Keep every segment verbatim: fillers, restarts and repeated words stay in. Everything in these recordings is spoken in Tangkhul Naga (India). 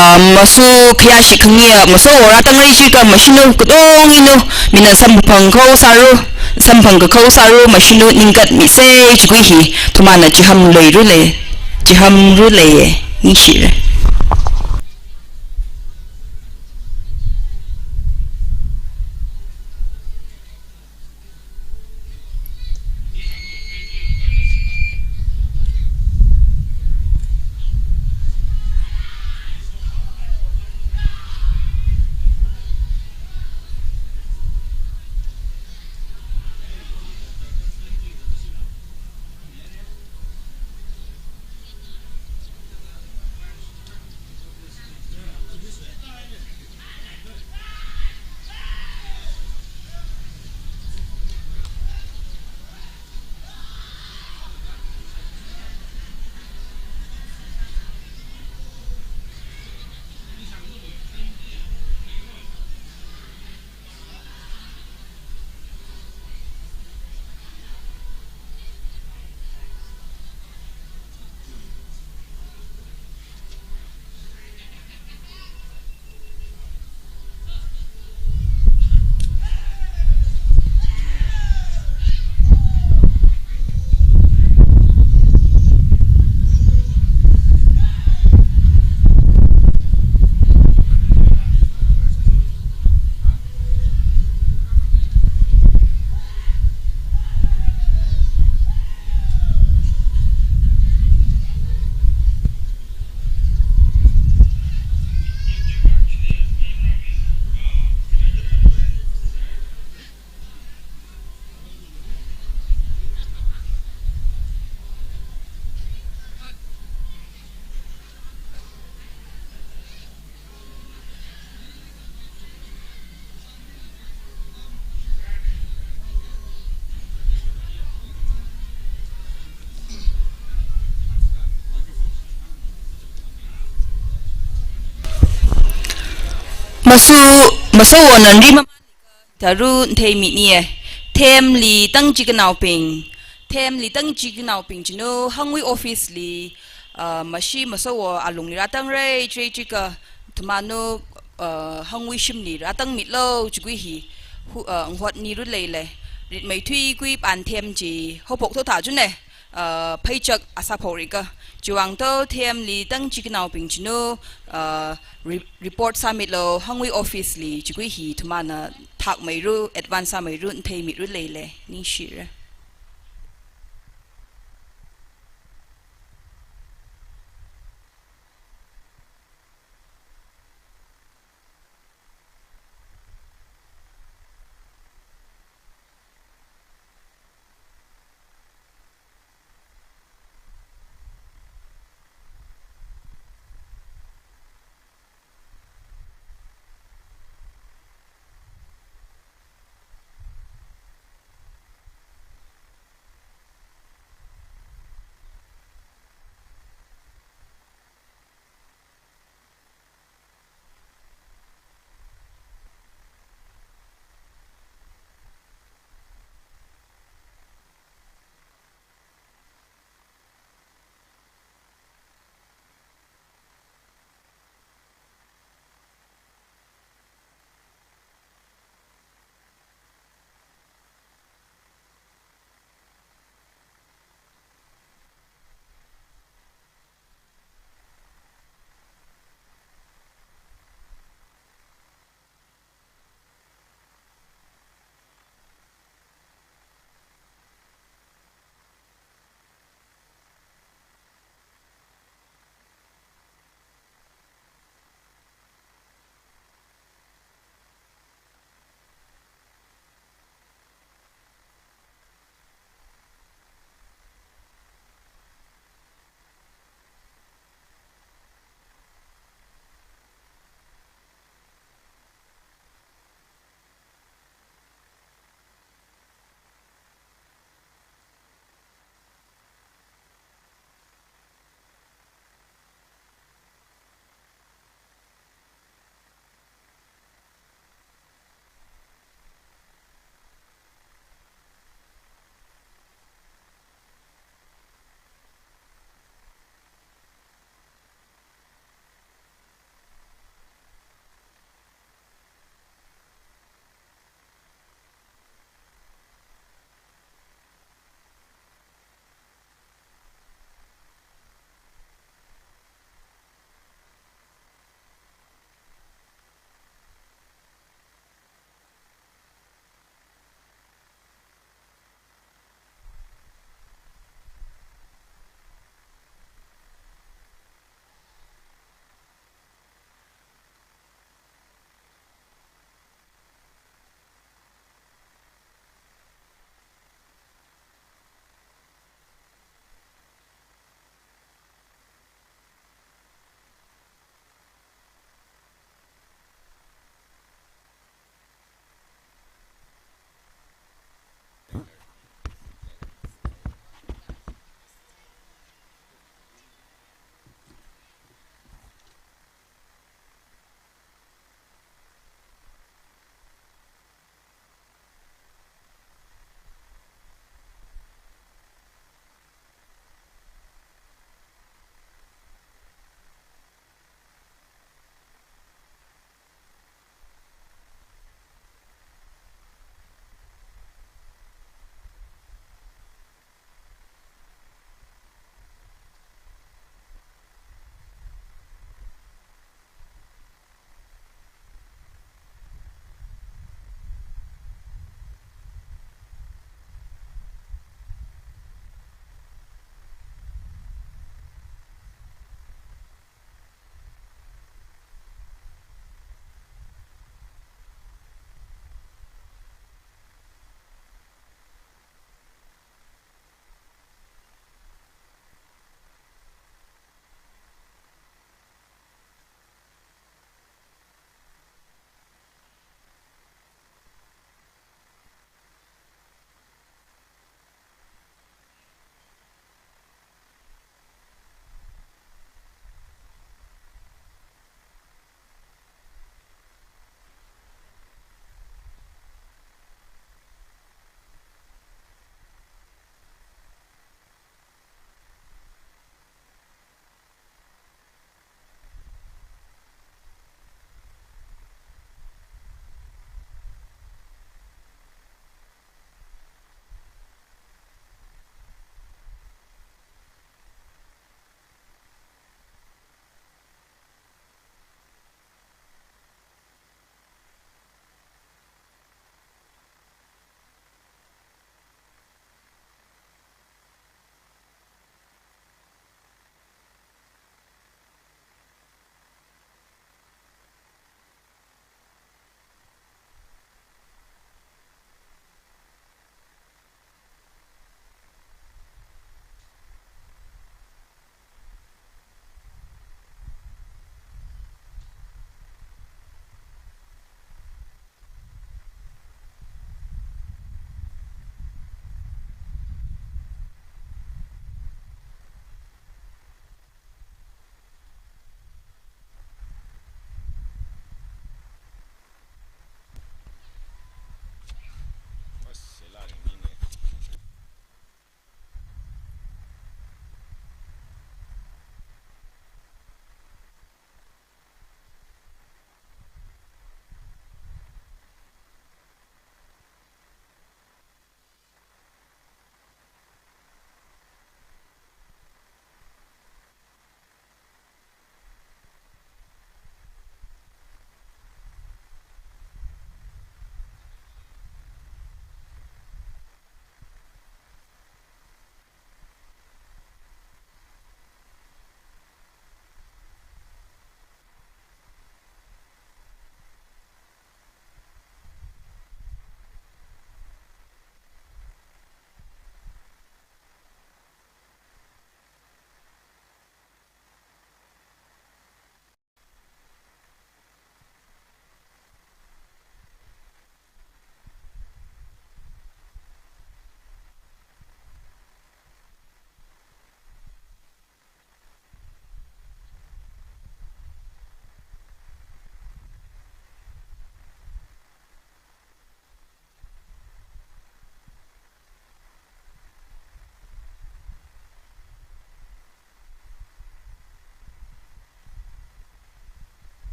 Ah, masu khayāshi khangayi, maso ora tangrai chi ka mashinu kudong inu, mina samphang khao sāru, samphang kakhao sāru, mashinu ningkatmi sei chikui hi, thumana chiham leiru lei, chiham ru lei, ningshire. Masu, maso ora nari ma Tharu nthei miniye. Themli tang chikanaobing. Themli tang chikanaobing chinu hangwui office li, ah, mashi maso ora alungli rātangrai chire chika thumanu, ah, hangwui shimli rātangmilu chikui hi hu, ah, ngatniru leile. Ritmeithui kui pānthem chi haophok thotha chune. Ah, pheichak asāphok rika. Chiwuivang themli tang chikanaobing chinu, ah, re-, report sāmilu hangwui office li chikui hi thumana thakmeiru, advance sāmeiru, nthei miru leile, ningshire.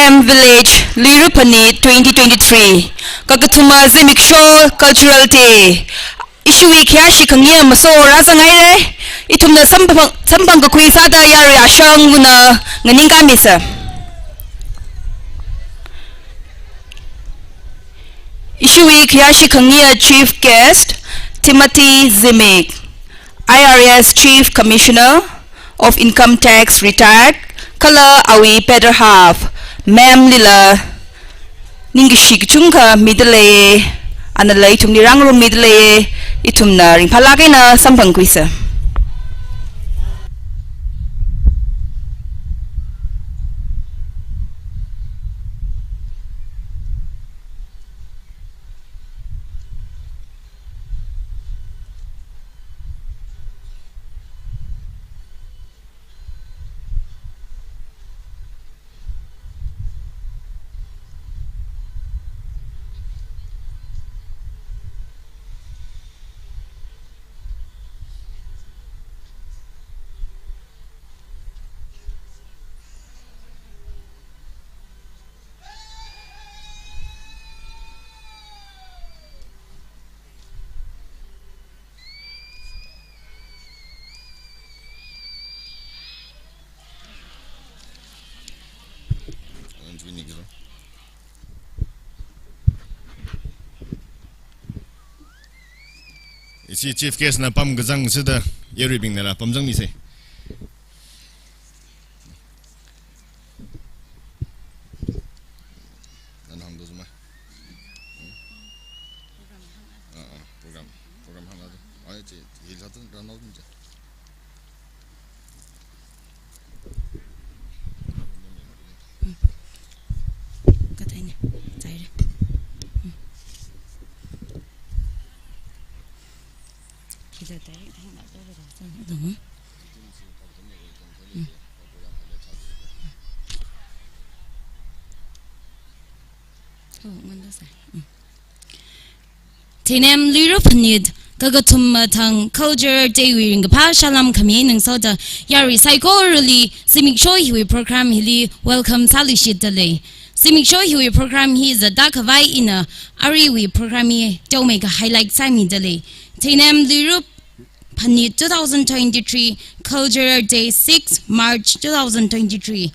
Village, Luira Phanit twenty twenty-three, kakathuma Zimiksho Cultural Day. Ishiwui khayāshi khangayi maso rāzanghaira. Ithumna samphang, samphangkakhui sāda yarui ashangvana nganingkāmisa. Ishiwui khayāshi khangayi chief guest, Timothy Zimik, I R S Chief Commissioner of Income Tax retired, kala awui better half, ma'am lila ningkashi kachungkha midalei, anala ithumli rāngarummidalei, ithumna ringphālāk eina samphangkhuisa. Ishi chief guest na pamkazang sāda yaruibingnala pamzangmisa. Nana hāngda zuma. Ah, ah, program, program hāngda. Ai, chi, hil sāda rānao dun chi. Kathāne, zaire. Kita tadi, tadi nak tahu dah. Tahu. Theinem Luira Phanit, kakathuma thang Cultural Day wui ringkaphā salām khami ningsoda, yarui saikorali Zimiksho hiwui program hili welcome sāluishitdalei. Zimiksho hiwui program hi zatda khavai ina aruiwui program hi teomeikha highlight sāmidalei. Theinem Luira Phanit two thousand twenty-three, Cultural Day, six March two thousand twenty-three.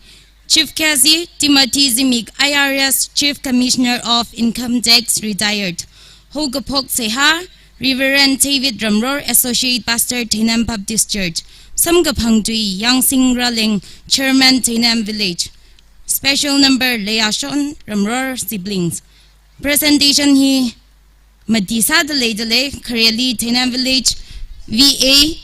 Chief guest hi Timothy Zimik, I R S Chief Commissioner of Income Tax retired. Haokaphok seihā, Reverend David Ramror, Associate Pastor, Theinem Baptist Church. Samkaphang tui, Yangsing Raleng, Chairman, Theinem Village. Special number, Leiashon Ramror Siblings. Presentation hi mati sāda leidalei, khareli Theinem Village V A,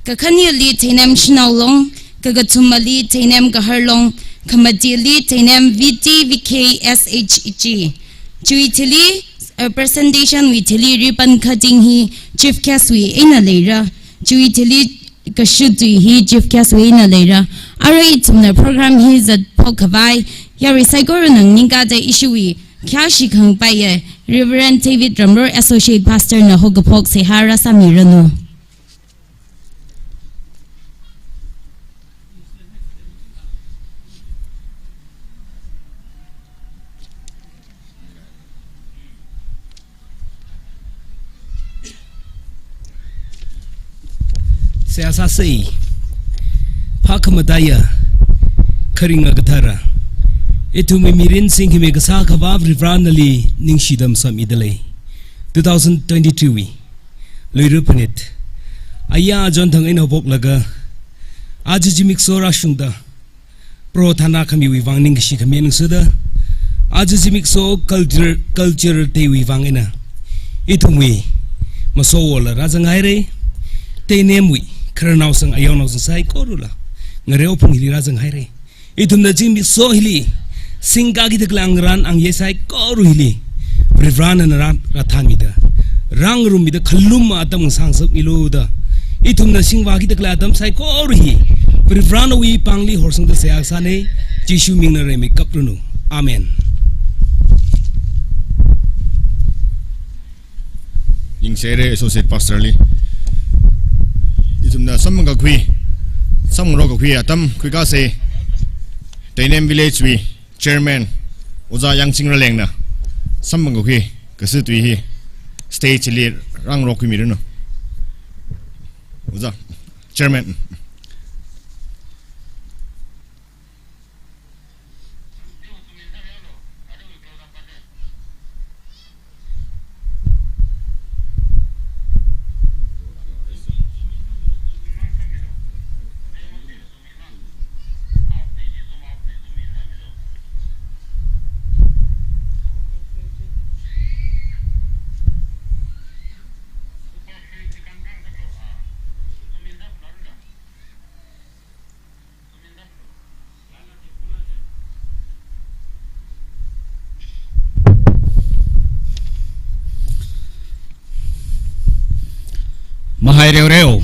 kakhaneli Theinem Shanao Long, kakathumali Theinem Kahar Long, khamatili Theinem V T V K S H G. Chiwui thili, uh, presentation wui thili ribbon cutting hi chief guest wui eina leira. Chiwui thili kashut tui hi chief guest wui eina leira. Arui ithumna program hi zatphok khavai, yarui saikorana nganingkāda ishiwui khayāshi khangapaiya Reverend David Ramror, Associate Pastor na haokaphok seihā rāsāmiranu. Seihā sāsei, phākhamataiya, kharinga kathara, ithumwui mirin singkhami kasā Akhava Varivarānali ningshida masamidalei. Two thousand twenty-two wui Luira Phanit, aya ajon thang eina haophoklaga, aja zimiksho rāshungda, Proho thānā khamiwui vang ningkashi khami ningsoda, aja zimiksho Culture, Cultural Day wui vang eina ithumwui masowola rāzanghaira. Theinemwui khararnaosang, ayaonaosang saikorala ngareo phung hili rāzanghaira. Ithumna zimiksho hili singkakida khalei ngarān angayei saikora hili Varivarāna rā, rāthānmida, rāngarummida, khalum atam ngasāngasakmilu da, ithumna singvākida khalei atam saikora hi Varivarānawui pāngli horsangda seihā sānei. Jishu mingna rimeikapranu. Amen. Ningshire Associate Pastor li. Ithumna samphangkakhui, samphangkakhui atam khuikasei. Theinem Village wui Chairman, Ojā Yangching Ralengna samphang kahui kasā tui hi stage li rāngarok khuimiranu. Ojā, Chairman. Mahai reoreo.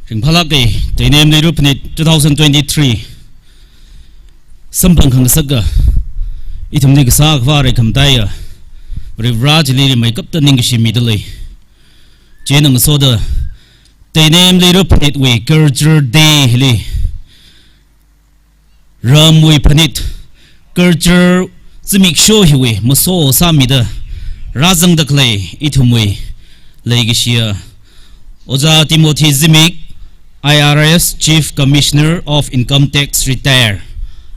Ringphālāka, Teinem Leiru Phanit two thousand twenty-three samphang khangasaka ithumli kasā khavā rai khamataiya Varivara chili rimeikapta ningkashi midalei. Chieina ngasoda Teinem Leiru Phanitwui Culture Day hili ramwui phanit culture zimiksho hiwui maso sāmida rāzangda khalei ithumwui leikashiya Ojā Timothy Zimik, I R S, Chief Commissioner of Income Tax, retire.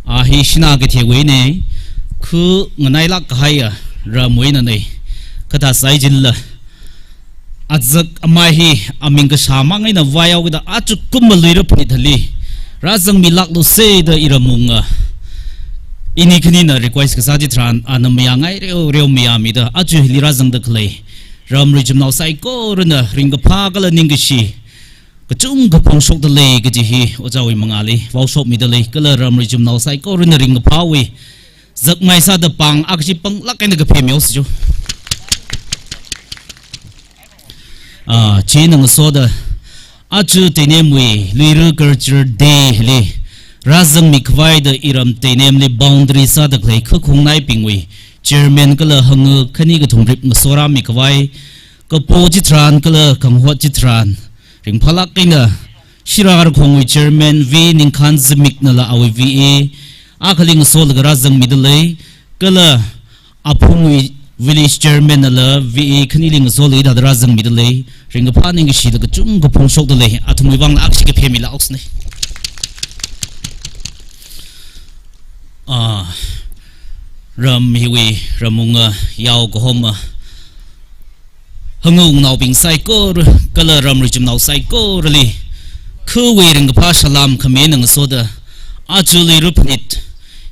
A hi Sinakeitheiwuina, khu nganailāk kahaiya ramwuinana. Kathā saichinla, azak amei hi aming kashā mang eina vāyao kida achukum Leiru Phanit thāli rāzangmilāklusa da iram unga, ini khanina request kasā chitharan ana mayāngai reoreo mayāmida aja hili rāzangda khalei ramri chimnao saikorana ringkaphā kala ningkashi kachungkha phongshokdalei kaji hi ojāwui mangāli vaoshokmidalei, kala ramri chimnao saikorana ringkaphāwui zakmai sāda pāng akha chi panglāk eina kaphemihaosa jo. Ah, chieina ngasoda aja Teinemwui Leiru Culture Day hili rāzangmi khavai da iram Teinemli boundary sāda khalei khakhungnaibingwui chairman kala hanga khani kathum rip ngasorāmi khavai, kapo chitharan kala khanghot chitharan, ringphālāk eina Shira Rakhongwui chairman V Ningkhan Zimiknala awui V A akhali ngasolaga rāzangmidalei, kala Aphungwui village chairman nala V A khanili ngasolaga hithāda rāzangmidalei, ringkaphā ningkashila kachungkha phongshokdalei, athumwui vangla akha chi kaphemilākhaosana. Ah, ram hiwui ram unga yao kahoma hanga ungnaobing saikora kala ramri chimnao saikorali khawui ringkaphā salam khami eina ngasoda aja Leiru Phanit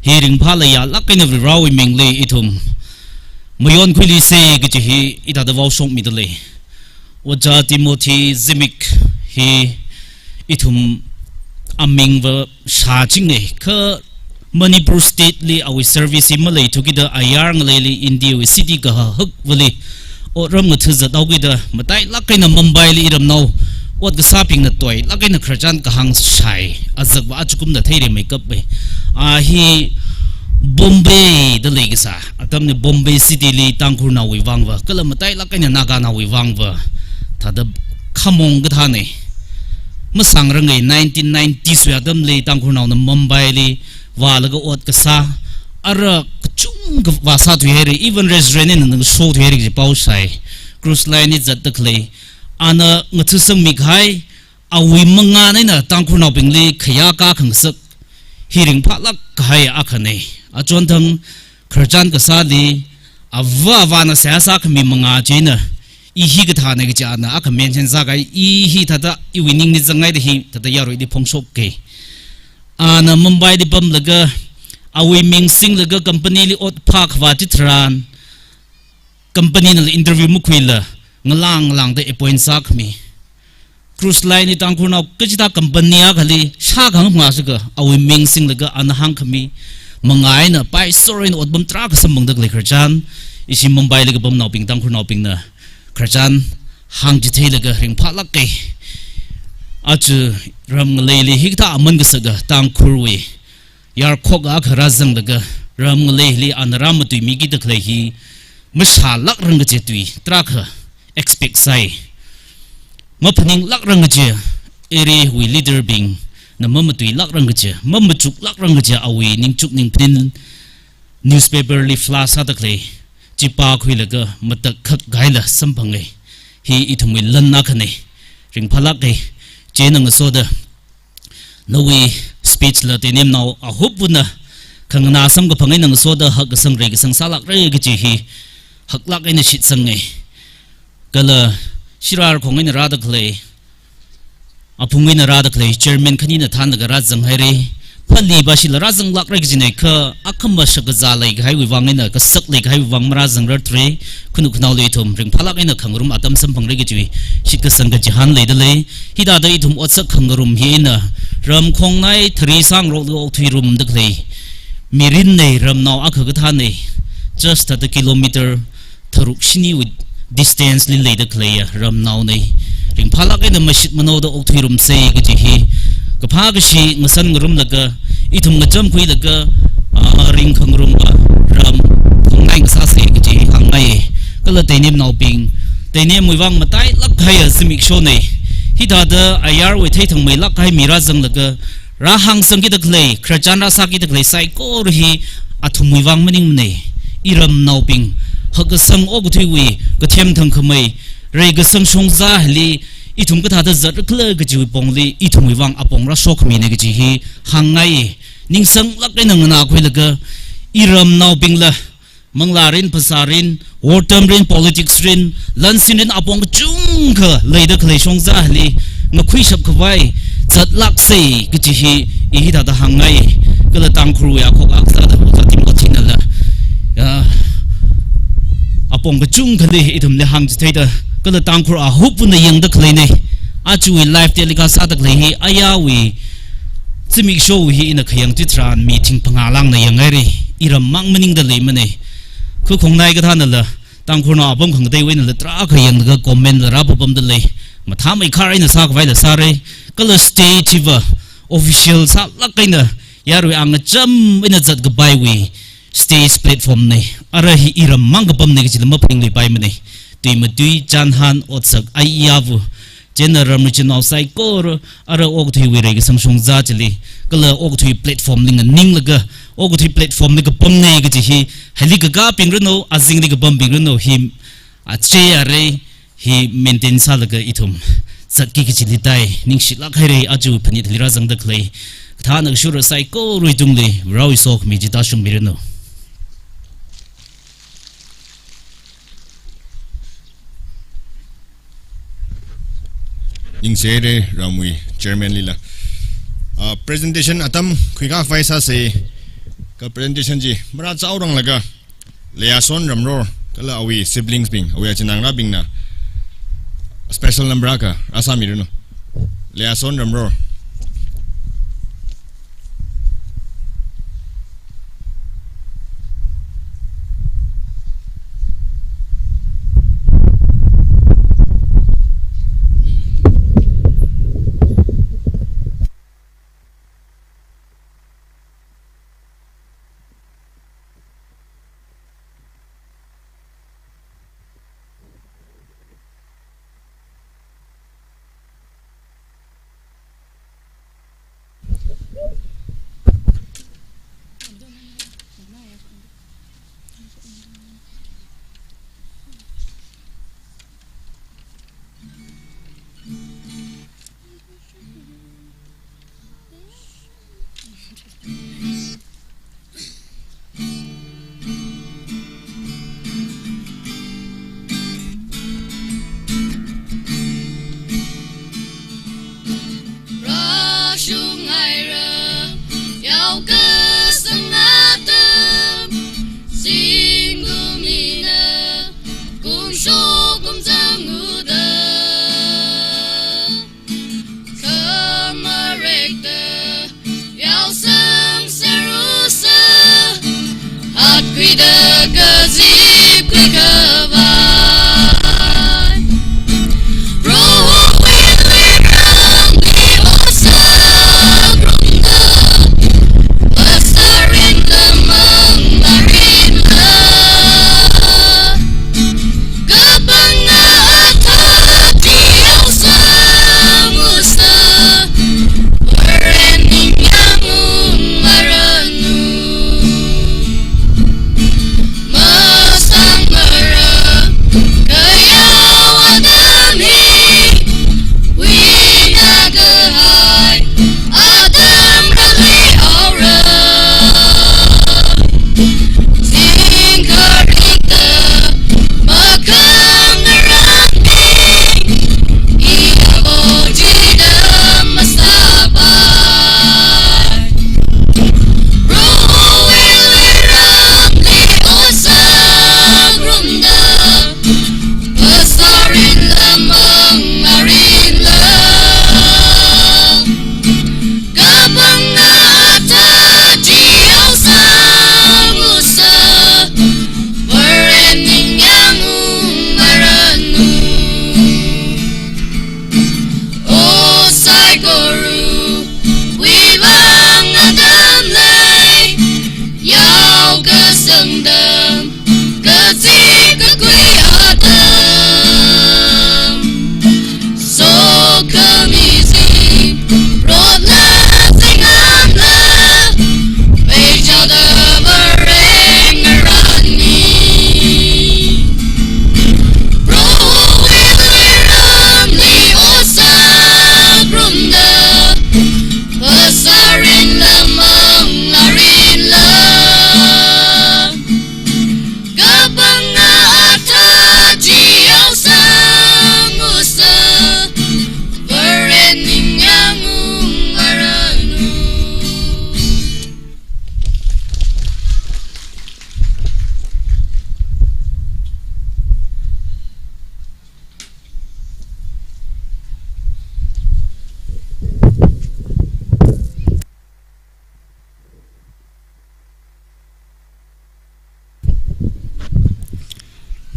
hi ringphā leiyālāk eina Varivarawui mingli ithum mayonkhuiluisa kaji hi hithāda vaoshokmidalei. Ojā Timothy Zimik hi ithum amingva shāchinga, kha Manipur State li awui service hi maleithu kida ayar ngaleili India wui city kahak hakvali otram ngathazat haokida matailāk eina Mumbai li iramnao ot kasābingna toilāk eina khararchan kahāng shāi, azakva achukumda theirimeikapa. A hi Bombay da leikasā atamli Bombay City li Tangkhulnaowui vangva kala matailāk eina Naganaowui vangva thāda khamong kathāna. Masāngranga, nineteen nineties wui atamli Tangkhulnaona Mumbai li vālaga ot kasā, ara kachungkha vāsāthuihaira, even restaurant eina ngasothuihaira kaji pao shāi. Cruise line li zatda khalei, ana ngathasangmi kahai, awui mangāna eina Tangkhulnaobingli khayākā khangasak hi ringphālāk kahai akhana. Achonthang khararchan kasāli ava avāna seihā sākhami mangā china, i hi kathāna kaji ana akha mention sākahai, i hi thāda iwui ningli zangngaida hithāda yaruili phongshoka. Ana Mumbai li pamlaga awui ming singlaga company li ot phākhavā chitharan, company nala interview makhuila ngalang ngalangda appoint sākhami. Cruise line li Tangkhulnao kachithā company akhali shākhangasak awui ming singlaga ana hāngkhami mangā eina paisor eina otpam tarākha samphangda khalei khararchan, ishi Mumbai li kapamnaobing Tangkhulnaobingna khararchan hāngchitheilaga ringphālāka. Aja ram ngaleili hikathā aman kasaka Tangkhulwui yarkhok akha rāzanglaga ram ngaleili ana rāmatuimikida khalei hi mashālākrang kaji tui tarākha expect sāi. Maphaninglākrang kaji area wui leader bing na mamatuilākrang kaja, mamachuklākrang kaja awui ningchuk ningphaning newspaper li flash sāda khalei chi pākhuilaga matak khak kahaila samphanga. Hi ithumwui lan akhana. Ringphālāka. Chieina ngasoda nawui speech la Teinemnao Ahupvana khanganā samkaphang eina ngasoda hakkasang reikasang sālākra kaji hi haklāk eina shitsanga. Kala shirar khong eina rāda khalei, aphung eina rāda khalei chairman khanina thānlaga rāzanghaira. Phali bashila rāzanglākra kajina kha akhama shakazā leikahaiwui vang eina kasak leikahaiwui vang marāzangrarthura. Khunu khanaoli ithum ringphālāk eina khangarum atam samphangra kajiwui shitkasang kachihān leidalei. Hithāda ithum otsak khangarum hi eina ramkhongnai thari sāngarokda okthuirumda khalei mirinna, ramnao akha kathāna. Just thāda kilometer tharuk shiniwui distance li leida khaleiya ramnaona. Ringphālāk eina mashit manaoda okthuirumsa kaji hi kaphā kashi ngasan ngarumlaga, ithum ngachamkhuilaga, ah, ringkhangarumva ramkhongnai ngasāsa kaji hi hāngngai. Kala Teinemnaobing, Teinemwui vang matailāk kahaiya zimikshona. Hithāda ayarwui theithangmeilāk kahai mi rāzanglaga, rāhāngsangkida khalei, khararchan rāsākida khalei saikora hi athumwui vang maningmana. Iramnaobing, hakkasang okathuiwui kathem thangkhamei, reikasang shongzā hili ithum kathāda zatrakhala kajiwui pongli ithumwui vang apong rāshokhamina kaji hi hāngngai. Ningsanglāk eina nganākhuilaga, iramnaobingla manglārin, phasārin, wortamrin, politicsrin, lansinrin apong kachungkha leida khalei shongzā hili ngakhuishap khavai zatlāksa kaji hi i hithāda hāngngai. Kala Tangkhulwui akhok akha sāda Ojā Timothy-nala, ah, apong kachungkhali ithumli hāngchitheida, kala Tangkhul Ahupvana yangda khaleina. Ajawui live telecast sāda khalei hi ayarwui zimiksho hi ina khayang chitharan mi thing phangā lāngna yanghaira. Iram mang maningda leimana. Kha khongnai kathānala, Tangkhulnao apam khangateiwui einala tarākha yanglaga comment la rāpapamda lei. Mathāmeikhar eina sākhavaila sāra. Kala stage hiva official sālāk eina yarui angacham eina zatkapaiwui stage platform na. Ara hi iram mang kapamna kajila maphaningluipaimana. Tui matui, chānhān, otsak, ai iyāva, chieina ramri chinnao saikora, ara okathuiwui reikasang shongzā chili, kala okathui platform li nganinglaga, okathui platform li kapamna kaji hi, hili kakābing ranu, azingli kapambing ranu, hi achei arei, hi maintain sālaga ithum zatki kajili tai. Ningshilāk haira, aja phanit hili rāzangda khalei kathāna kashura saikorawui tungli Varewui sokhami chi tāshungmiranu. Ningshi haira ramwui chairman lila. Ah, presentation atam khuikhavai sāsa, kha presentation chi marāchaoranglaga Leiyason Ramror kala awui siblings bing, awui achinā ngarābingna special number akha rāsāmiranu. Leiyason Ramror. Rāshunghaira, yaokasang atam, zingkum hina kumshok kumzang uda.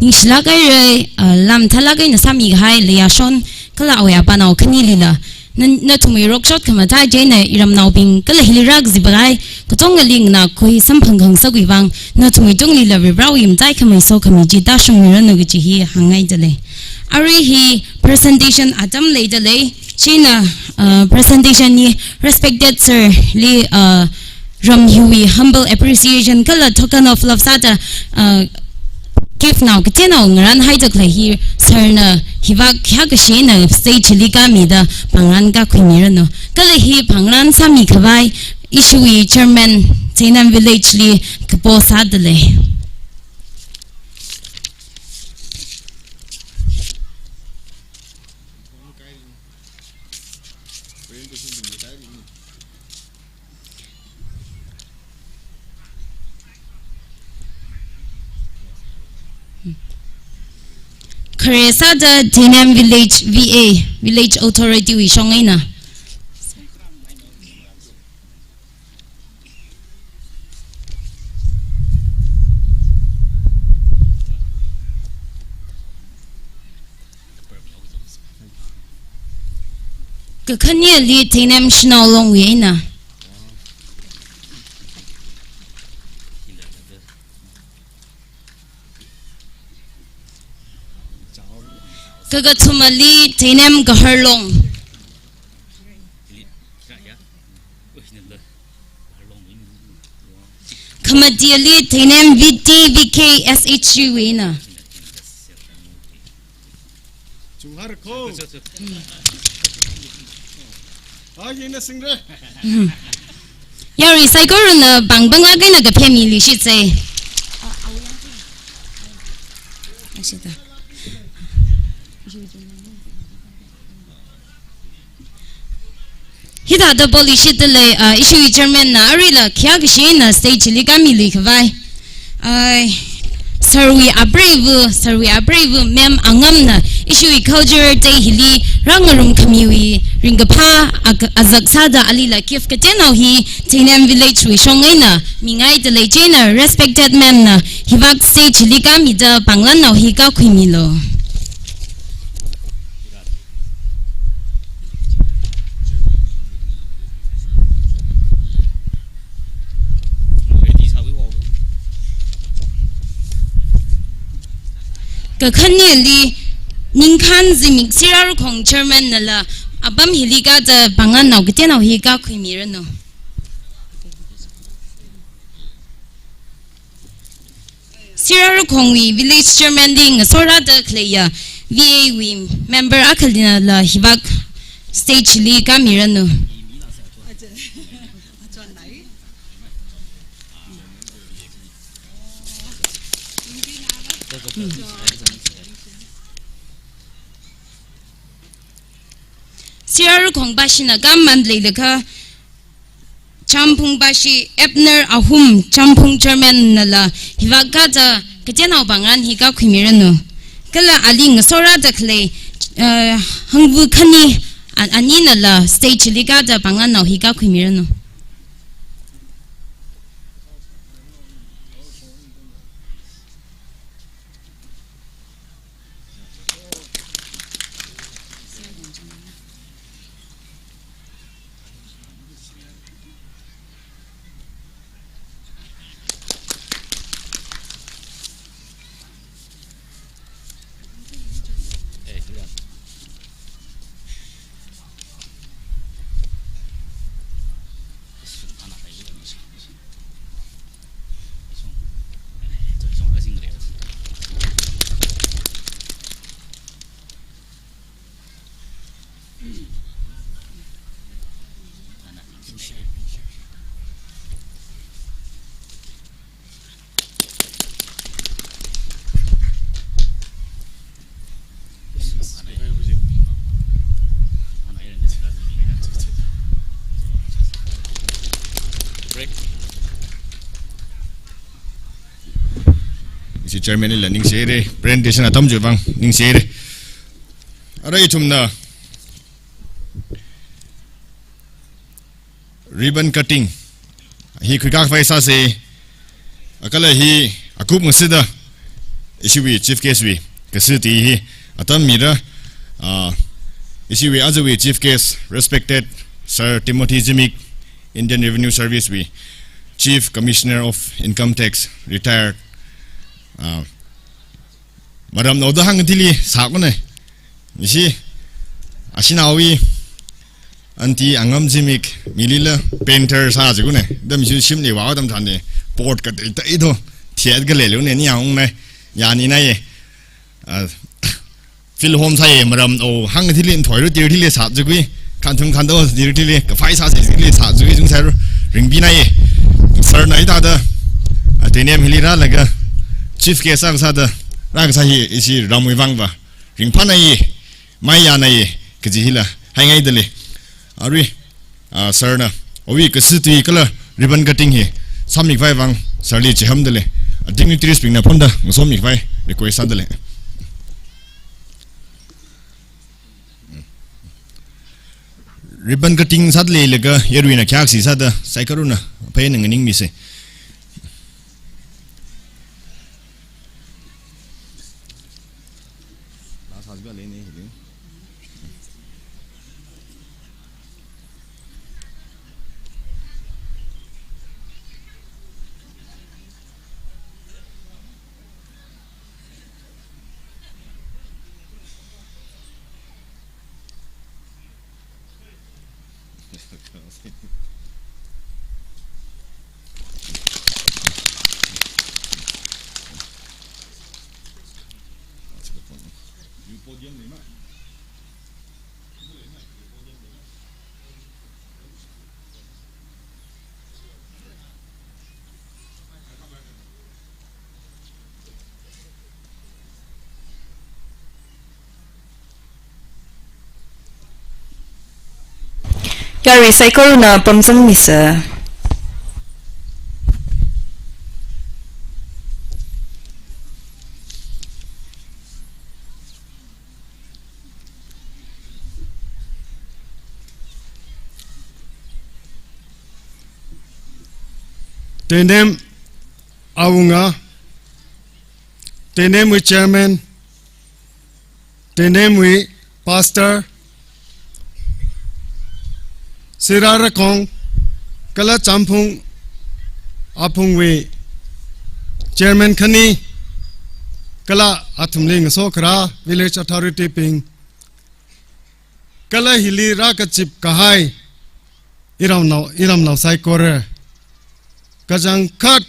Ningshilāk haira, uh, lam thalāk eina sāmikahai Leiya Shon kala awui apānao khanilila, na, nathumwui rokshot khamathā chieina iramnaobing kala hili rākazip kahai katongali nganākhui samphang khangasakwui vang, nathumwui tungli Varewui mataikhamei sokhami chi tāshungmiranu kaji hi hāngngaidalei. Arui hi presentation atam leidalei, chieina, uh, presentation hi respected sir li, uh, ram hiwui humble appreciation kala token of love sāda, uh, gift nao kateonao ngaranhaida khalei hi sir na hivāk khayākashi eina stage li kāmida pāngran kākhuimiranu. Kala hi pāngran sāmikhavai ishiwui chairman Teinem Village li kapo sādalei. Khare sāda Teinem Village V A, Village Authority wui shong eina. Kakhaneli Teinem Shanao Long wui eina. Kakathumali Teinem Gahar Long. Khamatili Teinem V T V K S H G wui eina. Chunghar ko. Ah, yena singre. Yarui saikorana pāng pānglāk eina kaphemiluishitsei. Ashita. Hithāda policy dalei, ah, ishiwui chairman na aruila khayākashi eina stage li kāmiluikhavai. Ai, sir wui apreiva, sir wui apreiva, ma'am Angamna ishiwui culture day hili rāngarumkhamiwui ringkaphā ak-, azak sāda alila gift kateonao hi Teinem Village wui shong eina mingaidalei, chieina respected ma'am na hivāk stage li kāmida pānglannao hi kākhuimilu. Kakhaneli Ningkhan Zimik Sirarakhong chairman nala apam hili kāda pānglannao kateonao hi kākhuimiranu. Sirarakhongwui village chairman li ngasorāda khaleiya V A wui member akhalinala hivāk stage li kāmiranu. Sirarakhong bashina kāmamli leikha Champhung bashi Abner Ahum, Champhung chairman nala hivāk kāda kateonao pāngran hi kākhuimiranu. Kala ali ngasorāda khalei, eh, Hangvu Khani a-, aninala stage li kāda pānglannao hi kākhuimiranu. Ishi chairman lila ningshihaira, presentation atam chiwui vang ningshihaira. Arui ithumna ribbon cutting hi khuikakhavai sāsa, kala hi akup ngasida ishiwui chief guest wui kasā tui hi atam mira, ah, ishiwui ajawui chief guest, respected Sir Timothy Zimik, Indian Revenue Service wui Chief Commissioner of Income Tax, retired, ah, maramnaoda hāngthili sākune. Ishi, ashinaowui aunty Angam Zimik, milila painter sā jikune. Dam ishi shimli vāo dam thāne, pot kateitei to, thiat kaleilune, ni yangne, yani naye. Ah, field home sāye, maramnao hāngthili, thoiru tirthili sā jikui, khanthum khanto tirthili, kafai sā jikli sā jikui, jung sāru, ringpinaye. Sir na ithāda, ah, tuinem hili rālaga, chief guest sākasāda, rākasā hi ishi ramwui vangva ringphānaye, maiyanaye, kaji hila haingaidalei. Arui, ah, Sir na, awui kasā tui kala ribbon cutting hi sāmikhavai vang, Sir li chihamdalei. Ah, dignitaries bingna phonda ngasomikhavai request sādalei. Ribbon cutting sādaleilaga, yaruina khayāksi sāda, saikorana, phaina nganingmise. Yarui saikorana pamzangmise. Tuinem awunga, tuinemwui chairman, tuinemwui pastor, Sira Rakong, kala Champhung aphungwui chairman khani, kala athumli ngasokharā village authority bing, kala hili rākazip kahai iramnao, iramnao saikora. Kachangkhat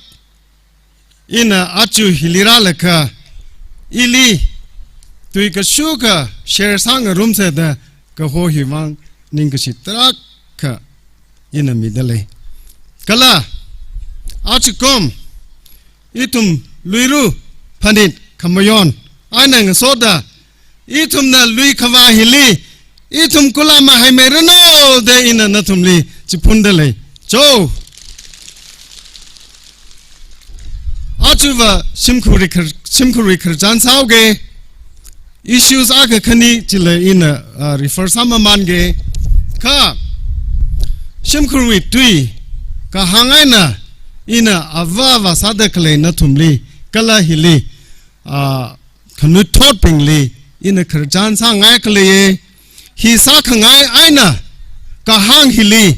ina aja hili rālaga, ili tui kashukha share sāngarumse da kaho hi vang ningkashi tarākha ina midalei. Kala, ajakum, ithum Luira phanit khamayon eina ngasoda, ithumna lui khavā hili, ithum kula mahaimeiranu da ina nathumli chiphundalei. Cho. Aja va shimkhurwui khar-, shimkhurwui khararchan sāhaoga. Issues akha khani chila ina, ah, refer sāmamange. Kha, shimkhurwui tui kahāng eina, ina avā vāsāda khalei nathumli, kala hili, ah, khanuithotbingli ina khararchan sāngai khaleiye. Hi sākhangai eina kahāng hili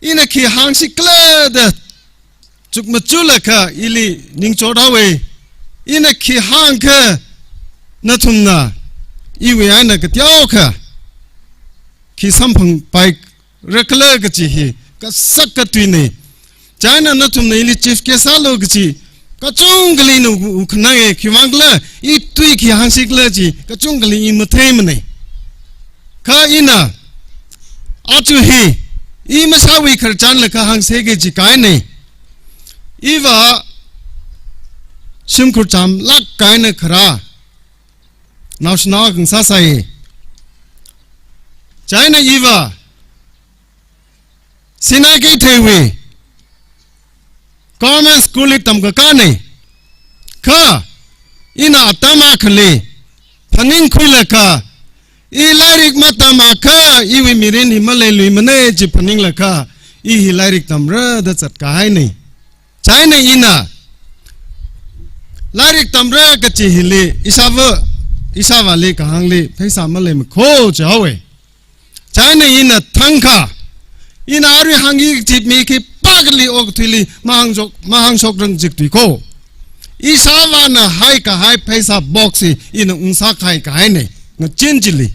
ina khi hāngsi khala da chukmajalaga ili ningchot haowe. Ina khi hāngkha nathumna iwui eina kateokha khi samphangpai rakhala kachi hi kasak katuine. Chieina nathumna ili chief guest sālu kachi kachungkhali ina u-, ukhanange, khiwuivang khala, i tui khi hāngsi khala chi kachungkhali i matheimane. Kha ina aja hi i mashāwui khararchan laga hāngse kachi kahaine. Iva shimkhur chamlāk eina kharā naoshinao akha ngasāsai. Chieina iva Sinai Keitheiwui government school li tamkakāne. Kha ina atam akhali phaningkhuilaga, i lairik matam akha iwui mirin hi maleiluimane chi phaninglaga, i hi lairik tamra da zatkahaine. Chieina ina Lairik tamra kachi hili, ishāva, ishāvāli kahāngli, pheisā maleimako jihaowa. Chieina ina thangkha, ina arui hāngki kachi mi khipākhali okathuili mahāngshok, mahāngshokrang jik tuiko. Ishāvāna haikahai pheisā box hi ina ungsā kahai kahaina, ngachin chili.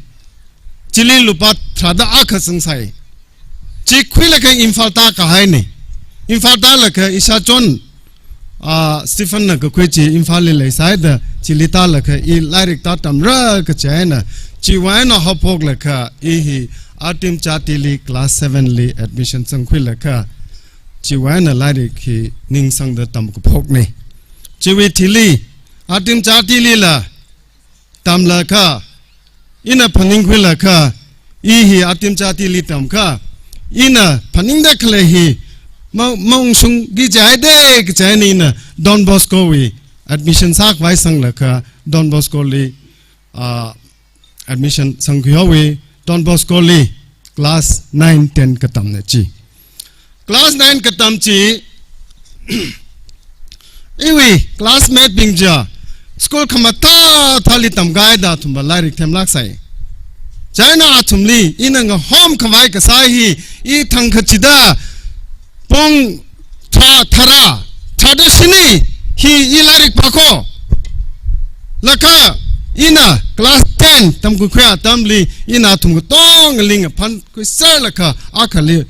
Chili lupā tharāda akha sangsai. Chi khuilaga Imphal tākahaina. Imphal tālaga ishāchon, ah, Stephen na kakhui chi Imphalli leisāhaida, chili tālaga i lairik tātamra kachi eina, chiwui eina haophoklaga i hi Adim Jatili class seven li admission sangkhuilaga, chiwui eina lairik hi ningsangda tamkaphokna. Chiwui thili, Adim Jatilila tamlaga, ina phaningkhuilaga, i hi Adim Jatili tamkha, ina phaningda khalei hi ma-, maungshungki jihaida kachi eina ina Don Bosco wui admission sākhavai sanglaga, Don Boscoli, ah, admission sangkhuihaowa, Don Boscoli class nine ten katamna chi. Class nine katam chi, iwui classmate bing chiya, school khamathā thāli tamkahaida athumva lairik themlāksai. Chieina athumli, ina ngahomkhavai kasā hi, i thangkachida, pung tharā, tharā, tharāda shini, hi i lairik pāko. Laga, ina class ten tamkakhui atamli, ina athum katongali ngaphankhuiserlaga, akhali,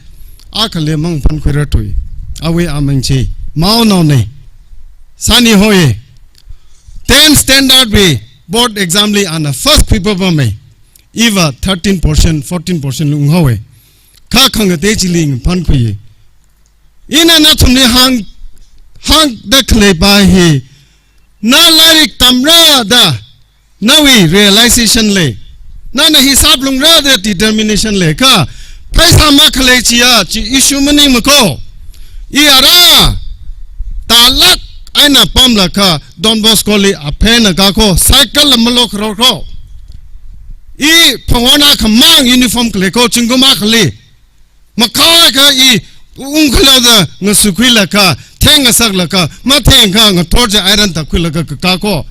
akhali mangaphankhuira tui. Awui aming chi, Maonaona. Sani Hoya. Ten standard wui board exam li ana first khuipapama. Iva thirteen portion, fourteen portion li unghaowa. Kha khangatei chili ngaphankhui. Ina nathumli hāng, hāngda khalei pa hi, na lairik tamra da, nawui realization lei, nana hisab lungra da determination leiakha, pheisā makhalei chiya chi issue maningmako. I ara, tālāk eina pamlaga Don Boscoli apheina kāko, cycle la malok rorko. I phangona khamang uniform khaleiko, zingkum akhali. Makhalaga i ungkhalada ngasukhuilaga, theng ngasaklaga, mathengakha ngathor chi iron tākhuilaga kakāko.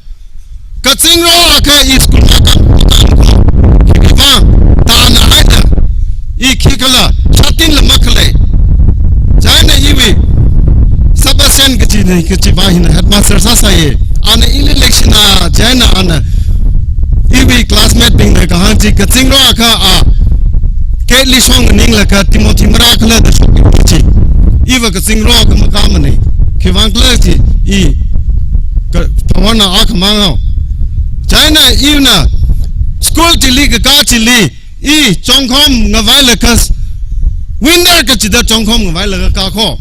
Kazingrokha i school makā, makāko. Khivang, tāna haida, i khikhala, shatin la makhalei. Chieina iwui, Sebastian kachina, kachipa hina headmaster sāsāya. Ana ili leishina, chieina ana, iwui classmate bingna kahāng chi, kazingrokha a, gate li shong ninglaga Timothy marākhala da shok chi. Iva kazingrokha makāmana. Khivang khala chi, i, ka, phangona akhamang hao. Chieina ina, school chili kakā chili, i chongkhom ngavailaga, winner kachida chongkhom ngavailaga kāko.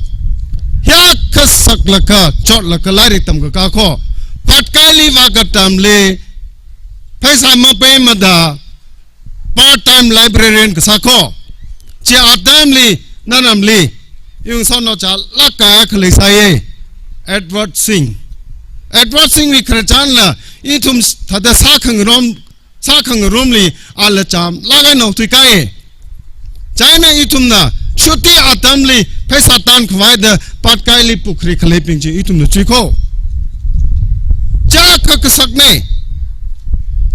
Hiyākha saklaga, chotlaga lairik tamkakāko. Patkaili vākatamli, pheisā mapeimada, part time librarian kasāko. Chi atamli, naramli, ungsono chālāk akha leisāya, Edward Singh. Edward Singh wui khararchanla, ithum thāda sākhangarum, sākhangarumli ala chāmlāk eina okthuikāya. Chieina ithumna, chutti atamli, pheisā tankhavai da, Patkaili pukhri khaleibing chi ithumna chuiko. Chākha kasakna.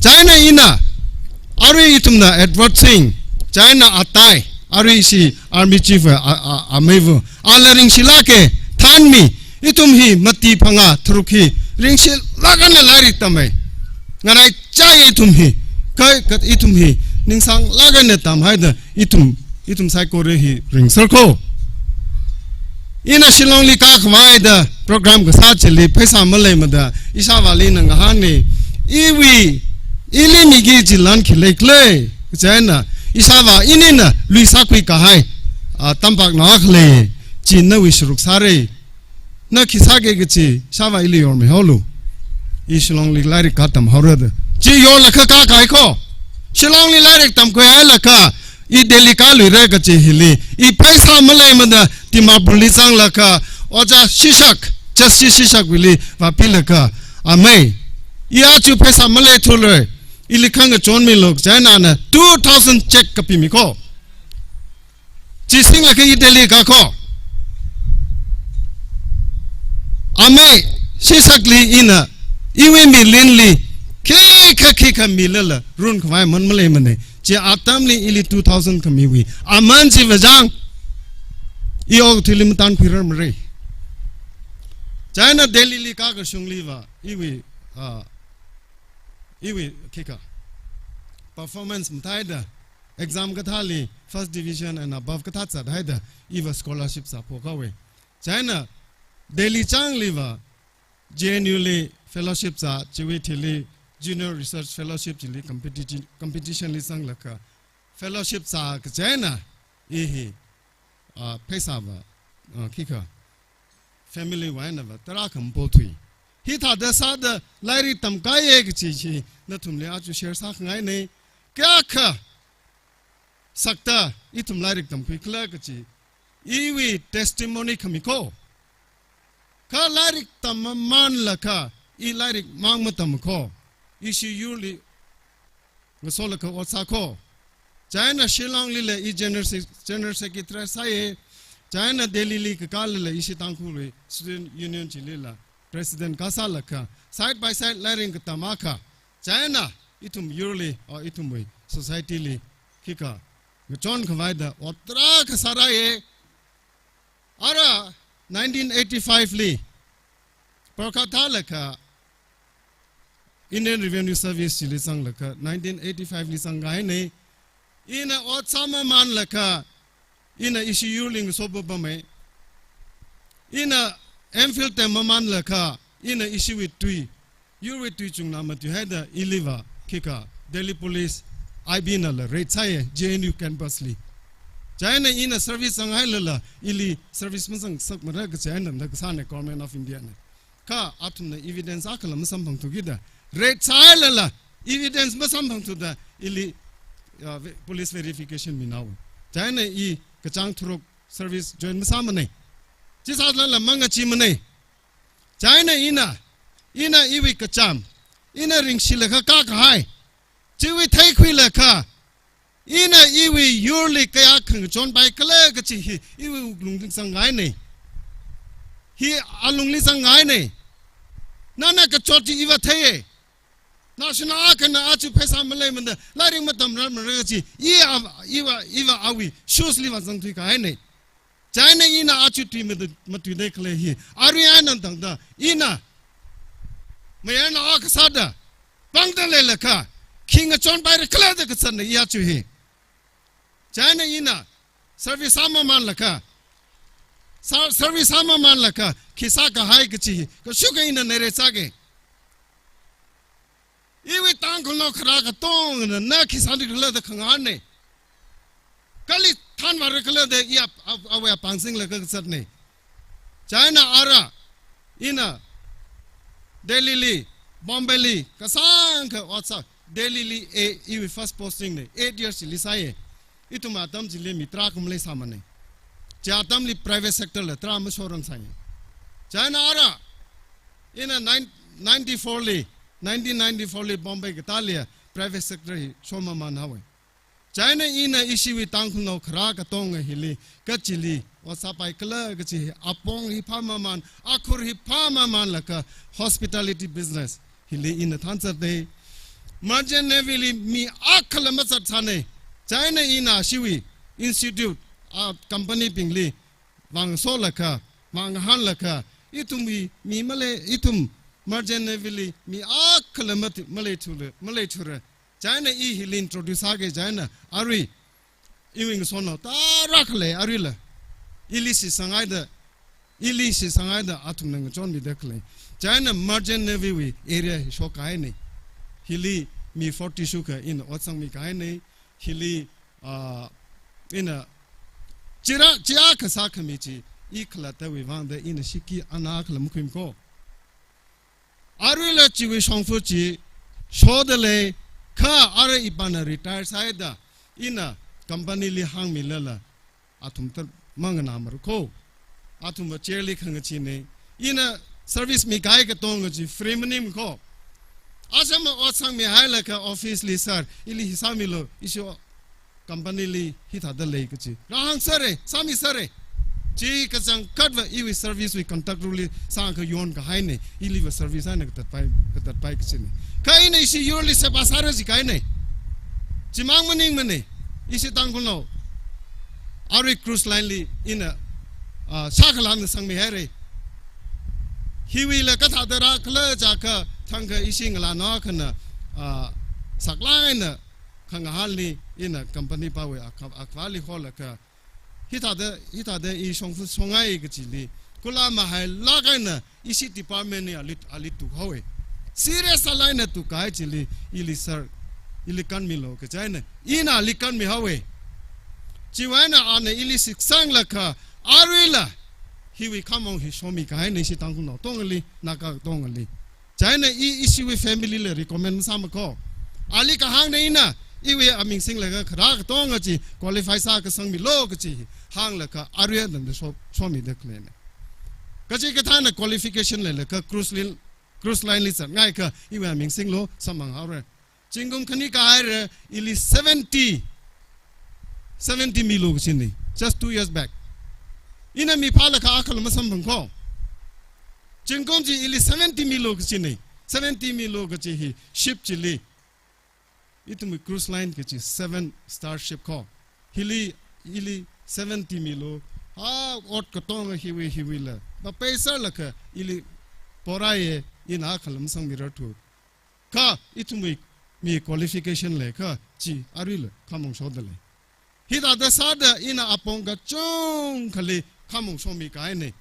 Chieina ina, arui ithumna Edward Singh, chieina atai, arui ishi army chief a, a, a, ameiva, ala ringshilāka, thanmi, ithum hi mati phangā tharuk hi, ringshilāk eina lairik tamhai. Nganaichāya ithum hi, kha, kha ithum hi, ningsanglāk eina tamhaida, ithum, ithum saikora hi ringserko. Ina Shillong li kākhavai da program kasā chili pheisā maleimada, ishāvāli ina ngahānna, iwui, ili miki kaji lan khi leikhala, chieina, ishāvā inina, lui sākhui kahai, a, tampak na akha lei, chi nawui sharuk sāra. Na khi sāki kachi, ishāvā ili yormihaolu. I Shillong li lairik kātamhaora da. Chi yorlaga kākahaiko. Shillong li lairik tamkhuihailaga, i Delhi kāluira kachi hili. I pheisā maleimada Dimapur li zanglaga, Ojā Shishak, Justice Shishak wuili vāpilaga, amei, i aja pheisā maleithulei. Ili khangachon milu, chieina ana two thousand cheque kapimiko. Chi singlaga i Delhi kāko. Amei, Shishakli ina Iwui mirinli, khikha khikha milala, run khavai aman maleimanei. Chi atamli ili two thousand khamiwui aman chi vāzang. I okathuili matankhuirarmarei. Chieina Delhili kakashungli va, iwui, ah, iwui khikha performance mathāhaida, exam kathāli first division and above kathā zathaida, iva scholarship sāphok haowe. Chieina Delhi changli va, J N U li fellowship sā, chiwui thili Junior Research Fellowship chili competition, competition li zanglaga fellowship sā kachieina, i hi, ah, pheisā va, ah, khikha family wui eina va tarākha mapothui. Hithāda sāda lairik tamkahaiye kachi chi nathumli aja share sākhangainei. Kayākha sakta ithum lairik tamkhuikhala kachi iwui testimony khami ko. Kha lairik tammamanlaga, i lairik mang matam ko. Ishi yurli ngasolaga ot sā ko. Chieina Shillonglila i General Se-, General Secretary sāye. Chieina Delhili kakālala ishi Tangkhulwui Student Union chilila President kasālaga, side by side lairik katam akha. Chieina ithum yurli, or ithumwui society li, khikha ngachon khavaida ot tarākha sārāye. Ara nineteen eighty-five li, Kolkata laga Indian Revenue Service chili zanglaga, nineteen eighty-five li zangkahainei. Ina ot sāmamanlaga, ina ishi yurli ngasopapamme. Ina M Phil tammamanlaga, ina ishiwui tui, yurwui tui chungna matuihaida ili va, khikha Delhi Police I B nala raid sāye, J N U campus li. Chieina ina service zanghailala, ili service mazangsakmara kachi eina da kasānei Government of India na. Kha athumna evidence akhala masamphangthukida, raid sāhailala evidence masamphangthuda ili, uh, ve-, police verification minaowe. Chieina i kachāng tharuk service join masāmanei. Chisālala mangacheemanei. Chieina ina, ina iwui kacham, ina ringshilaga kakahai, chiwui theikhuilaga, ina iwui yurli kayākha ngachonpaikhala kachi hi iwui wuklungli zangngainei. Hi alungli zangngainei. Nana kachot chi iva theiye. Naoshina akhana aja pheisā maleimada lairik matamrarmara kachi, i a, iva, iva awui shoes li va zangthuikahainei. Chieina ina aja tui matu-, matuidakhalei hi, arui eina tangda ina mayarnao akha sāda pangda leilaga, khi ngachonpairakhala da kazatnei i aja hi. Chieina ina service sāmamanlaga, sa-, service sāmamanlaga khi sākahai kachi hi kashok eina neirei sāke. Iwui Tangkhulnao kharā katongana na khi sānikhala da khanganei. Kali thanvārakhala da i ap-, ap-, awui apāng singlaga kazatnei. Chieina ara, ina Delhili, Bombayli, kasāngkha ot sā, Delhili e, iwui first posting nei, eight years chili sāye. Ithum atam chili mi tarākha maleisāmanei. Chi atamli private sector la tarā mashorang sāye. Chieina ara, ina nine, ninety-four li, nineteen ninety-four li Bombay katāli private sector hi shomaman haowe. Chieina ina ishiwui Tangkhulnao kharā katonga hili, kachili ot sāpaikhala kachi hi apong hi phāmaman, akhur hi phāmamanlaga hospitality business hili ina thanzatnei. Merchant Navy li mi akhala mazatsānei. Chieina ina ishiwui institute, ah, company bingli vāngasolaga, vāngahānlaga, ithumwui mi malei, ithum Merchant Navy li mi akhala mati-, maleithura, maleithura. Chieina i hili introduce sāke chieina arui iwui ngasotnao tarākha lei aruila. Ili shitsanghaida, ili shitsanghaida athumna ngachonmidakhalei. Chieina Merchant Navy wui area hi shokkahainei. Hili mi forty shukha ina ot sangmikahainei. Hili, ah, ina chira, chi akha sākhami chi, i khalattawui vangda ina shiki ana akhala makhuimi ko. Aruila chiwui shongfa chi shodalei, kha ara ipāna retire sāhaida, ina company li hāngmilala, athum tara manganāmara ko. Athumva chair li khangacheeinei. Ina service mikahai katonga chi free maningmana ko. Asama ot sangmihailaga office li sir, ili hi sāmilu, ishi company li hithāda lei kachi. Rāhāngsera, sāmisera. Chi kachangkhatva iwui service wui contract rule li sākha yonkahaine, iliva service eina katatpai, katatpai kachine. Kha ina ishi yurli seba sāra jikahaine. Chimang maningmane, ishi Tangkhulnao, arui cruise line li ina, ah, shākhalam sangmihaire. Hiwuila kathāda rākhala jiakha, thangkha ishi ngalānao akhana, ah, saklāk eina khangahānli ina company pawui akha-, akhali holaga, hithāda, hithāda i shongfa shongai kachili, kula mahailāk eina ishi department li ali, ali tukhaowe. Serious sālāk eina tukkahai chili, ili sir, ili kanmilo kachi eina, ina ali kanmihaowe. Chiwui eina ana ili shitsanglaga, aruila, hiwui khamong hi shomikahaine ishi Tangkhulnao katongali, Naga katongali. Chieina i, ishiwui family li recommend masāmako. Ali kahāngna ina, iwui aming singlaga kharā katonga chi qualify sākasang milo kachi hānglaga arui eina tangda sho-, shomida khaleine. Kachikathāna qualification leilaga cruise line, cruise line li zatngaikha iwui aming singlo samphanghaora. Zingkum khani kahaira ili seventy, seventy milo kachine, just two years back. Ina miphālaga akhala masamphangko. Zingkum chi ili seventy milo kachine, seventy milo kachi hi ship chili. Ithumwui cruise line kachi seven star ship ko. Hili, ili seventy milo. Ha, ot katonga hiwui, hiwuila. Ba pheisālaga ili poraiye, ina akhala masangmirarthu. Kha ithumwui mi qualification leiakha chi aruila khamong shodalei. Hithāda sāda ina apong kachungkhali khamong shomikahaine.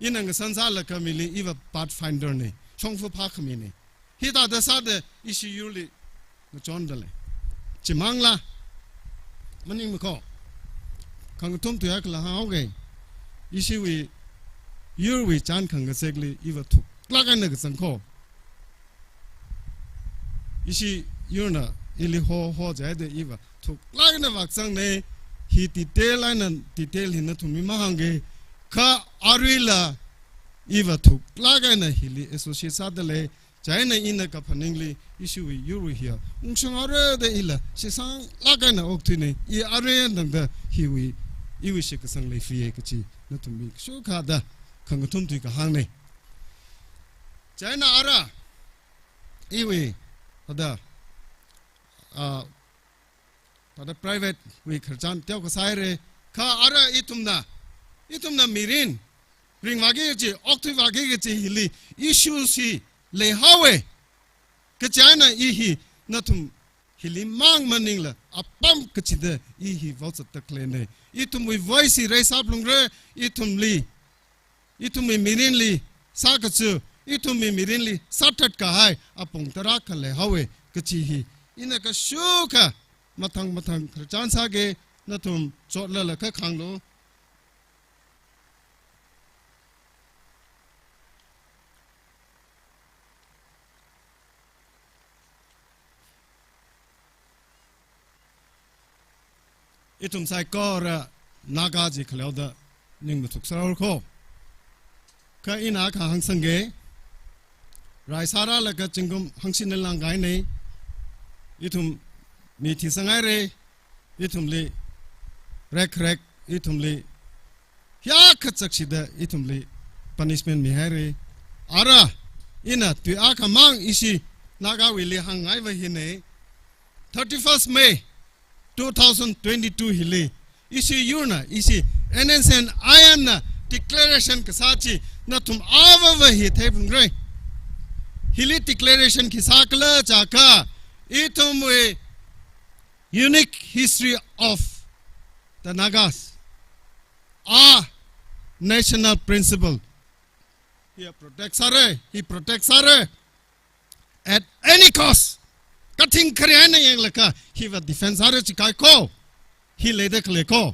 Ina ngasan sālaga mili iva Pathfinder ne, shongfa phākhamine. Hithāda sāda ishi yurli ngachondalei. Chimangla, maningmako. Khangathum tui akhala hānghaoke. Ishiwui yurwui chān khangazekli iva thuklāk eina kazangko. Ishi yurna ili ho, ho jihaida iva thuklāk eina vākazangne, hi detail eina, detail hi nathumli mahāngke, kha aruila iva thuklāk eina hili associate sādalei, chieina ina kaphaningli ishiwui yurwui hiya ungshunghaora da ila shitsanglāk eina okthuine, i arui eina tangda hiwui, iwui shitkasang leifiye kachi nathum mi kashok kathāda khangathum tui kahāngne. Chieina ara, iwui, thāda, ah, thāda private wui khararchan teokha sāhaire, kha ara ithumna, ithumna mirin, ringvāki kachi, okthuivāki kachi hili, issue chi leihaowe. Kachieina i hi, nathum hili mang maningla, apam kachida i hi vaozatta khaleine. Ithumwui voice hi raise up lungra, ithumli, ithumwui mirinli sākachu, ithumwui mirinli sāthatkahai apong tarākha leihaowe kachi hi. Ina kashok kathā mathang mathang khararchan sāke, nathum chotlala kha khanglu. Ithum saikora Naga chi khaleoda ning mathuk sārarko. Kha ina akha hāngsangke. Rai sāralaga zingkum hangshina langkahaine. Ithum mi thisanghairai. Ithumli rekrek, ithumli hiyākha chakshida ithumli punishment mihaira. Ara, ina tui akhamang ishi Nagawuili hāngngaiva hina. Thirty-first May two thousand twenty-two hili, ishi yurna, ishi N S C N I M na declaration kasā chi nathum avāva hi theiphalungra. Hili declaration khi sākhala jiakha, ithumwui unique history of the Nagas, our national principle. Hi protect sāra, hi protect sāra. At any cost. Kathing khare eina yanglaga, hiva defense sāra chikahaiko. Hi leida khaleiko.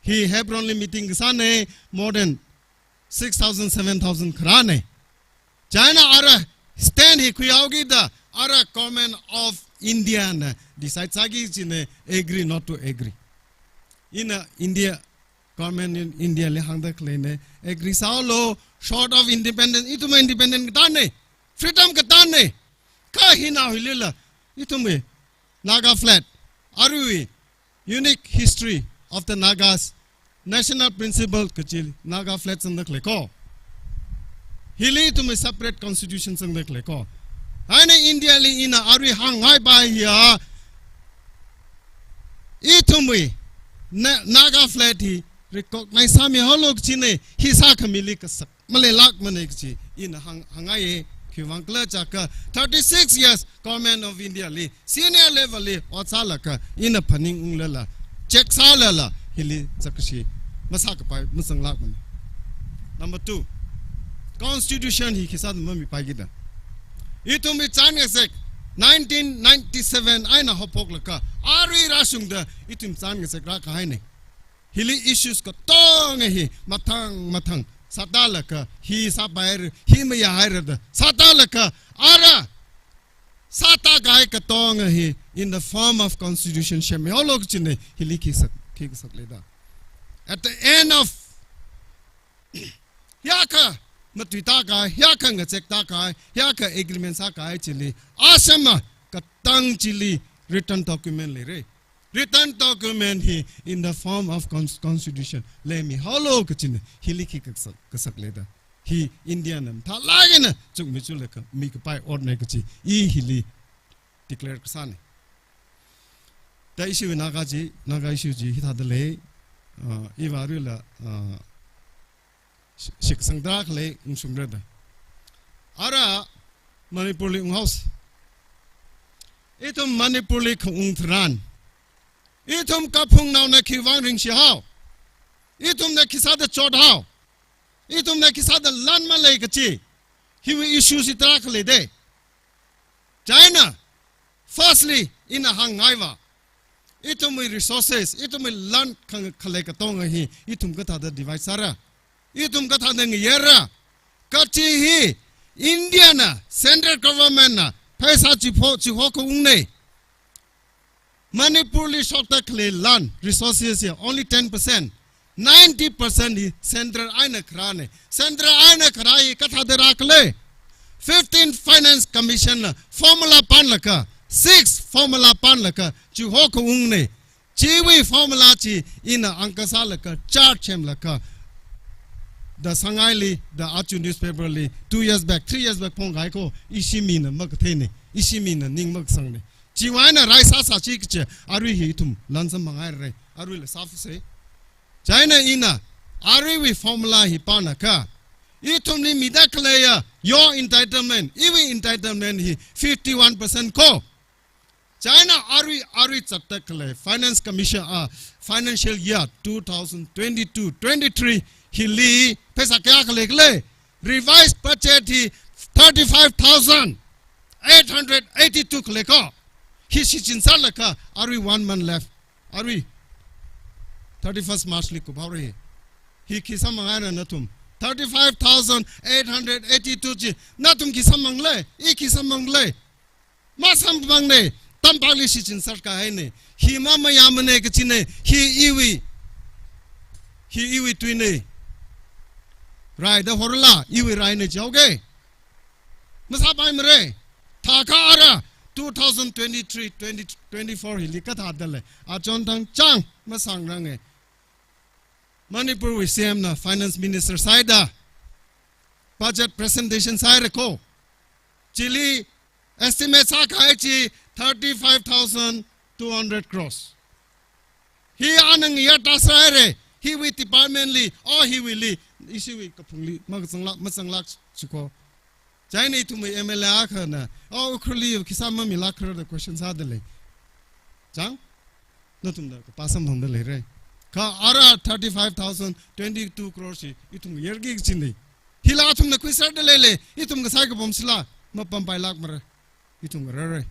Hi Hebron li meeting kasāna, more than six thousand, seven thousand kharāna. Chieina ara stand hi khuihaokida, ara Government of India na decide sāki kachina, agree not to agree. Ina India, Government in India li hāngda khaleina, agree sālu, short of independence, ithum independent katāna, freedom katāna. Kha hina hilila, ithumwui Naga flag, aruiwui unique history of the Nagas, national principle kachi Naga flag zangda khalei ko. Hili ithumwui separate constitution zangda khalei ko. Eina India li ina arui hāngngai pai hiya, ithumwui Na-, Naga flag hi recognize sāmihaolu kachina, hi sākhamili kasak maleilākmana kachi ina hāng, hāngngaiya. Khiwuivang khala jiakha thirty-six years Government of India li, senior level li ot sālaga, ina phaningunglala, check sālala, hili zakkashi masākapai mazanglākmana. Number two, constitution hi khisāda mamipaiki da. Ithumwui chānzak nineteen ninety-seven eina haophoklaga arui rāshungda ithum chānzak rākahaina. Hili issues katonga hi mathang mathang sātālaga, hi sāpaira, hi mayāhaira da sātālaga, ara sātākahai katonga hi in the form of constitution semmihaolu kachina, hili khi sak, khi kasak lei da. At the end of, hiyākha matuitākahai, hiyākha ngazektākahai, hiyākha agreement sākahai chili, asema katang chili written document leira. Written document hi in the form of cons-, constitution leimihaolu kachina, hili khi kasak, kasak lei da. Hi India na mathālāk eina chukmajalaga mikapai otna kachi i hili declare kasāna. Da ishiwui Naga chi, Naga issue chi hithāda lei, uh, iva aruila, uh, shi-, shitkasang tarākha lei, ungshungra da. Ara Manipur li unghaosa. Ithum Manipur li khaung tharan, ithum kaphungnaona khiwuivang ringshihao? Ithumna khisāda chothao? Ithumna khisāda lan malei kachi, hiwui issues hi tarākha lei da. Chieina, firstly, ina hāngngaiva, ithumwui resources, ithumwui lan khang-, khalei katonga hi ithum kathāda divide sāra, ithum kathāda ngayera kachi hi India na, central government na pheisā chipho, chiho khaungna. Manipur li shokda khalei lan, resources hi only ten percent, ninety percent hi central eina kharāna. Central eina kharā hi kathāda rākhala? Fifteen Finance Commission na formula panlaga, six formula panlaga chiho khaungna. Chiwui formula chi ina angka sālaga, chart semlaga, The Sangai li, The Achu newspaper li, two years back, three years back phongkahai ko, ishi mina makatheina, ishi mina ning makasangna. Chiwui eina rai sāsā chi kachi, arui hi ithum lan samphangngaira, aruila sāfuse. Chieina ina aruiwui formula hi pānakha, ithumli mida khaleiya your entitlement, iwui entitlement hi fifty-one percent ko. Chieina arui, arui zatda khalei Finance Commission, ah, financial year two thousand twenty-two twenty-three hili pheisā kayākha leikhala? Revised budget hi thirty-five thousand eight hundred eighty-two khalei ko. Hi shichin sālaga, arui one month left. Arui thirty-first March li kuphaora. Hi khi samphangngaira nathum? Thirty-five thousand eight hundred eighty-two chi nathum khi samphangla, i khi samphanglei? Masamphangna, tampakli shichin sārkahaina. Hi mamayāmana kachina, hi iwui, hi iwui tuina. Raida horla, iwui raina jihaoga. Masāpaimara. Thākha ara two thousand twenty-three twenty twenty-four hili kathāda lei, achon thang chang masangranga. Manipur wui C M na Finance Minister sāhaida budget presentation sāhaira ko. Chili estimate sākahai chi thirty-five thousand two hundred crores. Hi ana ngayerda sāhaira, hiwui department li, o hiwuili, ishiwui kaphungli makazanglāk, mazanglāk chi ko. Chieina ithumwui M L A akhana, o Ukhrulli khisā mamilākkhala da question sāda lei. Chang? Nathumna kapā samphangda leira. Kha ara thirty-five thousand twenty-two crores hi ithum ngayerki kachina. Hila athumna khuisārda leila, ithum kasai kapam sila, mapampailākmara. Ithum ngarāra.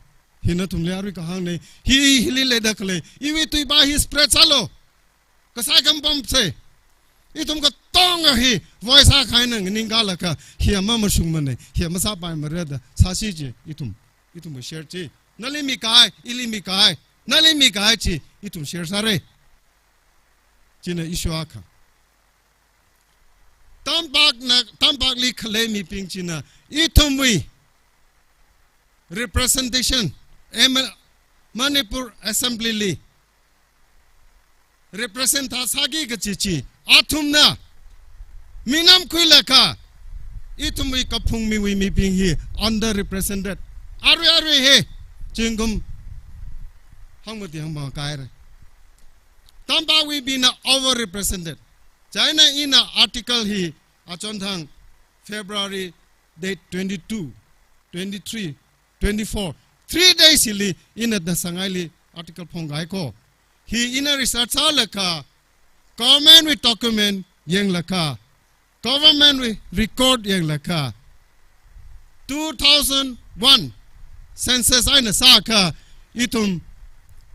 Hi nathumli arui kahāngna. Hi, hili leida khalei, iwui tuipā hi spread sālu. Kasai kapamsa. Ithum katonga hi voice akha eina nganingkalaga, hi mamashungmana, hi masāpaimara da sāsi chi ithum, ithum share chi. Nali mikahai, ili mikahai, nali mikahai chi ithum share sāra. China issue akha. Tampakna, tampakli khalei mibing china ithumwui representation, M L, Manipur Assembly li represent thāsāki kachi chi, athumna minam khuilaga, ithumwui kaphung miwui mibing hi underrepresented. Arui arui hi, zingkum hangmati hangmakahaira. Tampakwui bingna overrepresented. Chieina ina article hi achonthang February date twenty-two, twenty-three, twenty-four, three days hili ina da sangaili article phongkahai ko. Hi ina research sālaga, government wui document yanglaga, government wui record yanglaga, two thousand one census eina sākha ithum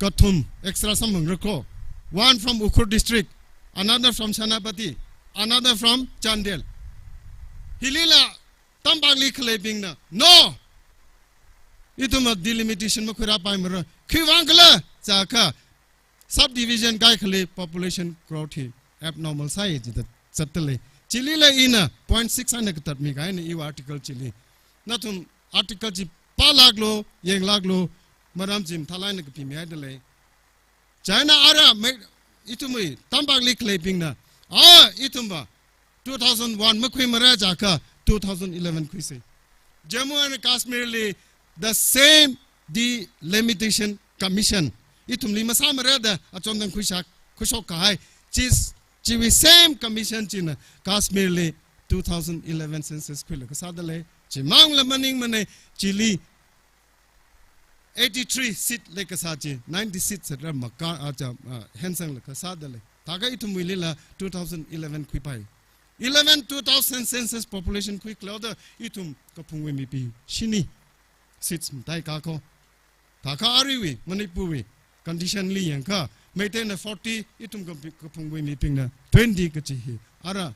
kathum extra samphang rako. One from Ukhrul district, another from Senapati, another from Chandel. Hilila Tampakli khaleibingna, no! Ithumva delimitation makhuirāpaimara. Khiwuivang khala jiakha, subdivision kaikhali population growth hi abnormal sāi jida zatdalei. Chilila ina point six eina katatmikahaina iwui article chili. Nathum article chi pālāklu, yanglāklu, maram chi mathālāk eina kapimihaidalei. Chieina ara mei, ithumwui Tampakli khaleibingna, ah, ithumva two thousand one makhuimara jiakha two thousand eleven khuisei. Jammu and Kashmir li the same Delimitation Commission ithumli masāmara da achonthang khuishok, khuishokkahai. Chi, chiwui same commission china Kashmir li two thousand eleven census khuilaga sādalei. Chimangla maningmanei, chili eighty-three seat leikasā chi, ninety seat sāra maka, ah, cha, ah, hensanglaga sādalei. Thākha ithumwuilila two thousand eleven khuipai. Eleven, two thousand census population khuikhala da ithum kaphungwui mibing shini seats mataikā ko. Thākha aruiwui Manipurwui condition li yangkha, Meiteina forty, ithum kaphi-, kaphungwui mibingna twenty kachi hi. Ara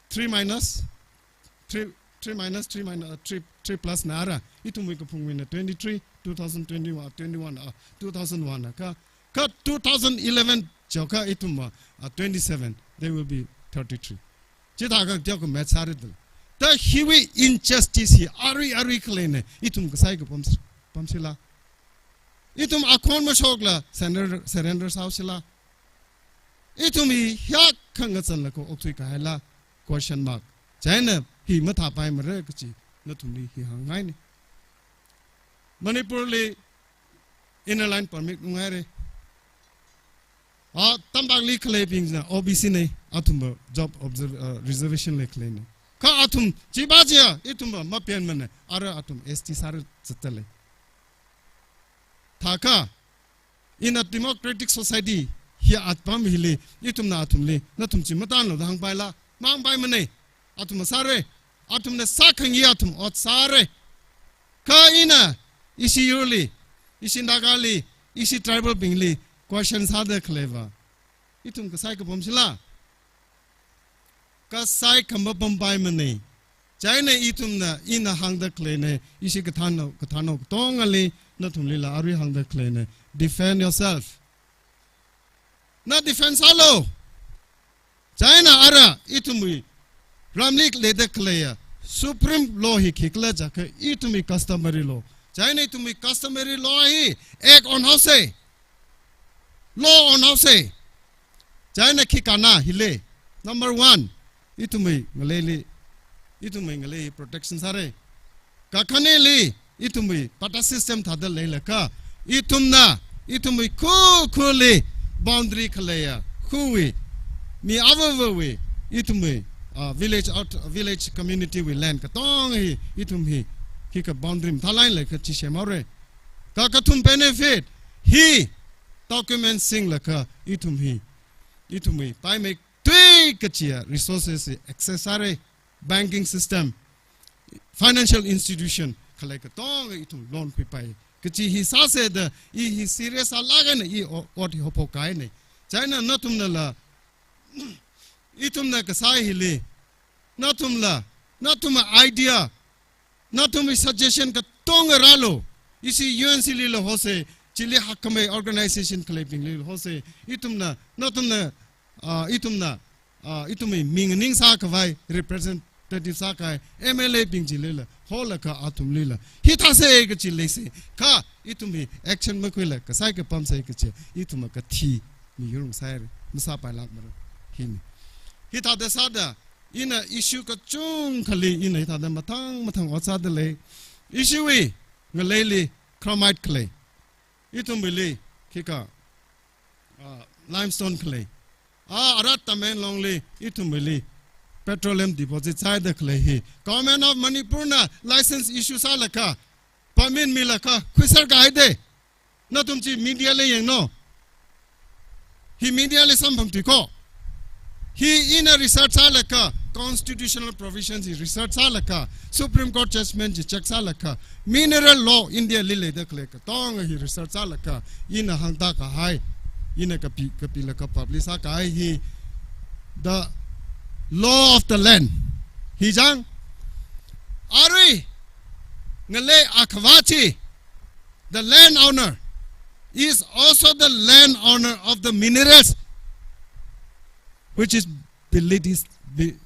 three minus, three, three minus, three minus, uh, three, three plus na ara, ithumwui kaphungwuina twenty-three, two thousand twenty-one, twenty-one, uh, two thousand one na kha, kha two thousand eleven jiakha ithumva, uh, twenty-seven, they will be thirty-three. Chithākha jiakha math sāridala. Ta hiwui injustice hi arui arui khaleina, ithum kasai kapam, pamsila. Ithum akhon mashokla surrender, surrender sāhaosila. Ithum hi hiyākha ngazanlaga okthuikahaila, question mark. Chieina hi mathāpaimara kachi nathumli hi hāngngaina. Manipurli Inner Line Permit unghaira. Ah, Tampakli khaleibingna O B C nei, athumva job observ-, ah, reservation leikhaleina. Kha athum chiva chiya, ithumva mapenmana, ara athum S T sāra zatdalei. Thākha, in a democratic society, hi apam hili, ithumna athumli, nathum chi matānlu da hāngpaila, mahāngpaimanei, athumva sāra, athumna sākhangayi athum ot sāra. Kha ina, ishi yurli, ishi Nagali, ishi tribal bingli, question sāda khaleiva, ithum kasai kapamsila. Kasai khamapampaimanei. Chieina ithumna, ina hāngda khaleina, ishi kathānnao, kathānnao katongali, nathumlila arui hāngda khaleina. Defend yourself. Na defend sālu. Chieina ara, ithumwui ramli leida khaleiya Supreme Law hi khikhala jiakha, ithumwui customary law. Chieina ithumwui customary law hi act onhaosa. Law onhaosa. Chieina khikha na hili. Number one, ithumwui ngaleili, ithumwui ngalei protection sāra. Kakhaneli, ithumwui patta system thāda leilakha, ithumna, ithumwui khu khuli boundary khaleiya, khuwui, mi avāvāwui, ithumwui, ah, village out, village community wui land katonga hi, ithum hi, khikha boundary mathālāk eina leikha chi semhaora. Kakathum benefit, hi document singlaga ithum hi, ithumwui paimei tui kachiya resources hi access sāra, banking system, financial institution, khalei katonga ithum loan khuipai. Kachi hi sāsa da, i hi serious sālāk eina i o-, ot hi haophokkahaina. Chieina nathumnala, ithumna kasai hili, nathumla, nathumwui idea, nathumwui suggestion katonga rālu. Ishi U N C lila hosa, chili hakkhamei organization khaleibingli hosa. Ithumna, nathumna, ah, ithumna, ah, ithumwui ming ning sākhavai, representative sākhavai, M L A bing chilila, holaga athumlila. Hithāsa kachi leisa, kha ithum hi action makhuila, kasai kapamsa kachi, ithumva kathi miyur ngasāhaira, masāpailākmara. Hina. Hithāda sāda, ina issue kachungkhali, ina hithāda mathang mathang ot sāda lei. Issue wui ngaleili chromite khalei. Ithumwuili khikha, ah, limestone khalei. Ah, arat Tamenglongli ithumwuili petroleum deposit sāhaida khalei hi Government of Manipur na license issue sālaga, permit milaga khuiserkahaida. Nathum chi media li yanglu. Hi media li samphangthui ko. Hi ina research sālaga, constitutional provisions hi research sālaga, Supreme Court judgment hi check sālaga, mineral law India li leida khalei katonga hi research sālaga, ina hāngda kahai, ina kapi, kapilaga publish sākahai hi the law of the land. Hi chang, arui ngalei akhavā chi, the landowner is also the landowner of the minerals which is beneath his, be-,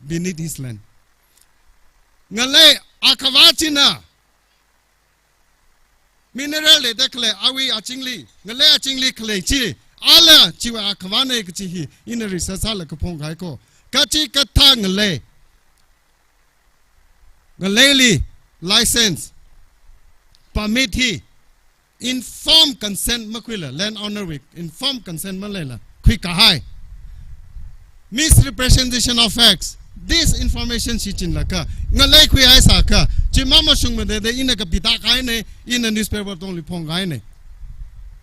beneath his land. Ngalei akhavā china mineral leida khalei awui azingli, ngalei azingli khalei chi, ala chiwui akhavāna kachi hi ina research sālaga phongkahai ko. Kachikathā ngalei, ngaleili license, permit hi informed consent makhuila, landowner wui informed consent maleila khuikahai. Misrepresentation of facts, disinformation shichinlaga ngalei khuihai sākha, chi mamashungmada da ina kapida kahaina, ina newspaper tongli phongkahaina.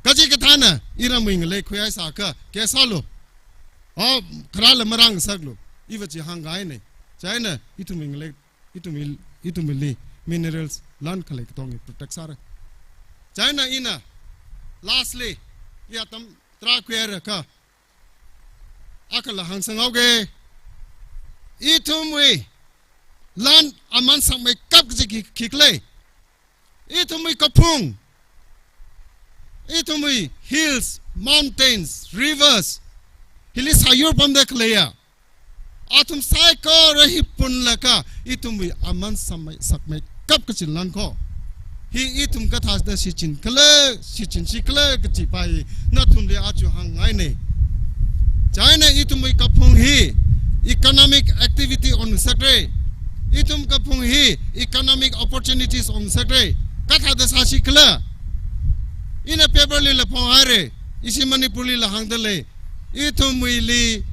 Kachikathāna iramwui ngalei khuihai sākha, case sālu. O, kharāla marāngasaklu. Iva chi hāngkahaina. Chieina ithumwui ngalei, ithumwui, ithumwuili minerals lan khalei katonga protect sāra. Chieina ina lastly, i atam tarā khuihaira kha, akhala hāngsanghaoga. Ithumwui lan aman sakmeikap kaji khi, khikhala, ithumwui kaphung, ithumwui hills, mountains, rivers, hili sāyur pamda khaleiya, athum saikora hi punlaga ithumwui aman sakmei, sakmeikap kachi lan ko. Hi ithum kathāda shichinkhala, shichinshikhala kachi pa hi nathumli aja hāngngaina. Chieina ithumwui kaphung hi economic activity onngasakra. Ithum kaphung hi economic opportunities onngasakra. Kathāda sāshikhala? Ina paper lila phonghaira, ishi Manipur lila hāngda lei. Ithumwuili,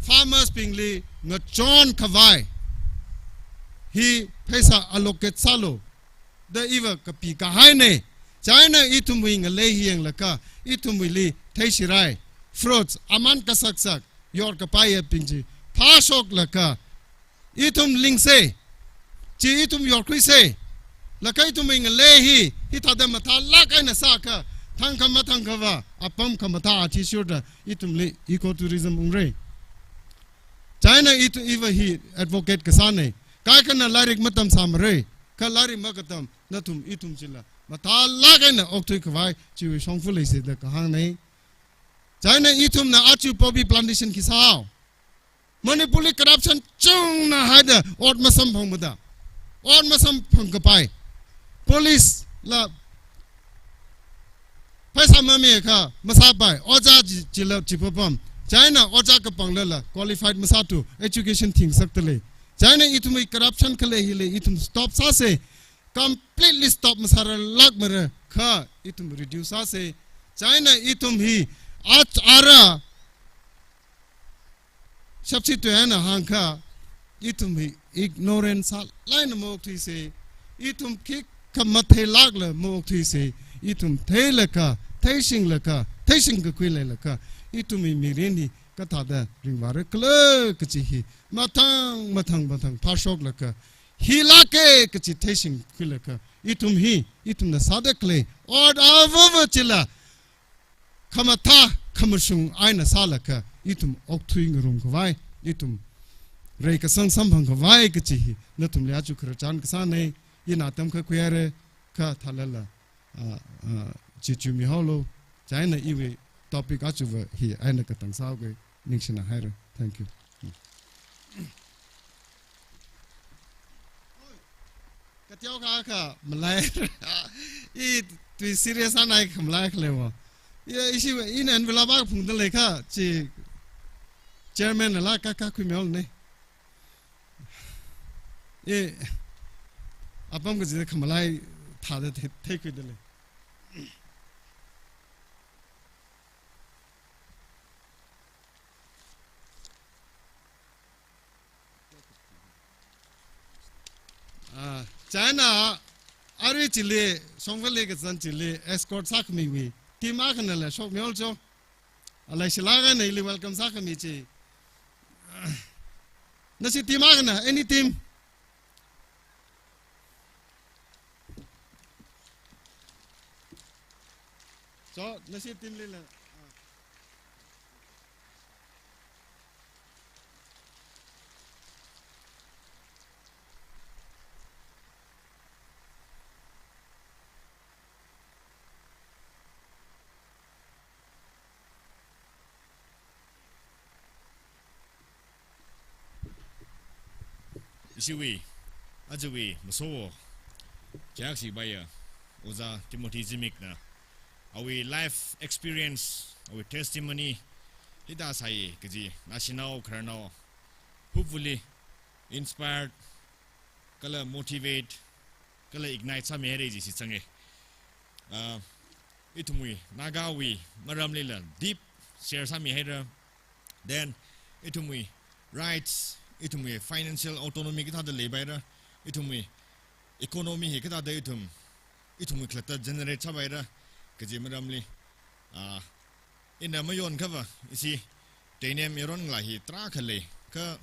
farmers bingli ngachon khavai hi pheisā allocate sālu da iva kapikahaina. Chieina ithumwui ngalei hi yanglaga, ithumwuili theishirai, fruits, aman kasaksak yorkapaiya bing chi phāshoklaga, ithum lingsa, chi ithum yorkhuisa, laga ithumwui ngalei hi, hithāda mathālāk eina sākha, thangkha mathangkhava apam khamathā athishurda ithumli ecotourism ungra. Chieina ithu-, iva hi advocate kasāna. Kaikhana lairik matamsāmara, kha lairik makatam nathum ithum chila mathālāk eina okthui khavai chiwui shongfa leisa da kahāngna. Chieina ithumna aja poppy plantation khi sāhao. Manipurli corruption chungna haida ot masamphangmada, ot masamphangkapai. Police la pheisā mamiakha masāpai, ojā chi, chila chipapam. Chieina ojā kapanglala qualified masāthu, education thingsakta lei. Chieina ithumwui corruption khalei hili ithum stop sāsa, completely stop masārarlākmara, kha ithum reduce sāsa. Chieina ithum hi ach ara shapsi tuihaina hāngkha, ithum hi ignorance sālāk eina maokthuisa, ithum khikha matheilākla maokthuisa, ithum theilaga, theishinglaga, theishing kakhui leilakha, ithumwui mirin hi kathāda ringvārakhala kachi hi mathang, mathang, mathang phāshoklaga, hilāka kachi theishingkhuilaga, ithum hi, ithumna sāda khalei ot avava chila khamathā, khamashung eina sālaga, ithum okthui ngarumkhavai, ithum reikasang samphangkhavai kachi hi nathumli aja khararchan kasāna. Ina atam kha khuihaira, kha thālala, ah, ah, chichu mihaolu. Chieina iwui topic ajava hi eina katang sāhaoga, ningshina haira. Thank you. Kateokha kha malai. I tui serious eina kha malai khalei wo. Ya, ishi, ina envelope akha phungda leikha, chi chairman nala ka, kakhui mihaolei. E, apam kachida khamalai thāda thei, theikhuida lei. Ah, chieina, arui chili, Shongfali kazan chili, escort sākhamiwui team akhanala shokmihaolu cho. Alai shilākha neili welcome sākhami chi. Nashi team akhana, any team? So, nashi team lila. Ishiwui, ajawui masowo, kayākha shibaiya, Ojā Timothy Zimikna, awui life experience, awui testimony, hithāda sāi kaji, naoshinao khararnao, hopefully, inspired, kala motivate, kala ignite sāmihaira ji shitsanga. Ah, ithumwui, Nagawui maramlila deep share sāmihaira. Then, ithumwui rights, ithumwui financial autonomy kathāda leipaira, ithumwui economy hi kathāda ithum, ithumwui khalatta generate sāpaira, kaji maramli, ah, ina mayonkhava, ishi, Teinem yaron ngalā hi tarākha lei, kha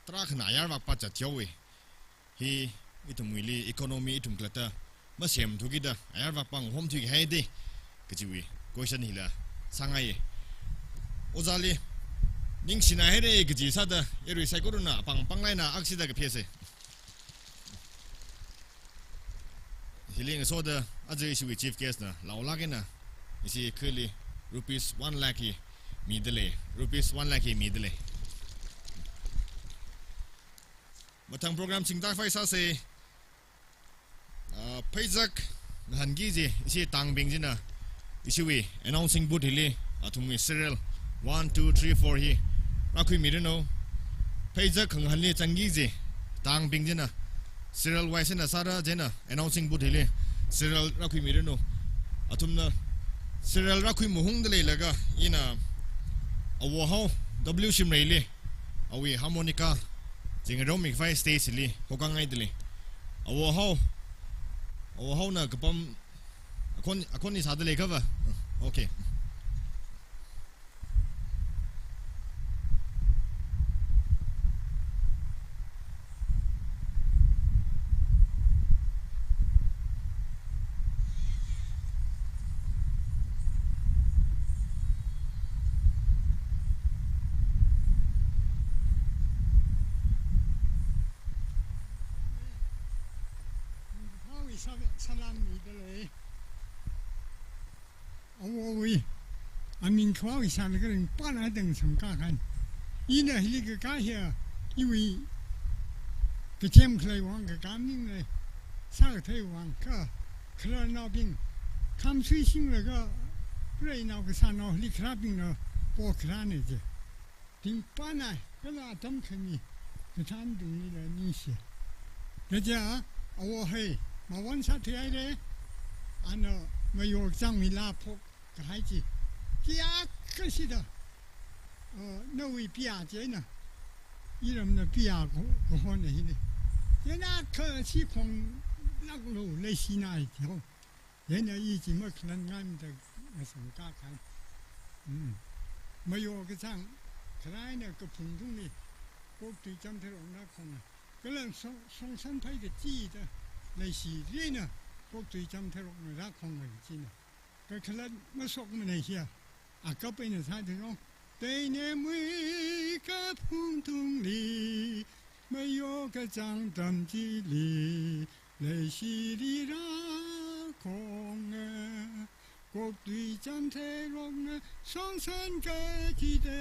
tarākhana ayarvakpa zathaowa. Hi ithumwuili economy ithum khalatta masemthukida, ayarvakpa ngahomthuki haida, kajiwui question hila sāngaiya. Ojāli ningshina haira kaji sāda, arui saikorana apāng pānglaina akshida kapheisa. Hili ngasoda aja ishiwui chief guest na laolāk eina ishi khali rupees one lakh hi mida lei, rupees one lakh hi mida lei. Mathang program singda phai sāsa, ah, pheizak ngahānki ji, ishi tāngbing china, ishiwui announcing booth hili, athumwui serial one, two, three, four hi rākhuimiranu. Pheizak khangahānli zangki ji, tāngbing china, serial wise eina sāra chieina, announcing booth hili, serial rākhuimiranu. Athumna, serial rākhui mahungda leilaga, ina, Awo Hao, W Shimreili, awui harmonica, zingromikhavai stage li, hokāngaida lei. Awo Hao, Awo Haona kapam, akhon, akhon ni sāda leikhava. Okay. Awowi, Awowui aming khavai sālaga ringphānā da samkakhana. Ina hili kakā hiya, iwui kachem khalei vang kakā maningla, sākathei vang kha, khararnaobing, khamsui singlaga, preinao kasānao hili kharābingna, pokharāna ji. Ringphānā, kala atam khami, kathānbinglila ningshi. Kaja, Awo hi, mawon sāthuihaira, ana mayo kachāng mila phokkahai chi. Kayākha shida, uh, nawui pia chieina, iramna pia ko, kahona hina. Chieina kha shikhonglāklu leishina hi ho. Chieina i chi makhalanngaimada ngasangkakhai. Mm. Mayo kachāng, kharā eina kaphung tungli, koktui chamtheirokna rākhonga. Kala song, songshan phai kachida, leishirina, koktui chamtheirokna rākhonga china. Kakhalat masokmana hiya, akap eina sāthuirong. Teinemwui kaphung tungli, mayo kachāng atam chili, leishiri rākhonga, koktui chamtheirokna songshan kachida,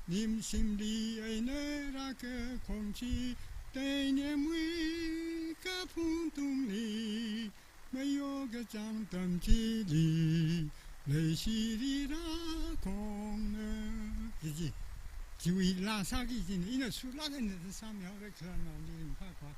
nimshimli eina rākakhong chi, teinemwui kaphung tungli, mayo kachāng atam chili, Leishirira kongna. Jiji. Chiwui laa sāki jina. Ina sulaga na sāmihaora khala nao ni ringphākha.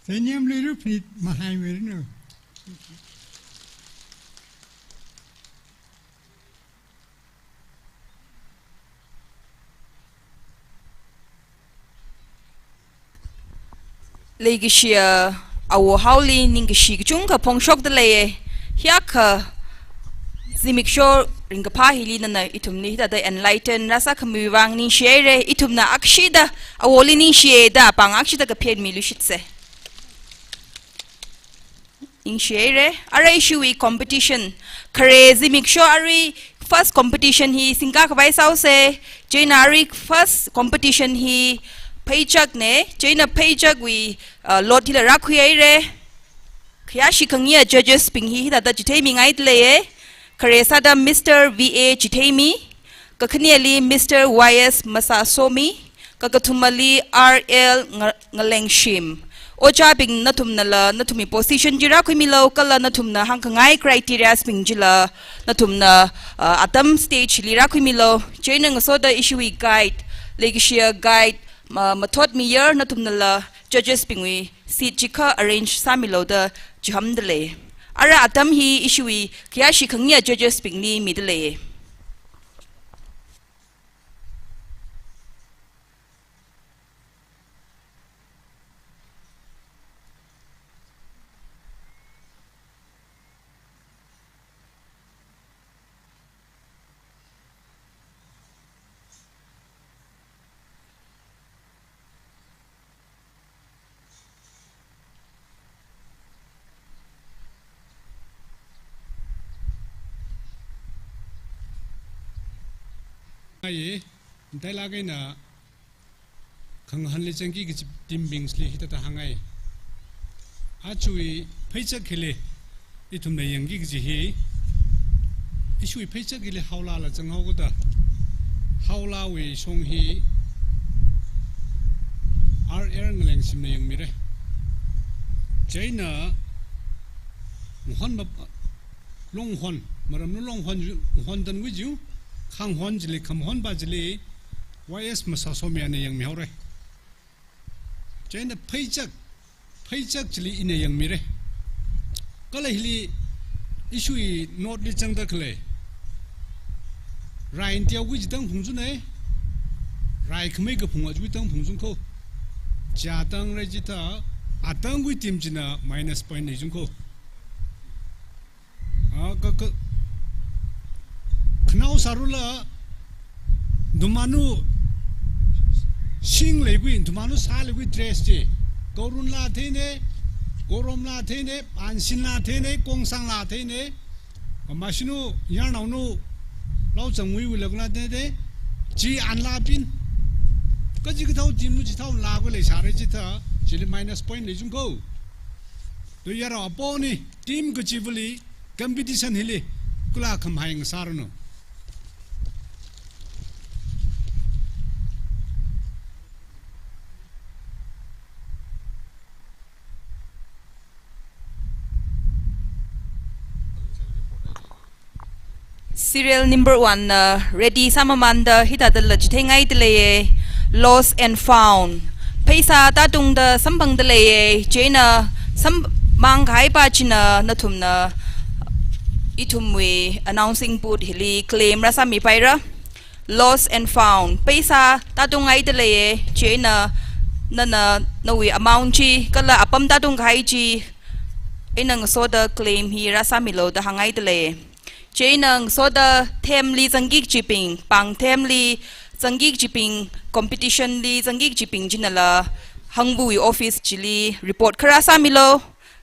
Sanyam liru pnit mahai merino. Leikashiya awo Haoli ningkashi kachungkha phongshokda leiye. Hiyākha zimiksho ringkaphā hili nana ithumli hithāda enlighten rāsākhamiwui vang ningshihaire. Ithumna akshida awoli ningshiye da pāng akshida kaphenmiluishitse. Ningshihaire. Arui ishiwui competition. Khare zimiksho arui first competition hi singkakhavai sāuse. Chieina arui first competition hi pheichakne. Chieina pheichakwui, uh, lot hila rākhuihaire. Khayāshi khangayi judges bing hi hithāda chitheimi ngaida leiye. Khare sāda Mister V A Chitheimi, kakhaneli Mister Y S Masasomi, kakathumali R L Nga-, Ngalengshim. Ojābing nathumnala nathumwui position chi rākhuimilu, kala nathumna hāngkhangai criterias bing chila nathumna, uh, atam stage li rākhuimilu. Chieina ngasoda ishiwui guide, leikashiya guide, ma-, mathotmiyar nathumnala judges bingwui seat chikha arrange sāmilu da chihamda lei. Ara atam hi ishiwui khayāshi khangayi judges bingli mida lei. Ai, ntai lagina khangahānli zangki kaji team bingli hithāda hāngai. Ajawui pheichak hili ithumna yangki kaji hi, ishiwui pheichak hili Haolala zanghaokada, Haolawui shong hi R L Ngalengshimna yangmire. Chieina ngahon map-, longhon, maram longhon, hondan wujiu, khanghon chili, khamhonpa chili, Y S Masasomi ana yangmihaore. Chieina pheichak, pheichak chili ina yangmire. Kala hili Ishui note li zangda khalei. Rai ntiao kui jitang phungzun ai. Rai khamei kaphung a jui tang phungzun ko. Chia tang rai jita, atang kui team china minus point nei zun ko. Ah, ka, ka, khanao sārula, dumanu sing leikui, dumanu sā leikui dress chi. Korun la thene, korom la thene, ansin la thene, kongsang la thene. Mashinu, yarnaonu, lau zangwui wui la kula thene. Chi an la pin. Kaji kathao team nu chithao la kule sāra jita, chili minus point nei zun ko. To yara aponi, team kachivali, competition hili, kula khamhai ngasāranu. Serial number one na ready sāmamanda hithāda la chitheingaida leiye. Lost and found. Pheisā tātungda samphangda leiye. Chieina samphanghaipa china nathumna ithumwui announcing booth hili claim rāsāmipaira. Lost and found. Pheisā tātungngaida leiye. Chieina nana nawui amount chi, kala apam tātungkahai chi, eina ngasoda claim hi rāsāmilu da hāngngaida leiye. Chieina ngasoda themli zangki kajibing, pāng themli zangki kajibing, competition li zangki kajibing chinala hangvuwui office chili report kha rāsāmilu.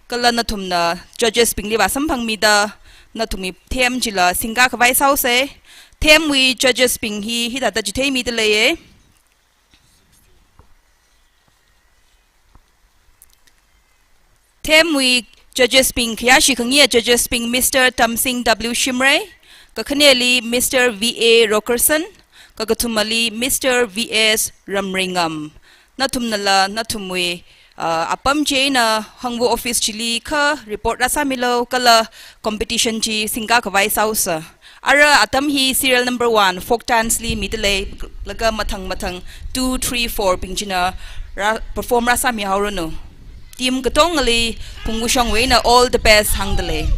Kala nathumna judges bingli vāsamphangmida, nathumwui them chila singkakhavai sāuse. Themwui judges bing hi hithāda chitheimida leiye. Themwui judges bing, khayāshi khangayi judges bing, Mister Tamsing W Shimray, kakhaneli Mister V A Rokerson, kakathumali Mister V S Ramreingam. Nathumnala nathumwui, ah, apam chieina hangvu office chili kha report rāsāmilu, kala competition chi singkakhavai sāuse. Ara atam hi serial number one, folk dance li mida lei, laga mathang mathang two, three, four bing china rā, perform rāsāmihaoranu. Team katongali Phungvushongwui eina all the best hāngda lei.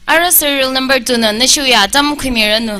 Ara serial number two na nashiwui atam khuimiranu.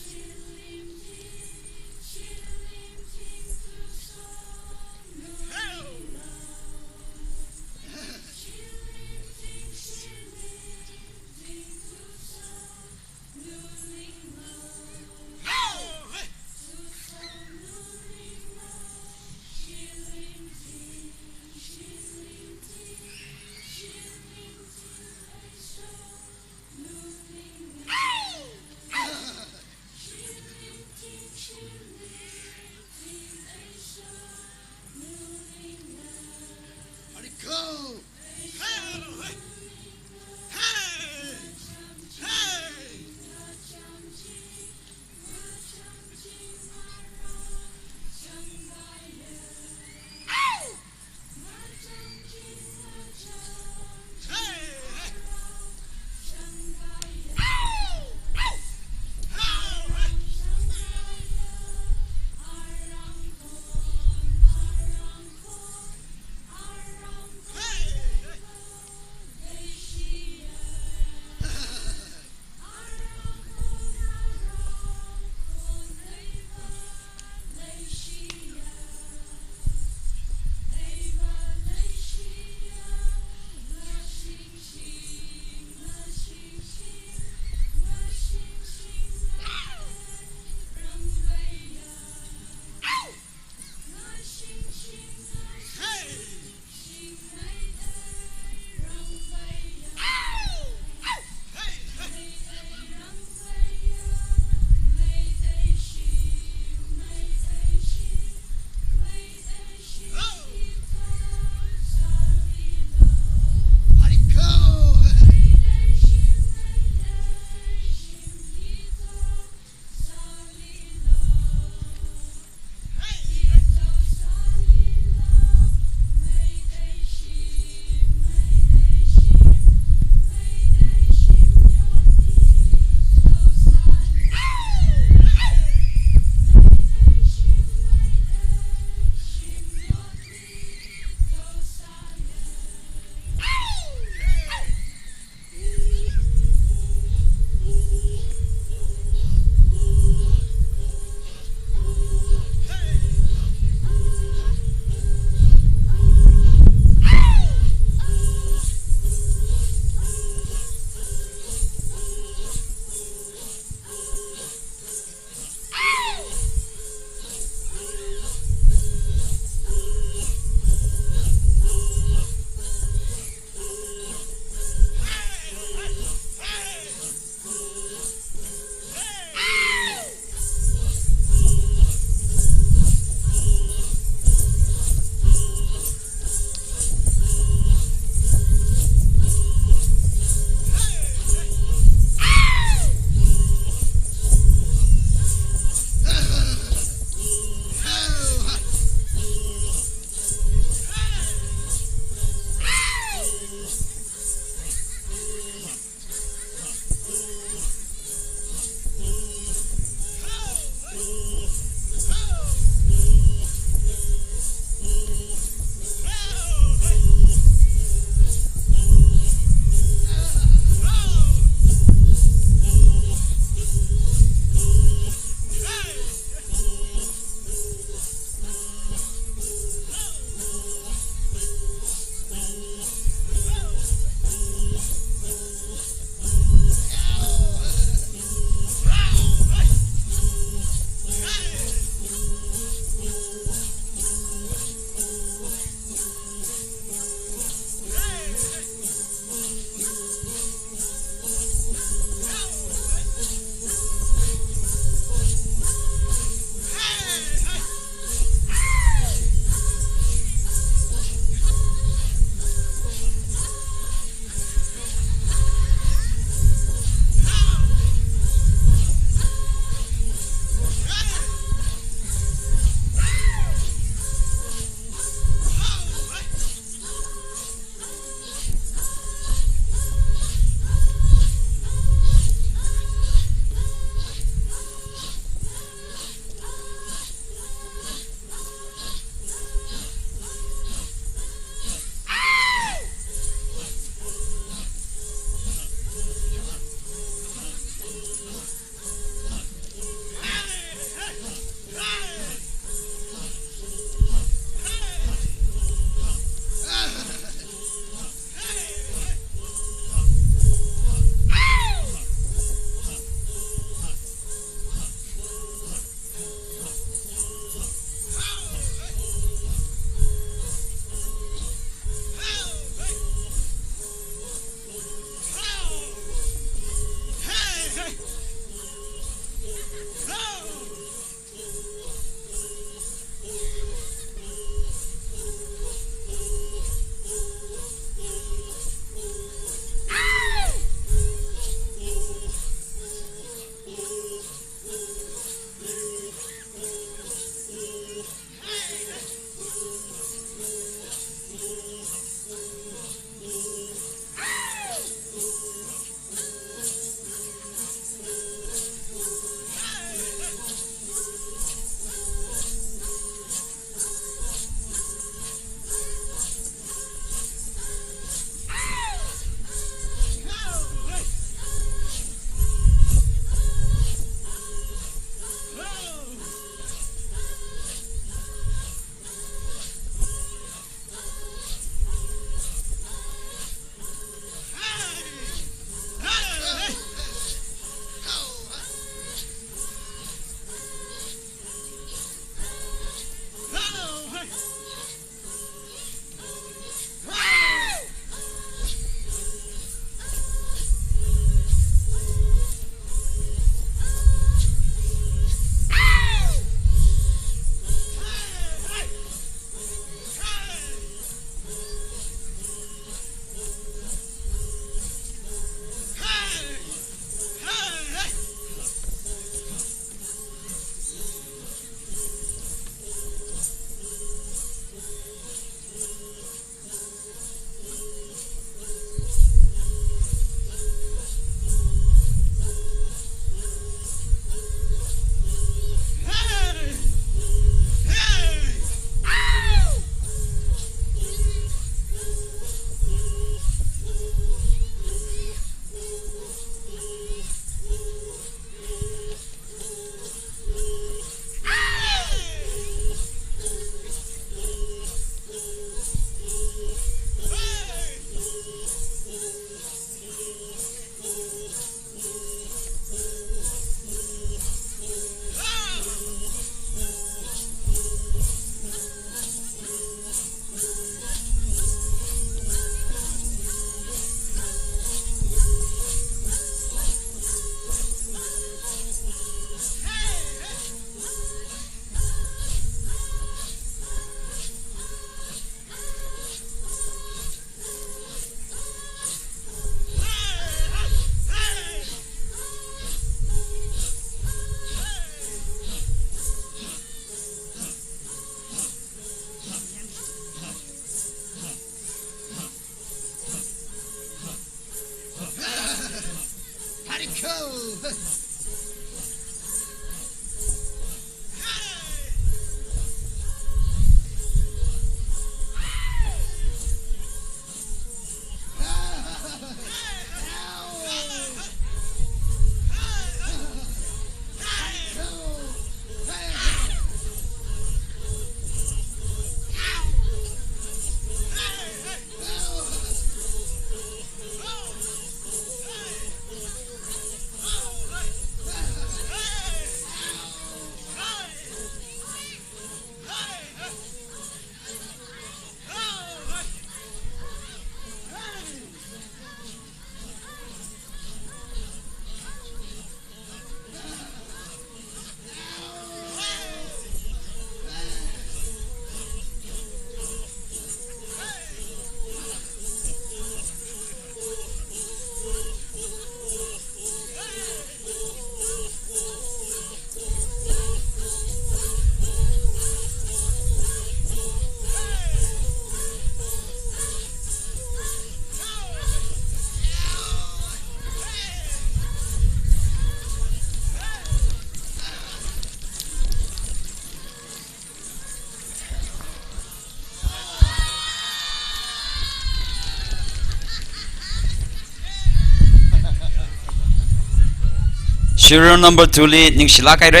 Serial number two li ningshilāk haira.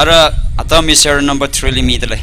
Ara atam hi serial number three li midalei.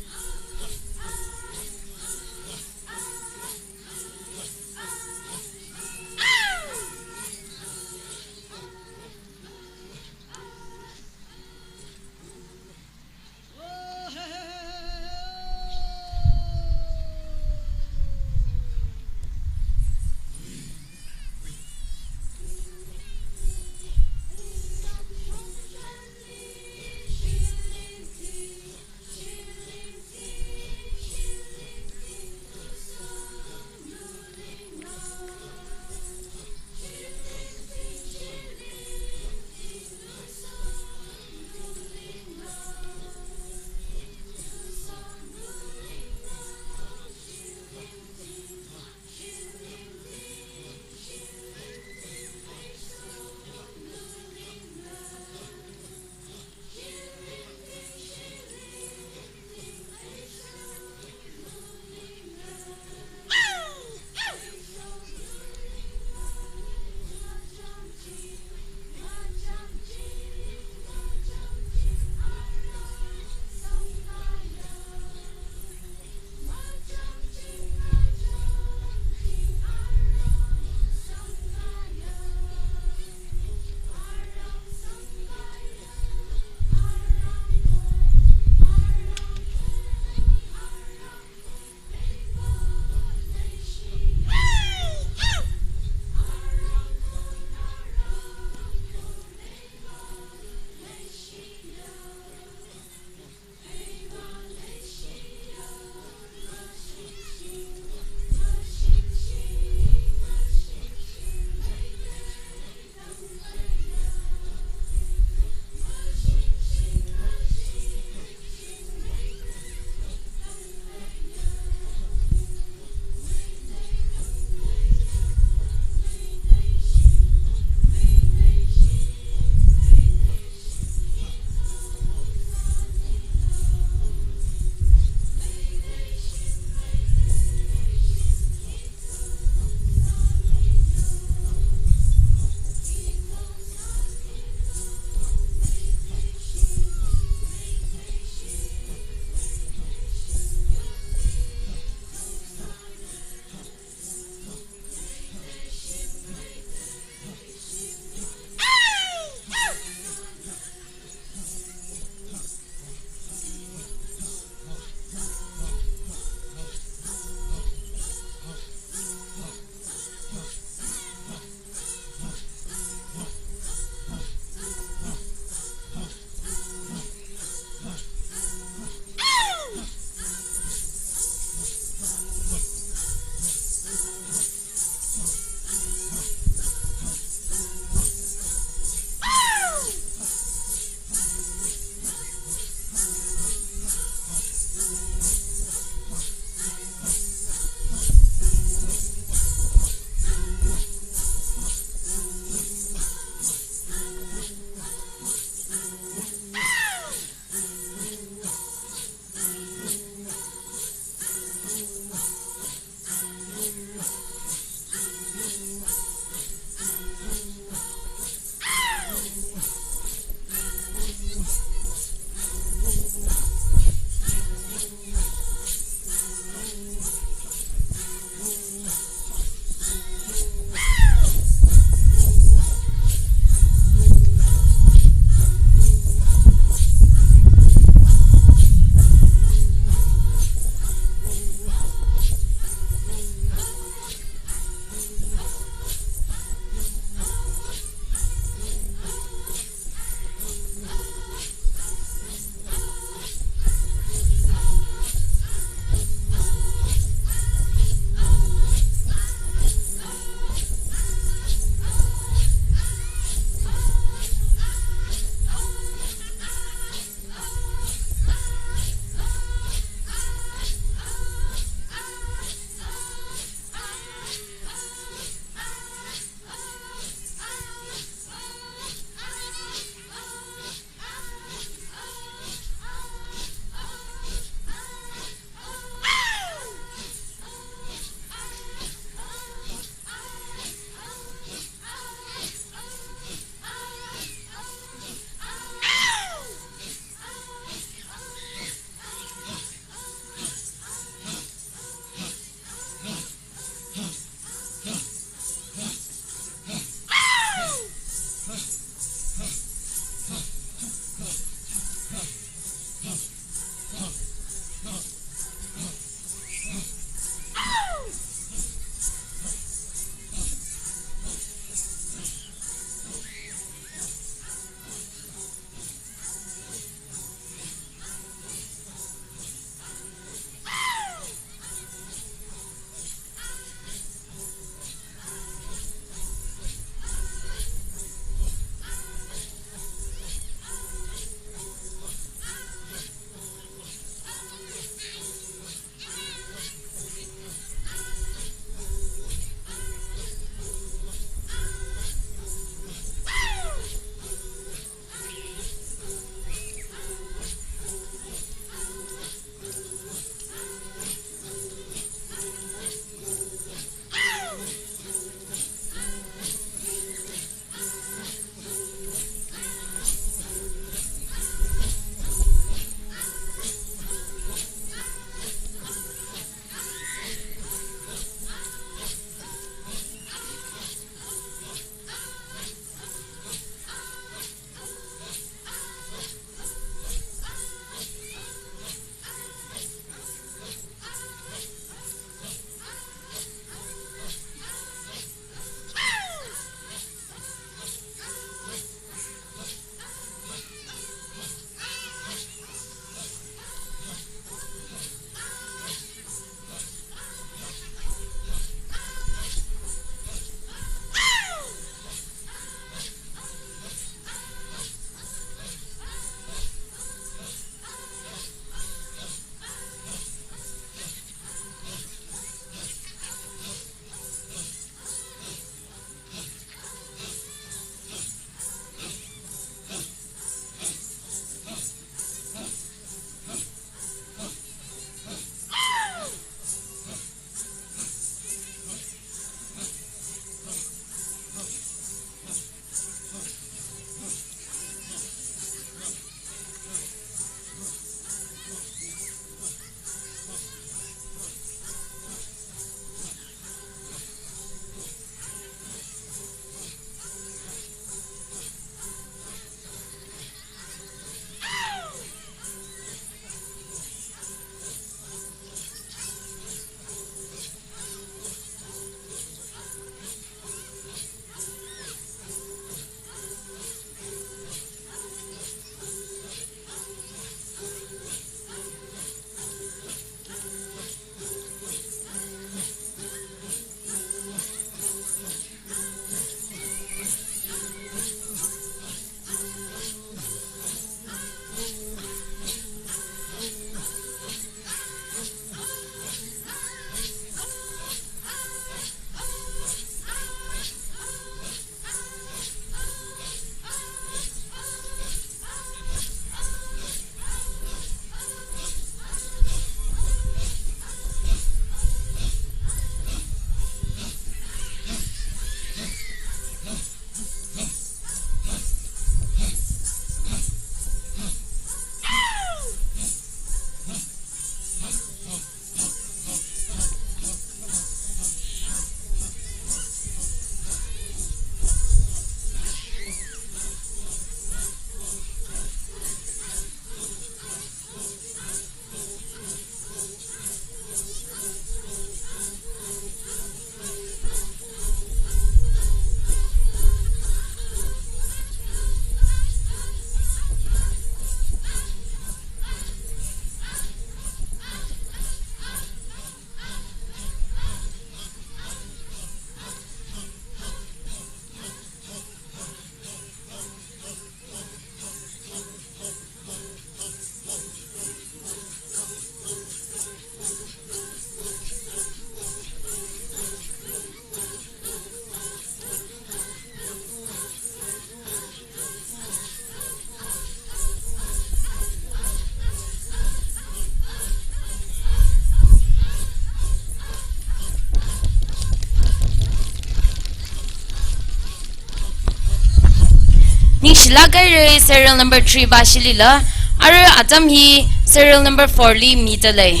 Ningshilāk haira serial number three pāshilila, arui atam hi serial number four li midalei.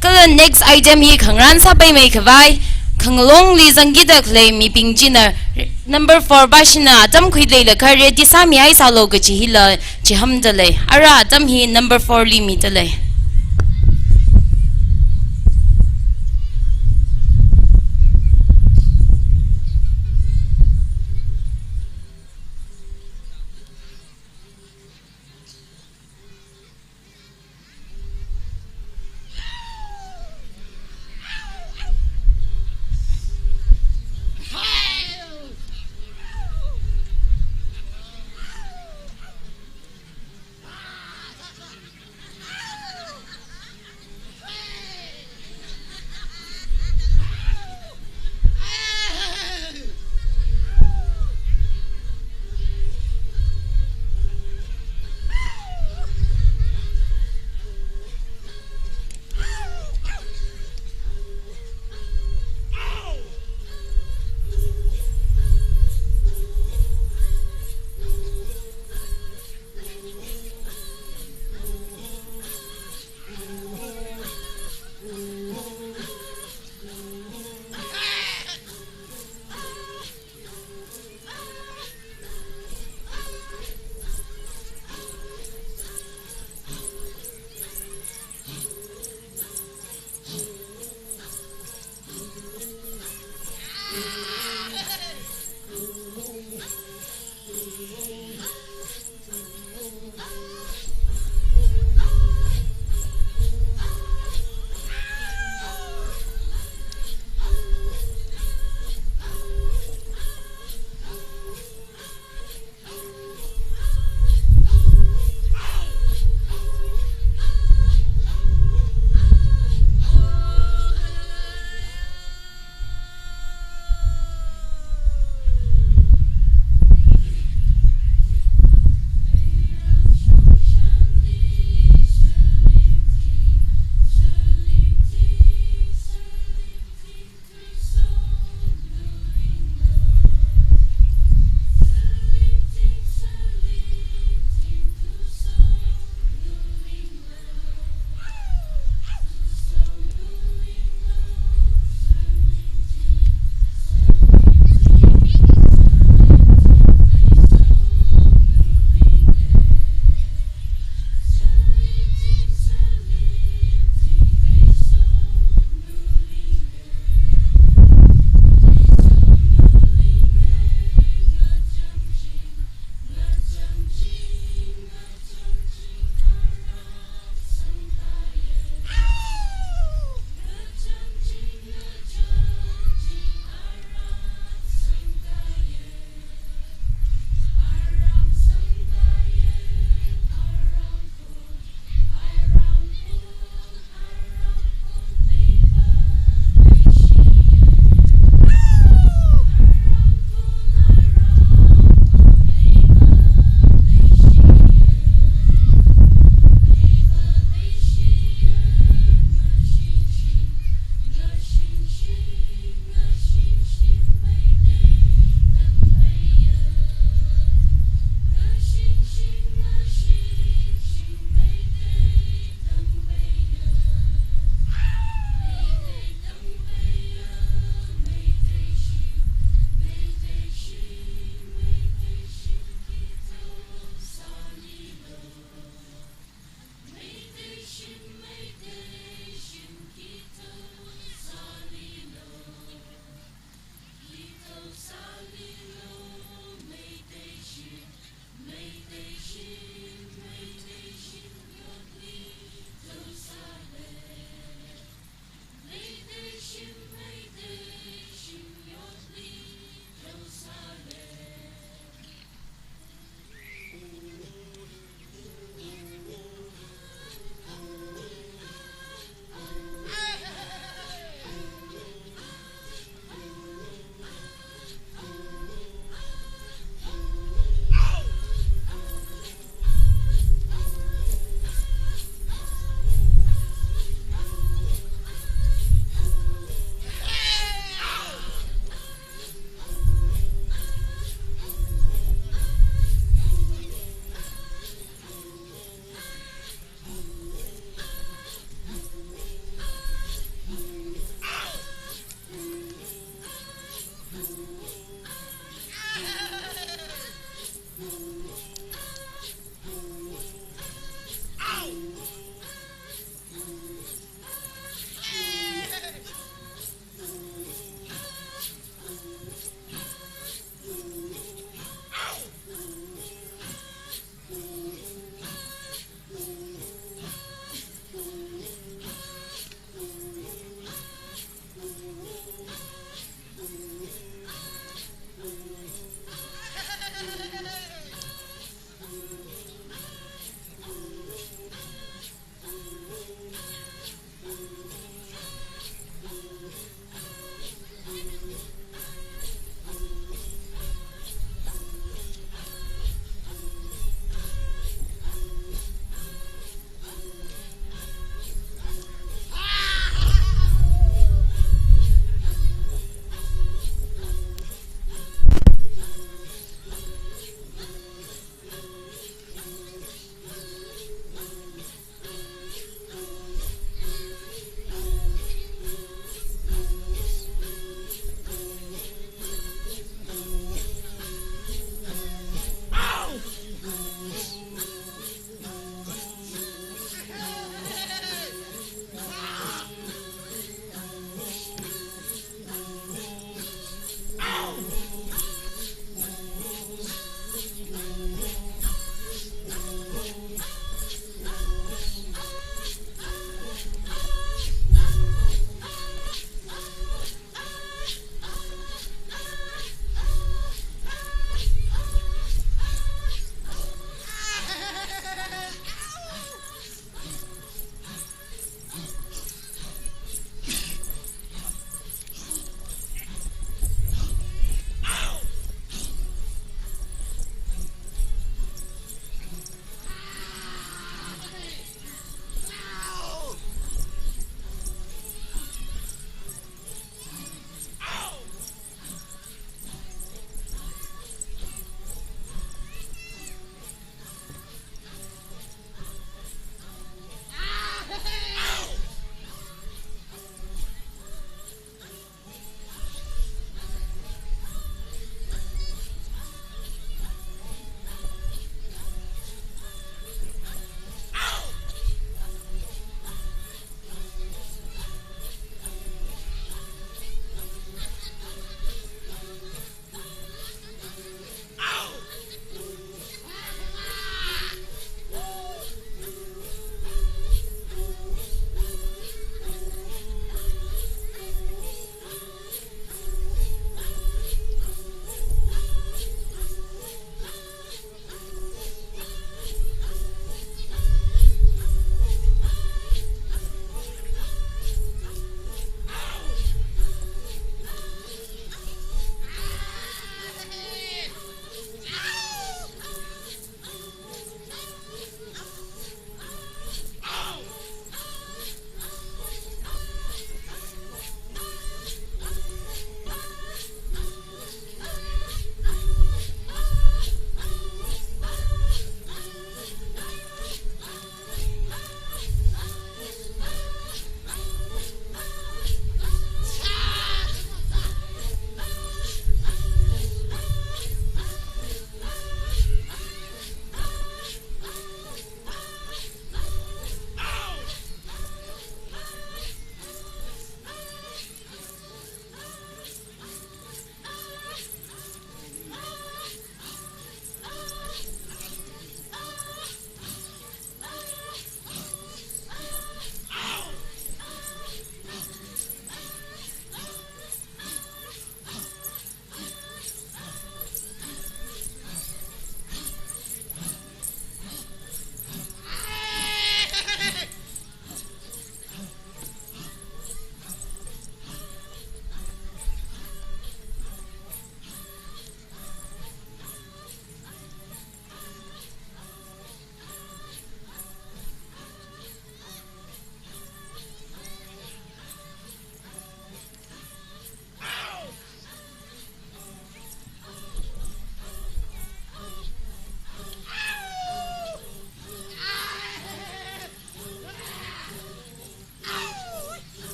Kala next item hi khangarān sāpaimei khavai, khangalongli zangkida khalei mibing china number four pāshina atam khuileilakha ready sāmihaisālu kaji hila chihāndalei. Ara atam hi number four li midalei.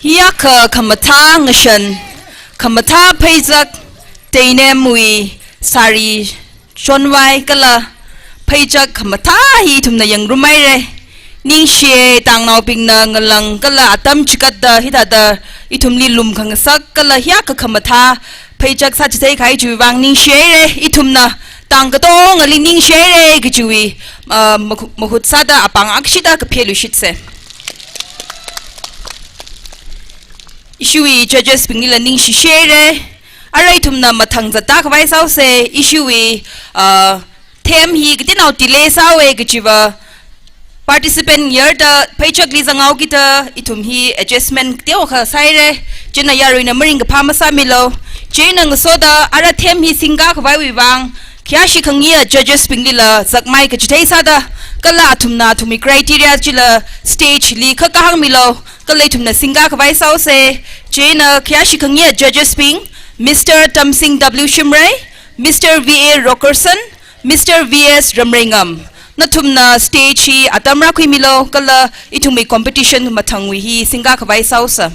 Miyakha khamathā ngashan, khamathā pheichak, teinemwui sari chonvai kala pheichak khamathā hi ithumna yangrumhaira. Ningshiya tangnaobingna ngalang kala atam chikatda hithāda ithumli lumkhangasak kala hiyakha khamathā pheichak sāchithei kahai chiwui vang ningshihaira, ithumna tang katongali ningshihaira kajiwui, ah, makhu-, mahut sāda apāng akshida kapheluishitsa. Ishiwui judges binglila ningshishihaira. Arui ithumna mathang zatda khavai sāhaosa, ishiwui, ah, theme hi katinao delay sāhaowa kajiva participant yarda pheichakli zanghaokida ithum hi adjustment teokha sāhaira. Chieina yaruina maringkaphā masāmilu. Chieina ngasoda ara theme hi singkā khavaiwui vang khayāshi khangayi judges binglila zakmai kachithei sāda kala athumna athumwui criteria chila stage li khakahāng milu. Kala ithumna singkā khavai sāhaosa. Chieina khayāshi khangayi judges bing, Mister Tamsing W Shimray, Mister V A Rokerson, Mister V S Ramreingam, nathumna stage hi atam rākhuimilu kala ithumwui competition mathangwui hi singkā khavai sāhaosa.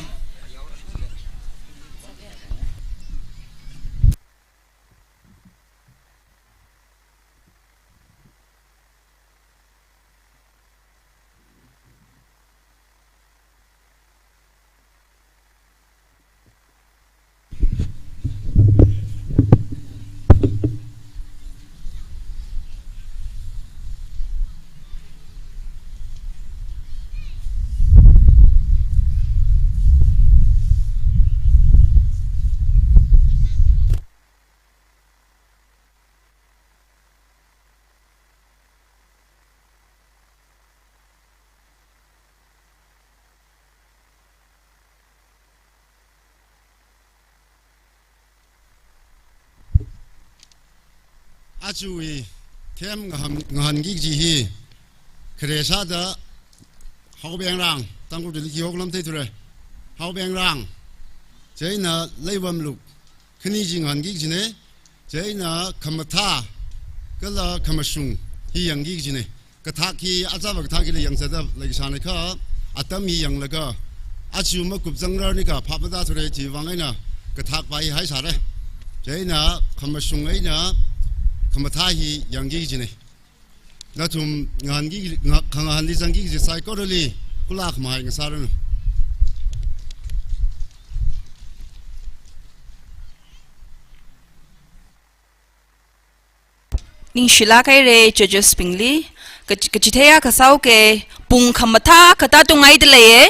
Ajawui theme ngaham-, ngahānki kaji hi khare sāda Haobengrang, Tangkhul tuili khi hoklam theithura. Haobengrang, chieina Leiwamluk, khani chi ngahānki kajina, chieina khamathā kala khamashung hi yangki kajina. Kathak hi, achāva kathak hila yangsāda leikasāna kha, atam hi yanglaga, aja makup zangrarni kaphap matāthura chiwui vang eina kathak pa hi haisāra. Chieina khamashung eina khamathā hi yangki kajina. Nathum ngahānki, nga-, khangahānli zangki kaji saikorali kulak mahai ngasāranu. Ningshilāk haira judges bingli, ka-, kachitheiya kasāo ke, pung khamathā katātunghaida leiya,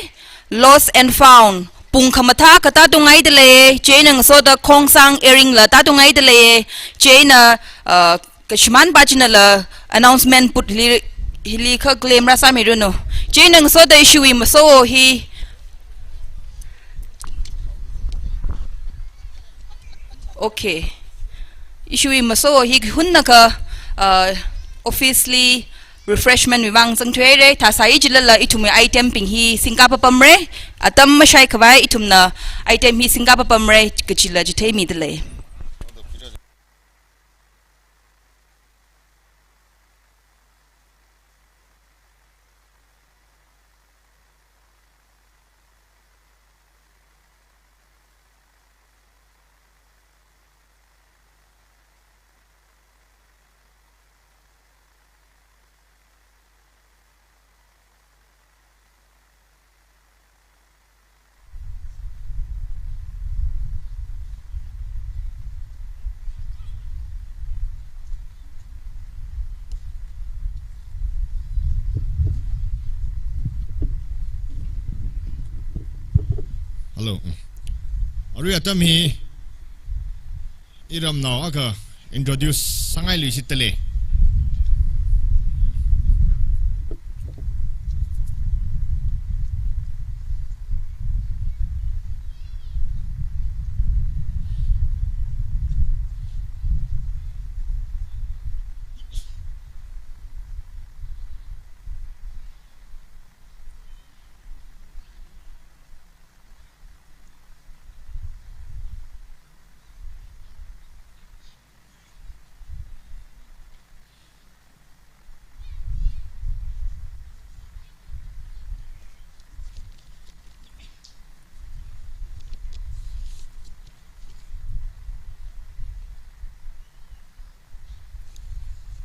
lost and found, pung khamathā katātunghaida leiya, chieina ngasoda Khongsang Earing la tātunghaida leiya, chieina, uh, kashimānpa chinala announcement put hili, hili kha claim rāsāmiranu. Chieina ngasoda ishiwui maso hi. Okay. Ishiwui maso hi hunna kha, uh, office li refreshment wui vang zangthuihaira, thāsai jilala ithumwui item bing hi singkā papamra, atam mashai khavai ithumna item hi singkā papamra, kajila chitheimida lei. Hello. Arui atam hi iramnao akha introduce sāngailuishitda lei.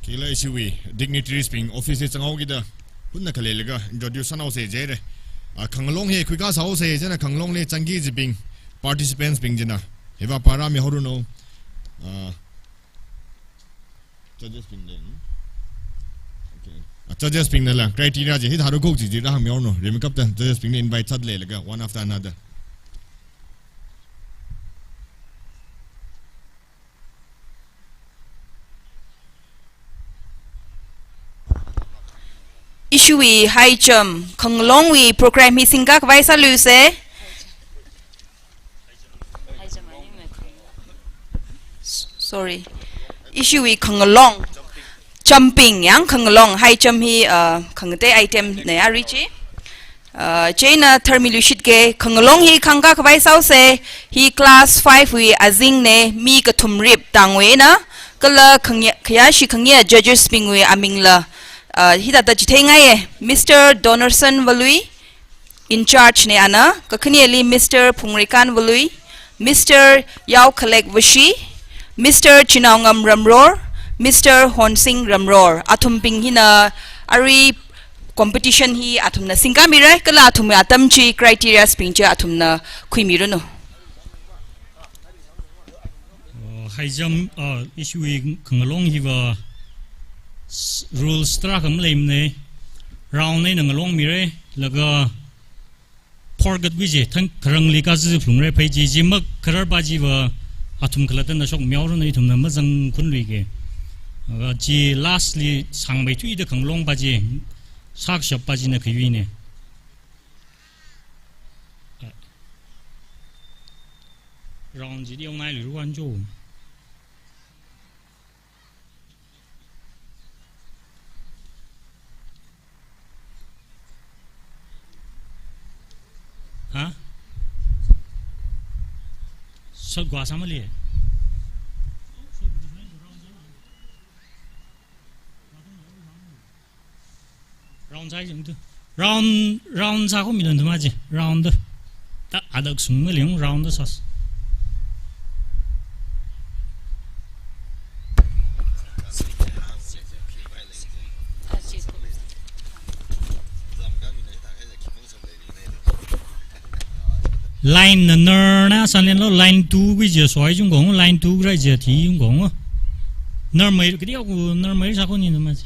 Chila ishiwui dignitaries bing office li zanghaokida, hunna khaleilaga introduce sāhaosa jire. Ah, khangalong hi khuikasā haosa jina, khangalongli zangki kajibing, participants bing china. Hiva para mihaoranu. Ah, judges bingli, hmm? Okay. Ah, judges bingnala criteria chi hithāda kok chi chi rāhāngmihaoranu. Rimeikapta judges bingli invite sāda leilaga, one after another. Ishiwui High Jump khangalongwui program hi singkakhavai sāluisa. S-, sorry. Ishiwui khangalong. Jumping, yang khangalong. High jump hi, uh, khangatei item na arui chi. Uh, chieina tharmi luishitki, khangalong hi khangkakhavai sāhaosa, hi class five wui azingna, mi kathum rip tangwui eina, kala khangya-, khayāshi khangya judges bingwui amingla, uh, hithāda chitheingaiya, Mister Donaldson Valui, in charge na ana, kakhaneli Mister Phungreikan Valui, Mister Yaokhalek Vashi, Mister Chinaongam Ramror, Mister Honsing Ramror. Athumbing hina arui competition hi athumna singkamira, kala athumwui atam chi criterias bing chi athumna khuimiranu. Uh, high jump, uh, ishiwui khangalong hiva s-, rules tarākha maleimana, round eina ngalongmira, laga phorkatwui chi, thang kharangli kazi phlungra phei chi, chi makhararpa chiva athum khalattana shokmihaoranu, ithumna mazangkhunluiki. Laga chi last li sāngmeithuida khangalongpa chi, sākashappa china khayuina. Round chi diyaonai luiruan jo. Ha? Sot gwa samali. Round sāi jing tu. Round, round sākhuimilu tu maji. Round tu. Ta adak sung mali yung round tu sas. Line na nar na san lenlo, line two wui chi soi jung kong, line two rai chi thi jung kong. Nar mai, kadi aku nar mai sākhuini na maji.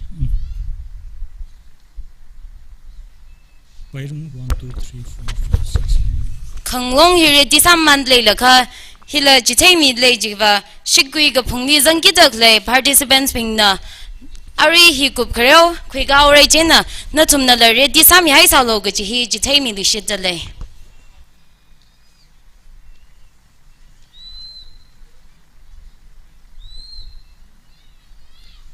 Wait, one, two, three, four, five, six, seven. Khangalong hi ready sāman leilakha, hila chitheimi lei jiva, shikgui kaphungli zangkida khalei participants bingna, arui hi kupkhareo, khuikahaora china, nathumnala ready sāmihai sālu kaji hi chitheimi luishitda lei.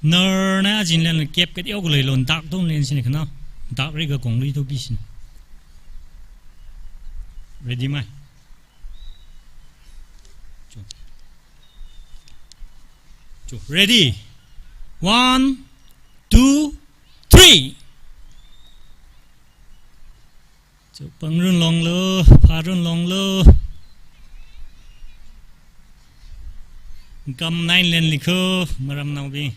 Nar na jin len kep kat yau kulei lon dak dong len sin kana. Dak ri ka kong ri to bi sin. Ready mai. Cho. Cho. Ready. One, two, three. Cho, pangrun longlu, pharun longlu. Kam nine len likho, maram nau bi.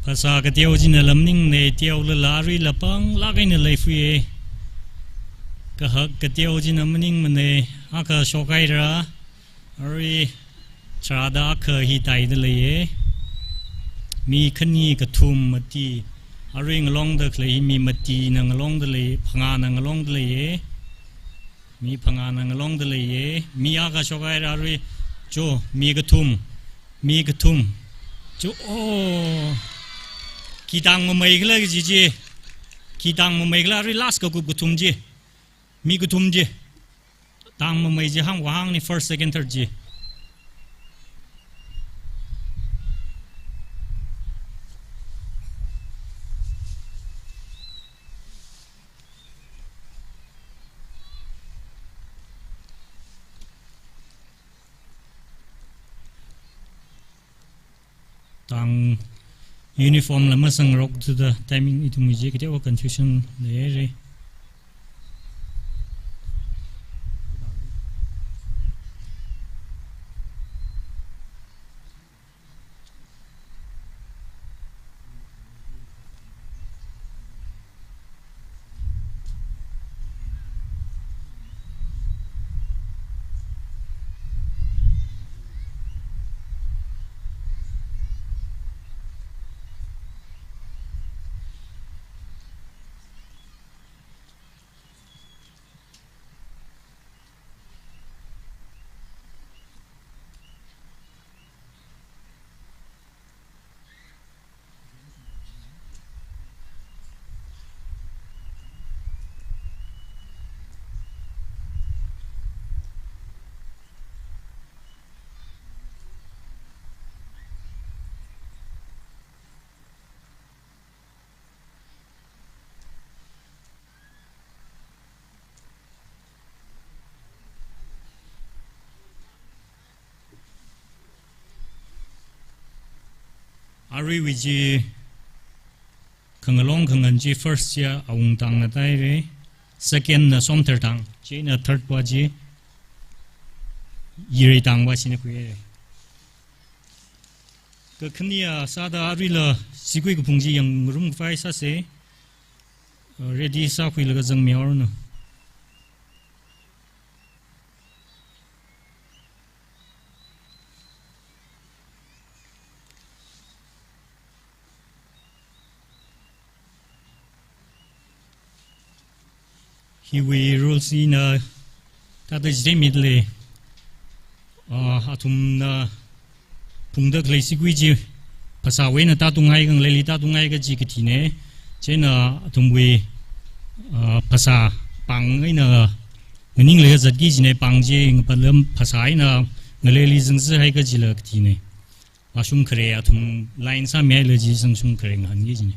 Phasā kateo china lamning ne, teo lala arui lapang lak eina leifui e. Kahak kateo china maningmana, akha shokhaira, arui tharāda akha hi taida leiya. Mi khani kathum mati, arui ngalongda khalei mi matina ngalongda lei, phangāna ngalongda leiya. Mi phangāna ngalongda leiya. Mi akha shokhaira arui. Cho, mi kathum. Mi kathum. Cho, oh. Khi tang mamei khala kaji chi. Khi tang mamei khala arui last kakup kathum chi. Mi kathum chi. Tang mamei chi hāngva hāngni first, second, third chi. Tang uniform la masangrok thuda timing ithum ije kateowa confusion leira. Aruiwui chi khangalong khangan chi first ya Awungtangna taire, second na Somthartang, chieina third pa chi Yireitang pa china khuiye. Kakhane a sāda aruila sigui kaphung chi yangngarum khavai sāse, ready sākhuilaga zangmihaoranu. Hiwui rules hina thāda chithei midalei. Ah, athumna phungda khalei sigui chi phasāwui eina tātunghai kha ngaleili tātunghai kaji kathine. Chieina athumwui, ah, phasā pāng eina nganinglaga zatki kajine, pāng chi ngapatlam phasā eina ngaleili zangzahai kajila kathine. Vāshung khare athum line sāmihaila chi zangshung khare ngahānki kajine.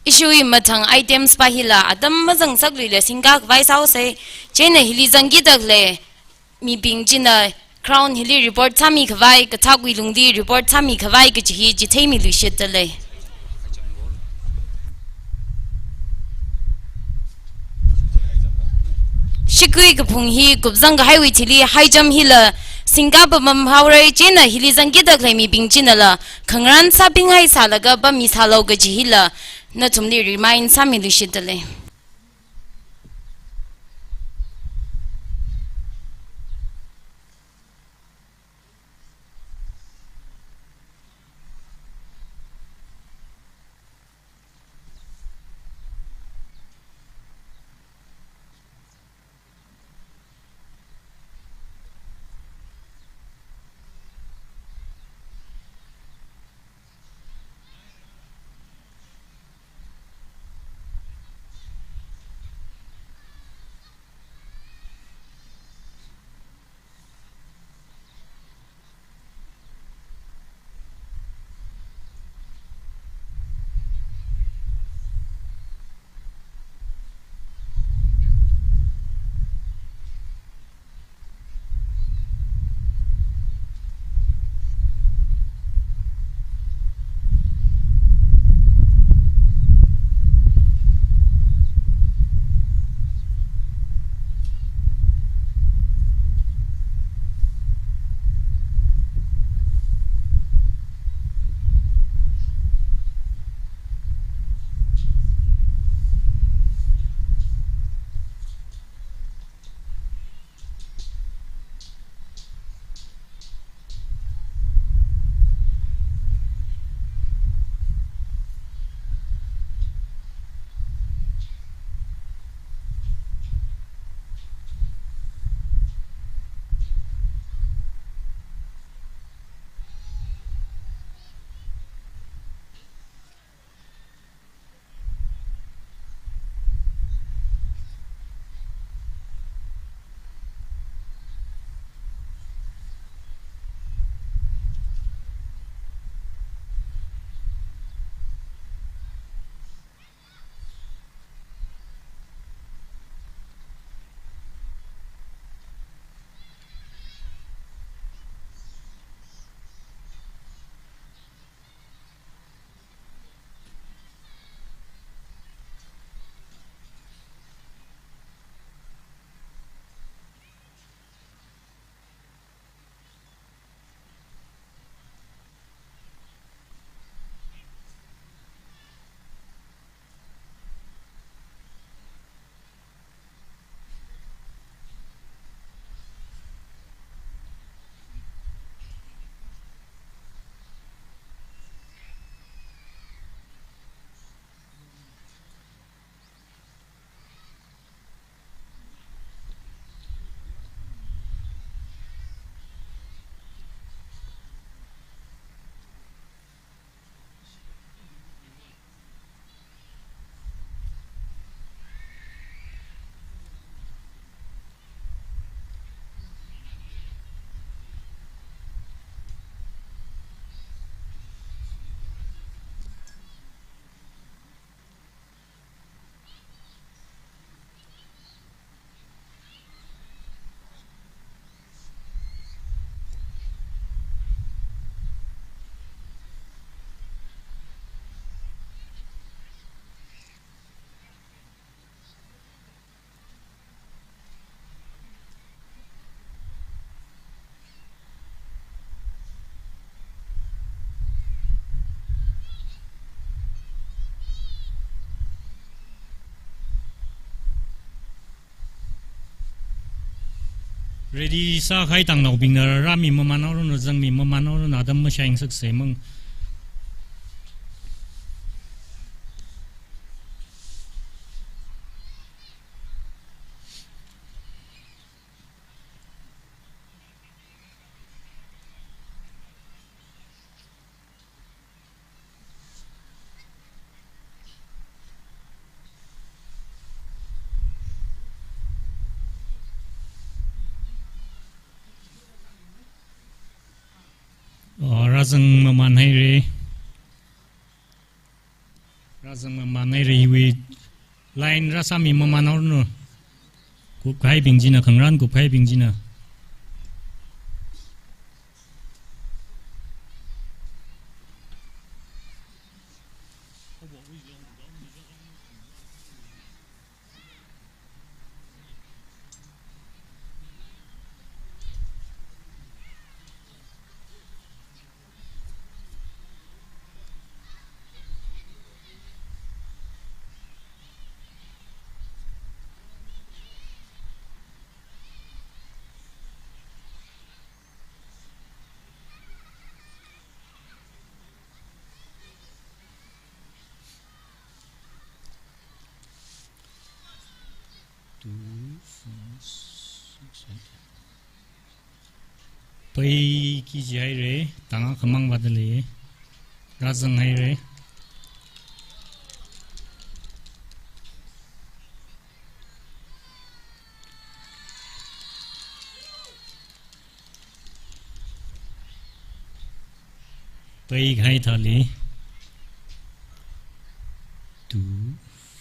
Ishiwui mathang items pa hila atam mazang sakluila singkā khavai sāhaose. Chieina hili zangkida khalei mibing china crown hili report sāmi khavai, kathakwui lungli report sāmi khavai kaji hi chitheimiluishitdalei. Sigui kaphung hi kupzang kahaiwui thili high jump hila singkā pamam haore. Chieina hili zangkida khalei mibing chinala khangarān sābinghai sālaga pammi sālu kaji hila nathumli remind sāmiluishitdalei. Ready sākahai tangnaobingna rāmi maman haoranu, zangmi maman haoranu, atam mashaingsakse mang. Oh, rāzang maman haire. Rāzang maman haire, iwui line rāsāmi maman haoranu. Kupkahaibing china, khangarān kupkahaibing china. Two, four, six, eight. Pai kiji haire, tangakhamang vāda lei. Rāzang haire. Pai kahai thāli. Two,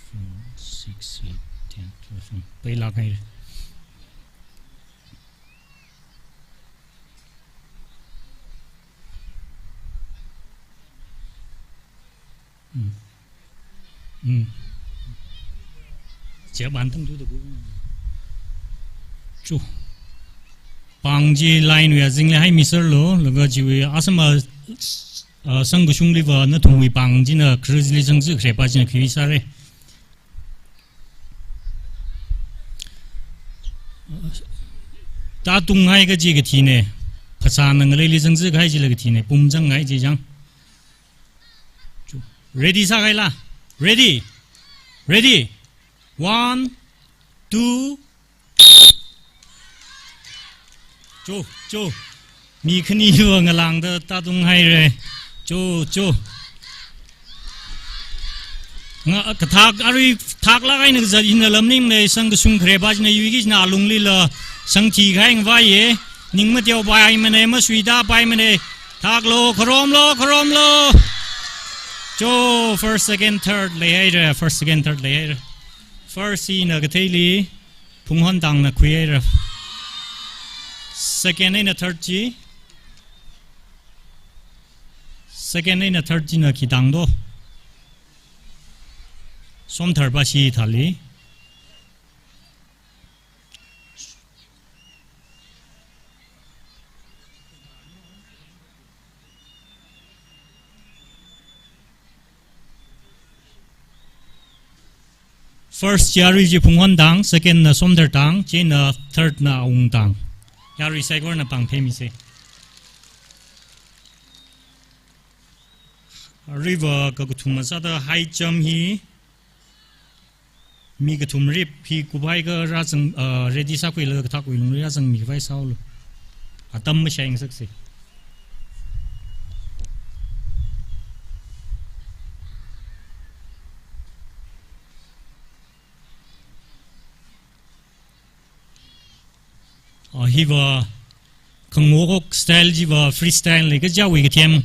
four, six, eight, ten, twelve. Pailāk haire. Mm. Mm. Chiya bantang tu tu ku. Chu. Pāng chi line wui azingli haimiserlu, laga chiwui asama, ah, sangkashungliva nathumwui pāng china kharu chili zangzikharepa china khi sāre. Tātunghai kaji kathine. Phasāna ngaleili zangzikhai chila kathine. Pumzanghai chi chang. Ready sākahaila? Ready? Ready? One, two. Cho, cho. Mi khaniva ngalāngda tātunghaire. Cho, cho. Nga, kathak arui thaklāk eina kazat hina lamning lei, sangkashung kharepā china yuiki china alunglila sangthi kahai ngavaiye. Ning mateopaimane, masuitapaimane. Thaklo, kharomlo, kharomlo. Cho, first, second, third leihaire, first, second, third leihaire. First hina katheili Phunghon tangna khuihaira. Second eina third chi. Second eina third china khi tangdo? Somtharpa shi thāli. First yarui chi Phunghon tang, second na Somthar tang, chieina third na Awung tang. Yarui saikorana pāng pheimise. Aruiva kakathuma sāda high jump hi mi kathum rip hi kuphai kha rāzang, ah, ready sākhuilaga kathakwui lungli rāzangmi khavai sāhaolu. Atam mashaingsakse. Ah, hiva khangokok style chiva freestyle lei, kajiwui kathem.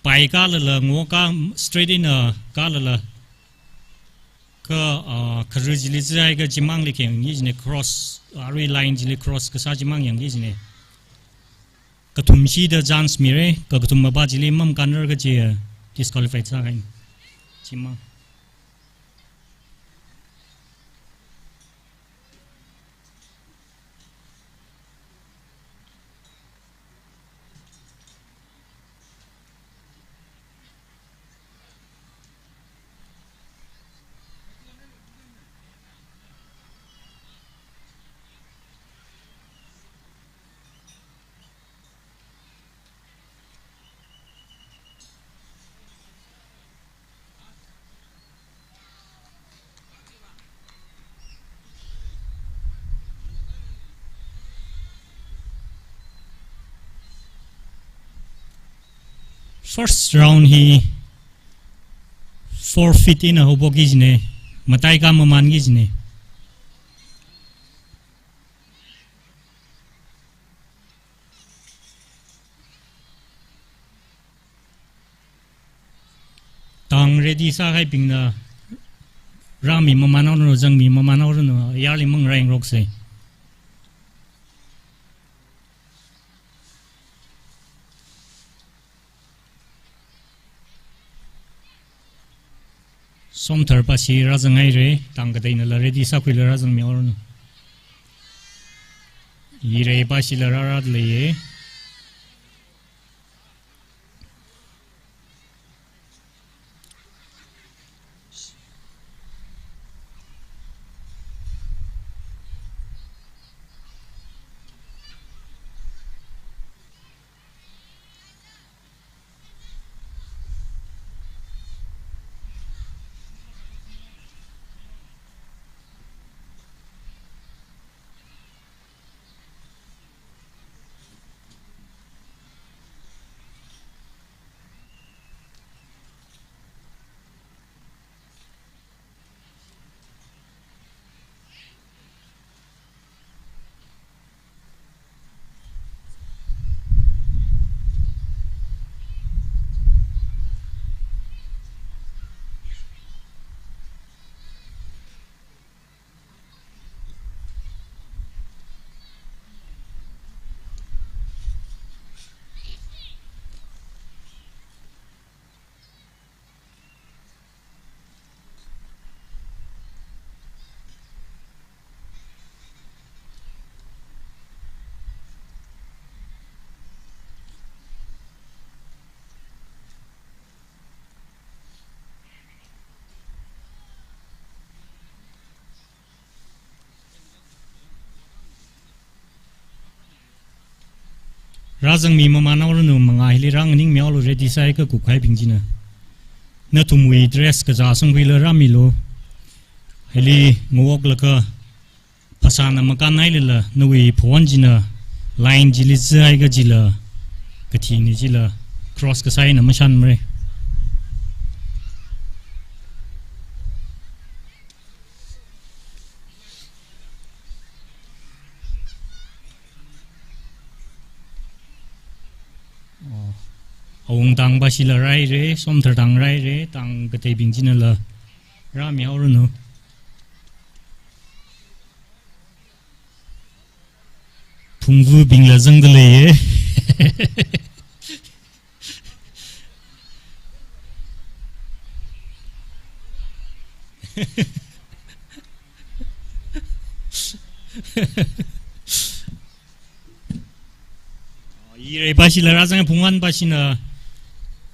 Pai kalala, ngoka straight eina kalala. Kha, ah, kharu chili zai kha chimangli khengyi jine cross, arui line chili cross kasā chimang yangyi jine. Kathum shida chance mire, kakathum mapa chili mamkanar kaji, ah, disqualified sākahaina. Chimang. First round hi four feet eina haophokki kajina, mataikha mamanki kajina. Tang ready sākahaibingna rāmi maman haoranu, zangmi maman haoranu, ayarli mangarāngaroksa. Somthar pashi rāzanghaira, tang kateinala ready sākhuilaga rāzangmi haoranu. Yirei pashila rārāda leiya. Rāzangmi maman haoranu, mangā hili rānganingmi haolu, ready sāhai kakup kahaibing china. Nathumwui dress kazā sangkhuilaga rāmilu. Hili ngawoklaga phasāna makānhailala, nawui phawon china line chili zihai kajila, kathina chila cross kasā eina mashanmara. Oh. Awungtang pashila rāhaira, Somthar tang rāhaira, tang kateibing chinala rāmi haoranu. Phungvubingla zangda leiya. Yirei pashila rāzang, phungvān pashina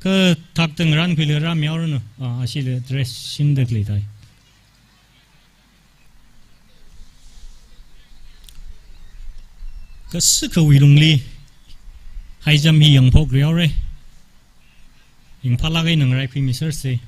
kathak tang rānkhuilaga rāmi haoranu. Ah, ashila dress shinda khalei thai. Kasā kawui lungli high jump hi yangphokra haora. Ringphālāk eina ngaraikhuimisersa.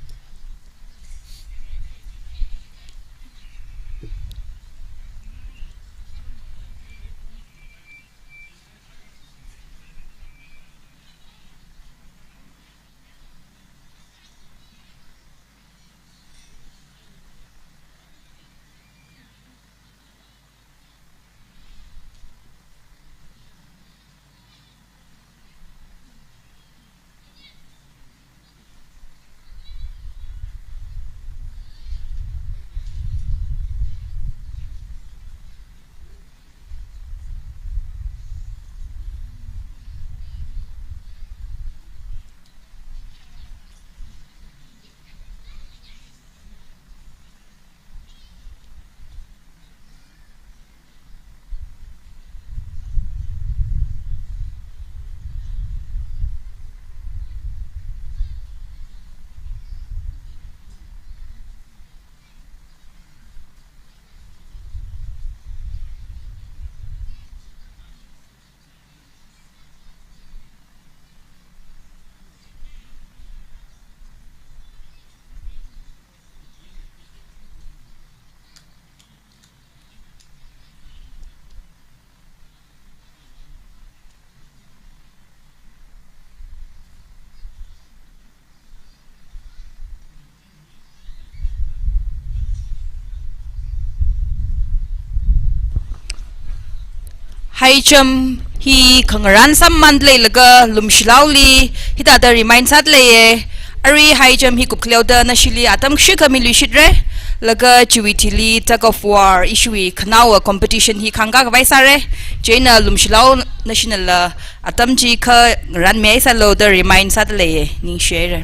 High jump hi khangarān sāmamān leilaga Lumshilao li hithāda remind sāda leiye. Arui high jump hi kupkhaleoda nashili atam kashikha miluishitra. Laga chiwui thili tug of war ishiwui khanaowa competition hi khangkā khavai sāra. Chieina Lumshilao nashinala atam chi khangarān mihaisālu da remind sāda leiye. Ningshihaira.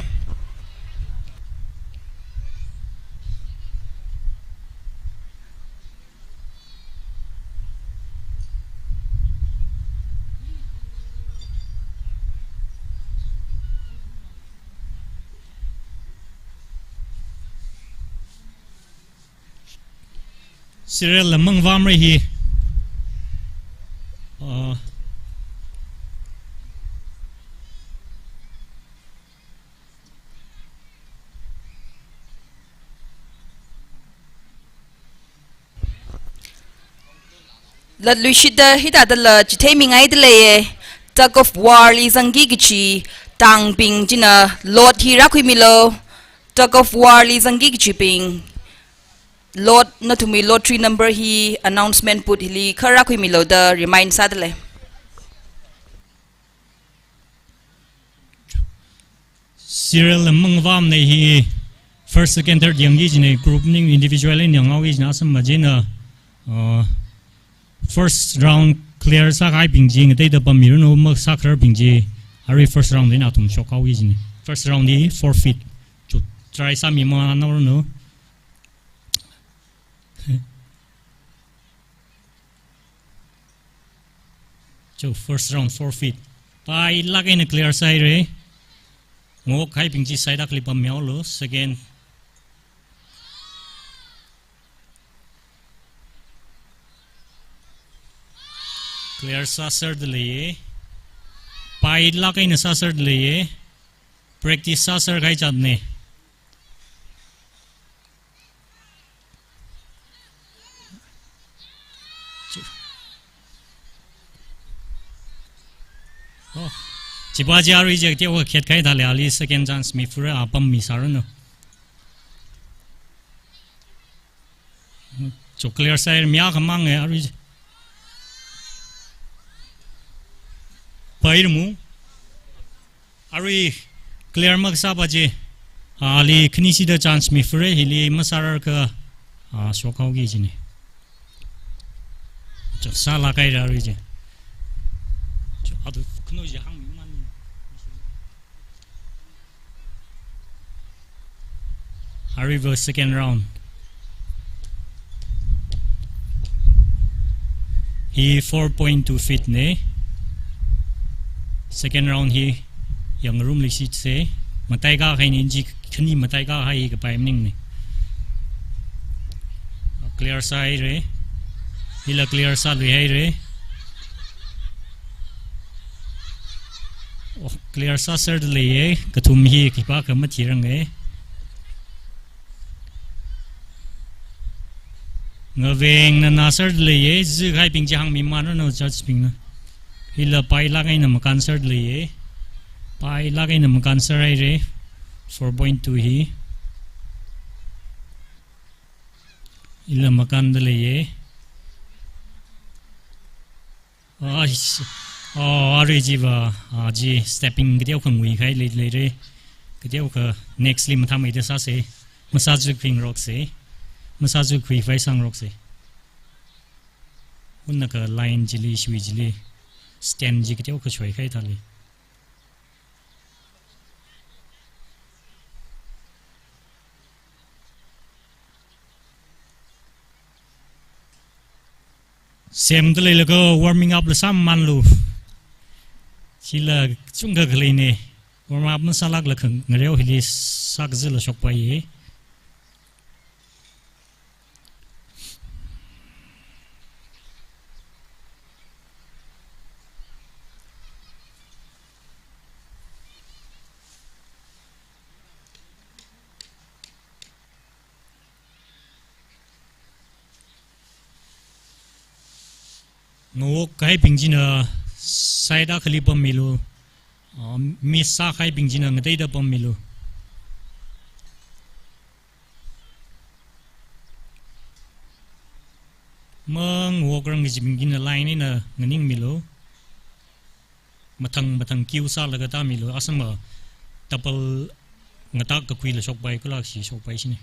Serial la mangavāmara hi. Uh, Latluishitda hithādala chitheimi ngaida leiye. Tug of war li zangki kachi tangping china lot hi rākhuimilu. Tug of war li zangki kachibing lot, nathumwui lottery number hi announcement booth hili kha rākhuimilu da remind sāda lei. Serial la mangavāmana hi first, second, third yangki kajina, group maningla individual eina yanghaoki kajina, asam majina, uh, first round clear sākahaibing chi ngateida pammiranu, masākhararbing chi arui first round eina athum shokhaoki kajina. First round hi four feet. Chu try sāmimānhaoranu. Chu first round four feet. Pailāk eina clear sāhaira. Ngokkahaibing chi side akhali pammihaolu. Second. Clear sāserda leiye. Pailāk eina sāserda leiye. Practice sāserkahai zatna. Oh, chipa chi arui chi teokha khetkahai thāli, ali second chance mifura, apam misāranu. Chu clear sāhaira, mi akhamang e, arui chi. Pairmu. Arui clear makasāpa chi, ali khanishida chance mifura, hili masārarkha, ah, shokhaoki kajina. Chu sālākhaira arui chi. Chu atu khanu chi hāngmimān. Aruiva second round. Hi four point two feet na. Second round hi yangngarumluishitsa. Mataikahai ni, inch khani mataikahai kapai maningna. Clear sāhaira. Hila clear sāluihaira. Oh, clear sāserda leiya, kathum hi khipākha mathiranga. Ngavengna nāserda leiya, zikahaibing chi hāngmimānranu judge bingna. Hila pailāk eina makānserda leiya. Pailāk eina makānserhaira. Four point two hi. Hila makānda leiya. Ai, s-, oh, arui chiva, ah, chi stepping kateokha nguikahai lei, leira. Kateokha next li mathāmeida sāsa. Masāzukhuingaroksa. Masāzukhuivai sāngaroksa. Hunnakha line chili, shui chili. Stand chi kateokha shoikahai thāli. Semda leilaga warming up la sāmamānlu. Chila chungkha khaleina. Warm up masālākla khangareo hili sākazila shokpaiya. Ngawokkahaibing china side akhali pammilu, ah, miss sākahaibing china ngateida pammilu. Ang wok rang kajibingna line eina nganingmilu. Mathang mathang queue sālaga tāmilu. Asama double ngatak kakuila shokpai kula shi shokpai shini.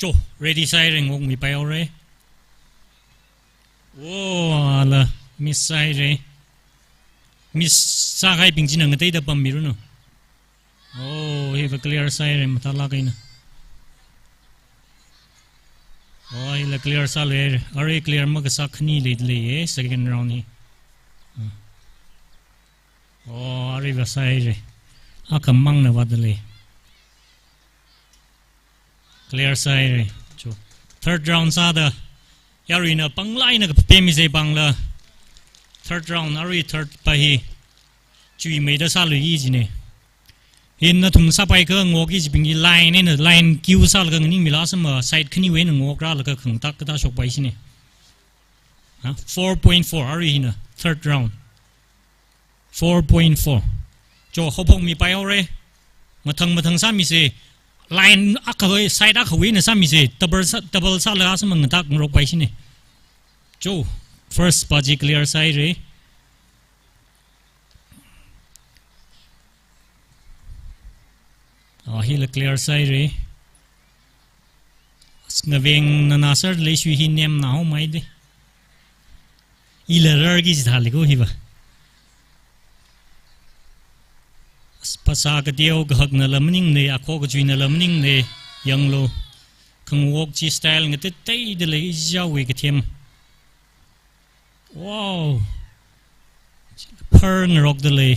Cho, ready sāhaira, ngokmipai haora. Oh, ala, miss sāhaira. Miss sākahaibing china ngateida pammiranu. Oh, hiva clear sāhaira, mathālāk eina. Oh, hila clear sāluihaira. Arui clear makasā khani leilei, eh, second round hi. Hmm. Oh, aruiva sāhaira. Akhamangna vāda lei. Clear sāhaira. Cho. Third round sāda. Yaruina panglāk eina kapemmi se pangla. Third round, arui third pa hi. Chuimeida sāluiki jina. Hi nathum sāpaikha ngoki jibing hi line eina line queue sālaga nganingmila, asama side khaniwui eina ngokrālaga khangatak kathā shokpai shini. Ha? Four point four, arui hina. Third round. Four point four. Cho, haophokmipai haora. Mathang mathang sāmisa. Line akhawui, side akhawui eina sāmisa. Double sā, double sālaga asama ngatak ngarokpai shini. Cho, first pa chi clear sāhaira. Ah, hila clear sāhaira. As ngaveng nana sir leishui hi nemna haomeida. Ila rarki jithālei ko hiva. As phasā kateo kahaknala maningna, akho kachuinala maningna, yanglu. Khangawok chi style ngateiteida lei, ichichāwui kathem. Wow. Phar ngarokda lei.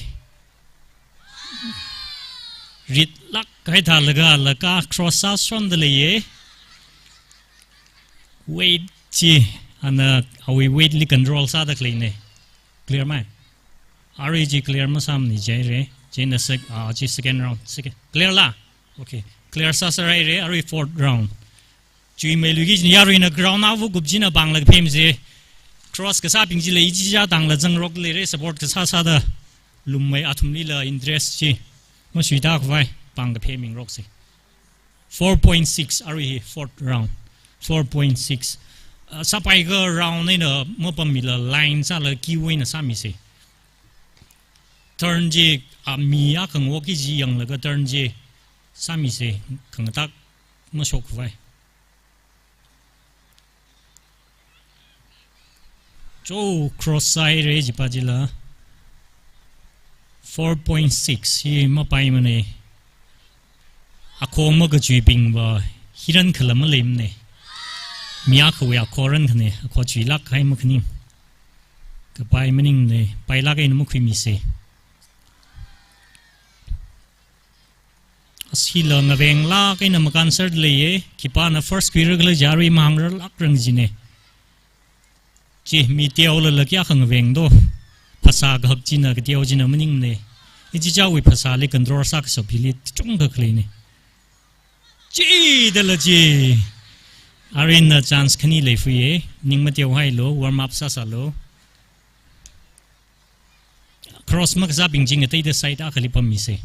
Ritlāk kahai thālaga, laga cross sāshonda leiya. Weight chi, ana awui weight li control sāda khaleina. Clear mai? Arui chi clear masāmana jihaira. China sec-, ah, chi second round. Second. Clear la? Okay. Clear sāsāhaira, arui fourth round. Chuimeiluiki jina, yaruina ground avu kup china pangla kapemsa. Cross kasābing chila ichichā tangla zangrokda leira, support kasā sāda. Lummei athumlila interest chi mashuida khavai pang kapemingroksa. Four point six, arui hi fourth round. Four point six. Ah, sāpaikha round eina mapammila line sālaga queue eina sāmisa. Turn chi, ah, mi akha ngawoki chi yanglaga turn chi sāmisa, khangatak mashok khavai. Cho, cross sāhaira chipa chila. Four point six, hi mapaimana. Akho makachuibingva, hi rankhala maleimana. Mi akhawui akho rankhana, akho chuilāk kahai makhaning. Kapai maningna, pailāk eina makhuimisa. As hila ngavenglāk eina makānsāda leiya, khipāna first khuira khala jiakha arui mahāngrarlākrang jina. Chi mi teolala kayākha ngavengdo. Phasā kahak china, kateo china maningmana. Ichichāwui phasāli control sākashap hili chungkha khaleina. Chidala chi. Aruina chance khani leifuiya, ning mateohailu, warm up sāsālu. Cross makasābing chi ngateida side akhali pammisa.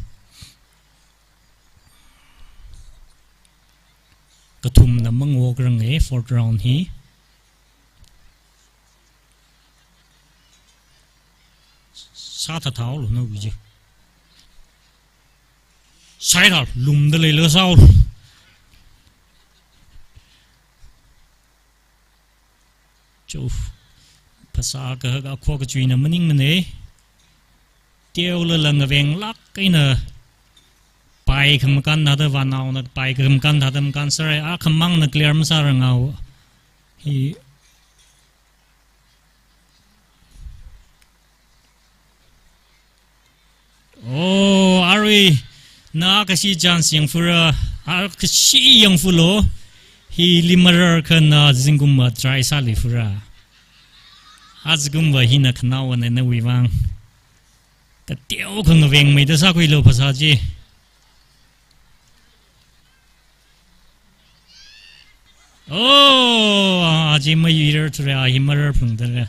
Kathumna mangawokrang e, fourth round hi. Sāthathaolu nawui chi. Side a lumda leilaga sāhaolu. Cho, phasā kahak akho kachuina maningmana. Teolala ngavenglāk eina pai khamakān thāda vānaona, pai khamakān thāda makānsāra, akhamangna clear masāranga. Hi. Oh, arui, na kashi chance yangfura, a kashi yangfulo, hili mararkha na zingkumva try sāluifura. Azingkumva hina khanaowana nawui vang. Kateokha ngavengmeida sākhuilu phasā chi. Oh, aja mayuirarthura, a hi mararphungdara.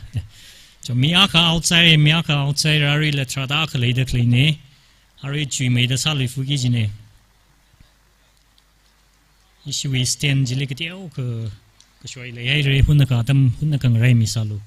Cho mi akha outside, mi akha outside, aruila tharāda akha leida khaleina. Arui chuimeida sāluifuki jina. Ishiwui stand chili kateokha kashoi leihaira, hunakha atam, hunakha ngaraimi sālu.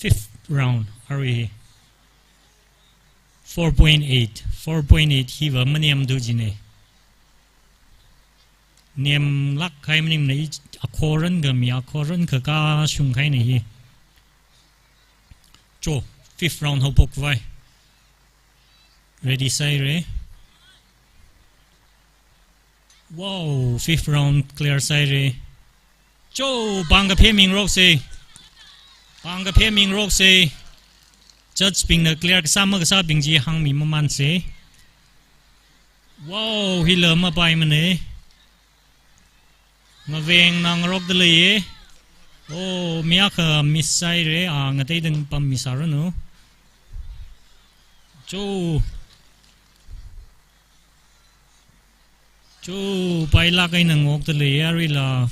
Fifth round, arui hi. Four point eight, four point eight hiva manemda jina. Nemlāk kahai maningmana, i akhoran kha mi akhoran kha kashung kahaina hi. Cho, fifth round haophok khavai. Ready sāhaira. Wow, fifth round clear sāhaira. Cho, pāng kaphā mingaroksa. Pāng kaphā mingaroksa. Judge bingna clear kasā makasābing chi hāngmi mamansa. Wow, hila mapaimana. Ngavengna ngarokda leiya. Oh, mi akha miss sāhaira, a, ngateida pammi sāranu. Cho. Cho, pailāk eina ngokda leiya, aruila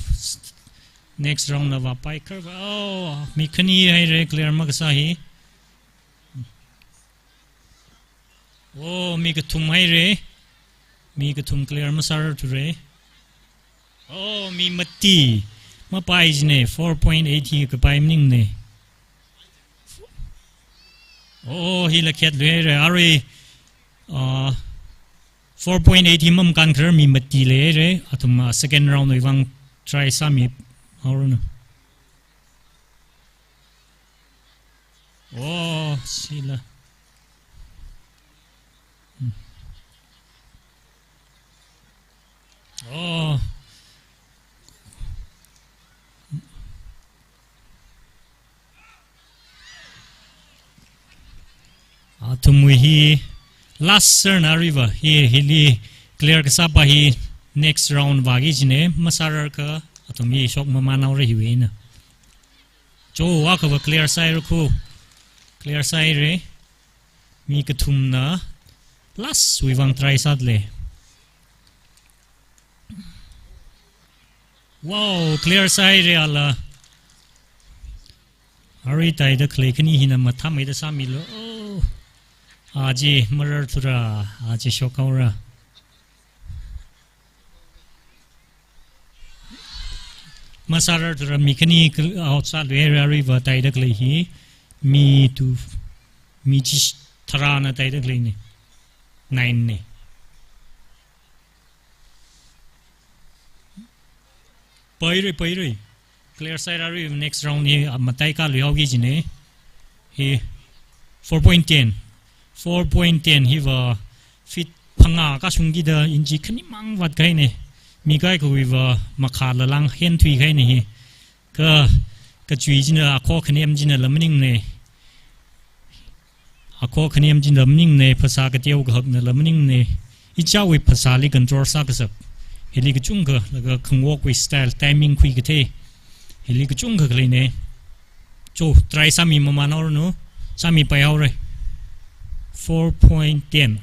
next round la vāpaikharva. Oh, mi khani haira, clear makasā hi. Oh, mi kathum haira. Mi kathum clear masārarthura. Oh, mi mati. Mapai jina, four point eight hi kapai maningmana. Oh, hila khetluihaira. Arui, ah, four point eight hi mamakānkharar mi mati leihaira. Athum, ah, second round wui vang try sāmihaoranu. Oh, sila. Hmm. Oh. Athumwui hi last serve na aruiva. Hi, hili clear kasāpa hi next round vāki jina, masārar kha athum hi shok mamanhaora hiwui eina. Cho, akhava clear sāhaira khu. Clear sāhaira. Mi kathumna last wui vang try sāda lei. Wow, clear sāhaira ala. Arui taida khalei khani hina mathāmeida sāmilu. Oh. Aja mararthura, aja shokhaora. Masārarthura mi khani kal-, out sāluihaira, aruiva taida khalei hi mi tu, mi chi tharāna taida khaleina. Nine na. Paira, paira. Clear sāhaira arui next round hi, ah, mataikāluihaoki jina. Hi four point ten. Four point ten hiva feet phangā kashungkida inch khanimang vātkahaina. Mi kaikhawuiva makhāla lānghen thuikahaina hi. Kha, kachui china akho khanem chinala maningmana. Akho khanem chinala maningmana, phasā kateo kahaknala maningmana. Ichāwui phasāli control sākasak. Hili kachungkha, laga khangokwui style, timing khuikathei. Hili kachungkha khaleina. Cho, try sāmi mamanhaoranu, sāmipaihaora. Four point ten.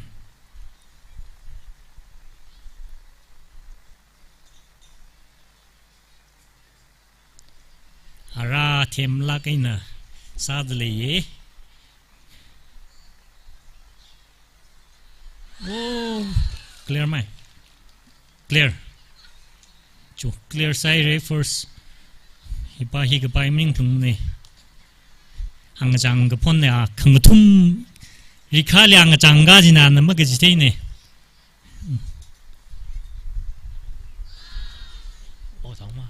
Ara themlāk eina sāda leiya. Oh, clear mai. Clear. Cho, clear sāhaira first. Hipa hi kapai maningthungmana. Hāngchang kaphonna, a, khangathum Rikha liang chang ka jina na makaji theine. Oh, thang ma.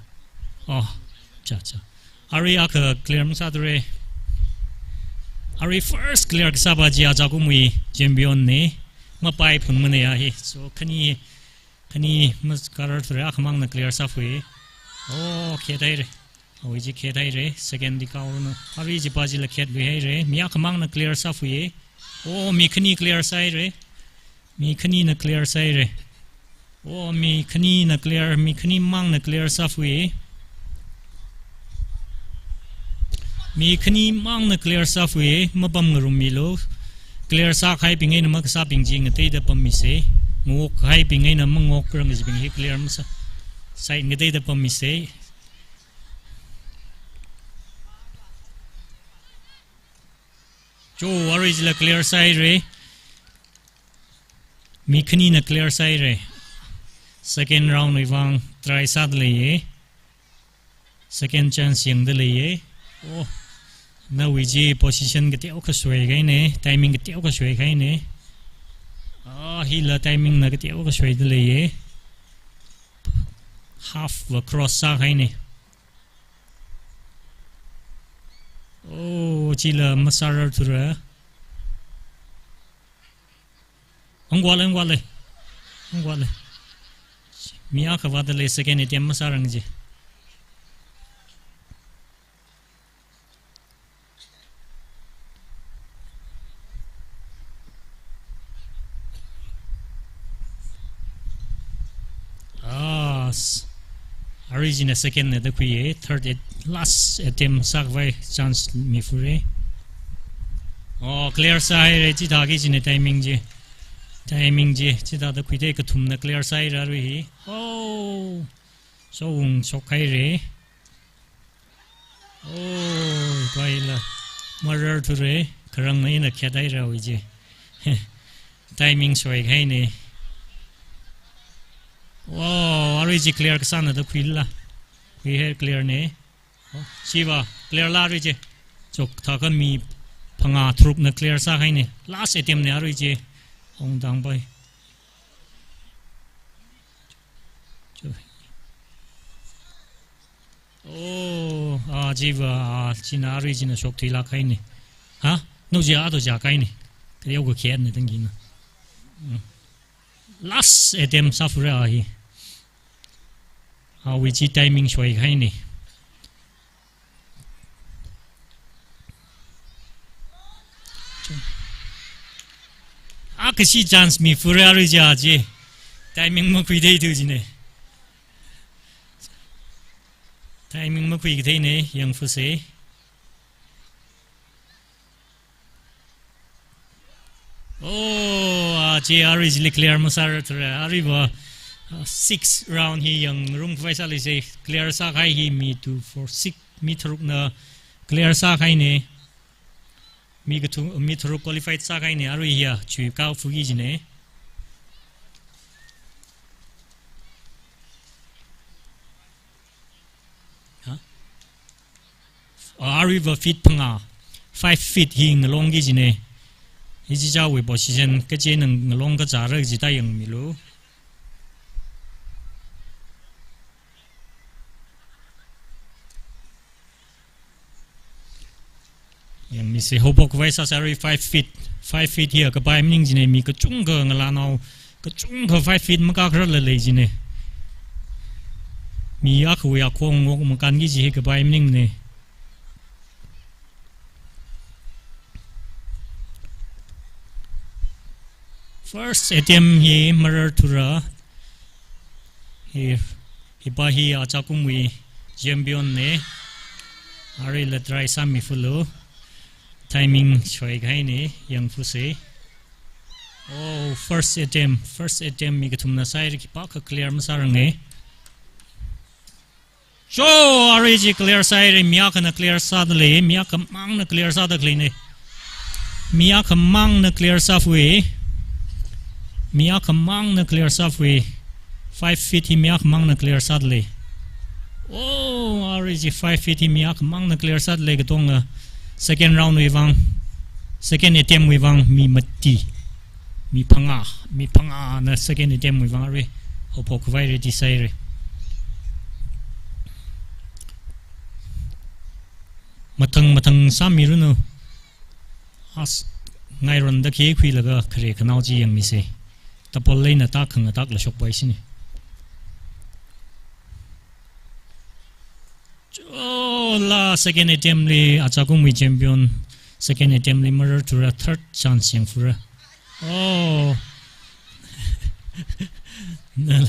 Oh, cha, cha. Arui akha clear masāthura. Arui first clear kasāpa chi achakumwui champion ne. Mapai phungmane a hi. So, khani, khani makararthura, akhamangna clear sāfui. Oh, khethaira. Awui chi khethaira. Second di kaoranu. Arui chipa chila khetluihaira. Mi akhamangna clear sāfui. Oh, mi khani clear sāhaira. Mi khanina clear sāhaira. Oh, mi khanina clear, mi khanimangna clear sāfui. Mi khanimangna clear sāfui, mapamngarummilu. Clear sākahaibing eina makasābing chi ngateida pammisa. Ngokkahaibing eina mangokrang kajibing hi clear masā, side ngateida pammisa. Cho, arui chila clear sāhaira. Mi khanina clear sāhaira. Second round wui vang try sāda leiya. Second chance yangda leiya. Oh, nawui chi position kateokha soikahaina, timing kateokha soikahaina. Ah, hila timing na kateokha soida leiya. Half va cross sākahaina. Oh, chila masārarthura. Angwale, angwale. Angwale. Mi akha vāda lei, second attempt masārang ji. Ah, s-, arui china second na da khuiya, third at-, last attempt sākhavai chance mifura. Oh, clear sāhaira, chithāki china timing chi. Timing chi, chithāda khuida kathumna clear sāhaira arui hi. Oh, so ung shokhaira. Oh, paila. Mararthura, kharangna ina khethaira awui chi. Timing soikahaina. Wow, arui chi clear kasāna da khuila. Khuihaira clear na. Oh, chiva, clear la arui chi. Chok thākha mi phangā tharukna clear sākahaina. Last attempt na arui chi. Ongdang pai. Cho. Oh, ah, chiva, ah, china arui china shokthuilāk kahaina. Ha? No chi ato chākahaina. Kayao kakhen na tangkina. Mm. Last attempt sāfura hi. Awui chi timing soikahaina. Akhashi chance mifura arui chi a chi. Timing makhuitheitu jina. Timing makhuikatheina, yangfusa. Oh, a chi arui chili clear masārarthura. Aruiva, ah, six round hi yangngarumkhavai sālisa. Clear sākahai hi mi two, four, six, mi tharukna clear sākahaina. Mi kathu-, mi tharuk qualified sākahaina, arui hiya, chuikao fugi jina. Ha? Ah, aruiva feet phangā, five feet hi ngalongki jina. Hichichāwui position, kachi na ngalong kachāra chithā yangmilu. Yangmisa, haophok khavai sāsa arui five feet. Five feet hiya kapai maning jina, mi kachungkha ngalānao, kachungkha five feet makakhararla lei jina. Mi akhawui akhong ngok makānki chi hi kapai maningna. First attempt hi mararthura. Hi, hipa hi achakumwui champion na. Aruila try sāmifulu. Timing soikahaina, yangfusa. Oh, first attempt, first attempt mi kathumna sāhaira, khipākha clear masāranga. Cho, arui chi clear sāhaira, mi akhana clear sāda lei, mi akhamangna clear sāda khaleina. Mi akhamangna clear sāfui. Mi akhamangna clear sāfui. Five feet hi mi akhamangna clear sāda lei. Oh, arui chi five feet hi mi akhamangna clear sāda lei katonga. Second round wui vang. Second attempt wui vang mi mati, mi phangā, mi phangāna second attempt wui vang arui haophok khavai ready sāhaira. Mathang mathang sāmiranu. As, ngaironda khikhuilaga khare khanao chi yangmisa. Tapol leina tak khangatak la shokpai sini. Chola second attempt li achakumwui champion, second attempt li marar thura, third chance yangfura. Oh. Na,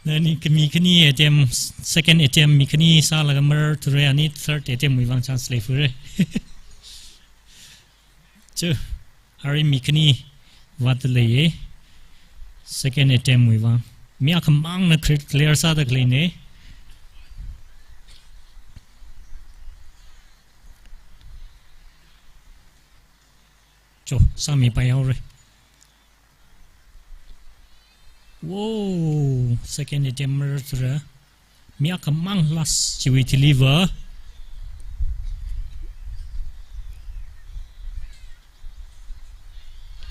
nani khami khani attempt, second attempt mi khani sālaga marar thura, ani third attempt wui vang chance leifura. Chu, arui mi khani vātda leiya. Second attempt wui vang. Mi akhamangna clear, clear sāda khaleina. Cho, sāmipai haora. Wow, second attempt marar thura. Mi akhamang last chiwui deliver.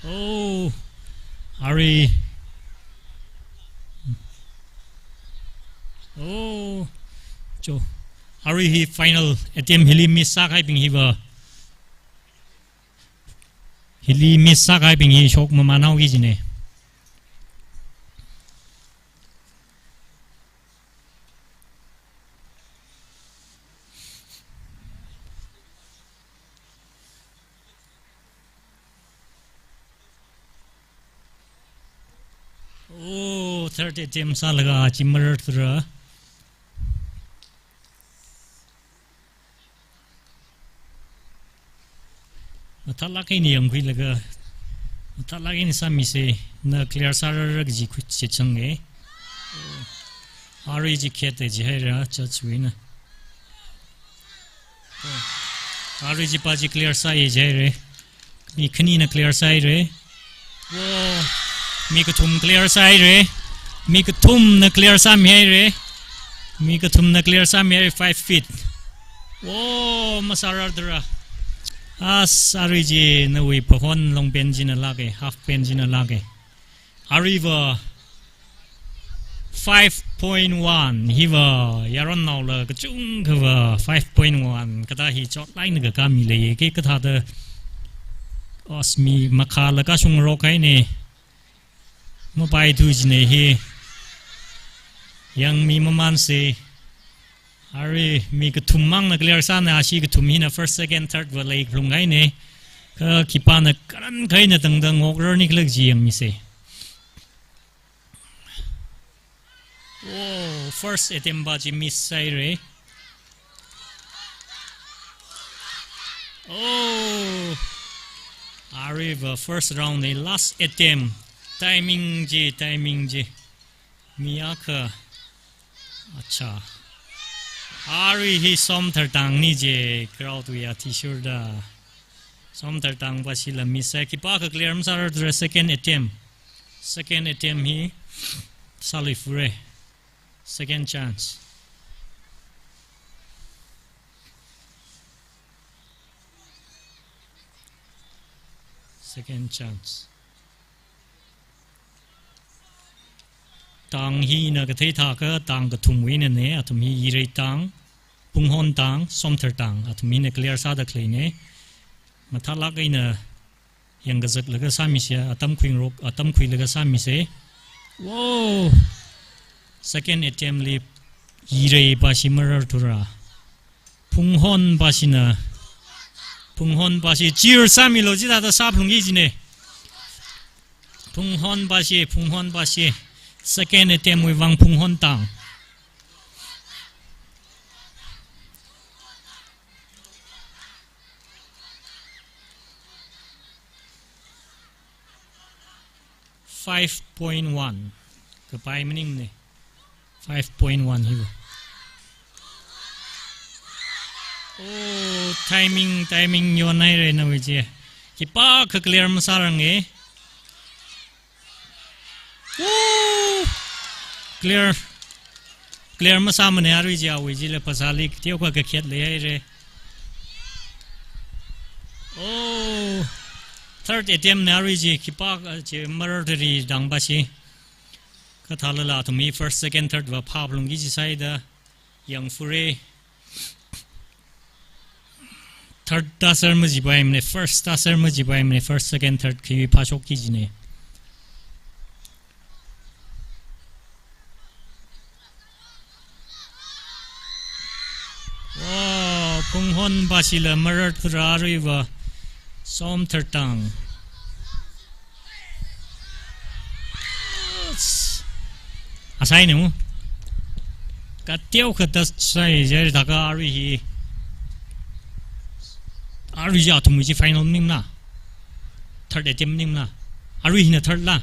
Oh, arui. Oh, cho. Arui hi final attempt hili miss sākahaibing hiva. Hili miss sākahaibing hi shok maman haoki jina. Oh, third attempt sālaga chi marar thura. Mathālāk eina yangkhuilaga, mathālāk eina sāmisa, na clear sārara kaji khuit chi changa. Arui chi khet jihaira, judge wuina. Arui chipa chi clear sāya jihaira. Mi khanina clear sāhaira. Wo, mi kathum clear sāhaira. Mi kathumna clear sāmihaira. Mi kathumna clear sāmihaira, five feet. Wo, masārar thura. As, arui chi nawui phahon long pant china lāka, half pant china lāka. Aruiva five point one, hiva yaronnaola kachungkhava five point one kathā hi chotlaina kakāmi leiya, kha kathāda, as, mi makhāla kashungrok haina. Mapaithu jina hi. Yangmi mamansa. Arui mi kathummangna clear sāna, ashi kathum hina first, second, third va leiphalung haina. Kha khipāna karankhaina tangda ngokrarni khala kaji yangmisa. Oh, first attempt pa chi miss sāhaira. Oh, aruiva first round na last attempt. Timing chi, timing chi. Mi akha. Acha. Arui hi Somthartangna ji, crowd wui athishurda. Somthartang pashila miss sāi, khipākha clear masārar thura, second attempt. Second attempt hi sāluifura. Second chance. Second chance. Tang hina kathei thākha tang kathumwui einana, athum hi Yirei tang, Phunghon tang, Somthar tang, athum hina clear sāda khaleina. Mathālāk eina yangkazaklaga sāmisa, atam khuingarok, atam khuilaga sāmisa. Wow! Second attempt li Yirei pashi marar thura. Phunghon pashina. Phunghon pashi cheer sāmilu, chithāda sāphalungki jina. Phunghon pashi, Phunghon pashi. Second attempt wui vang Phunghon tang. Five point one. Kapai maningmana. Five point one hiva. Oh, timing, timing yonhaira nawui chi. Khipākha clear masāranga. Woo! Clear. Clear masāmana, arui chi awui chila phasāli teokha kakhet leihaira. Oh! Third attempt na arui chi khipākha chi marar thari dang ba shi. Kathālala athum hi first, second, third va phāphalungki jisai da yangfure. Third ta ser majipaimane, first ta ser majipaimane, first, second, third khi phāshokki jine. Wow, Phunghon bashila marar thura aruiva Som Thartang. Asai ne mu. Kateokha ta sai jai thākha arui hi. Arui ja athum chi final maningla. Third attempt maningla. Arui hina third la.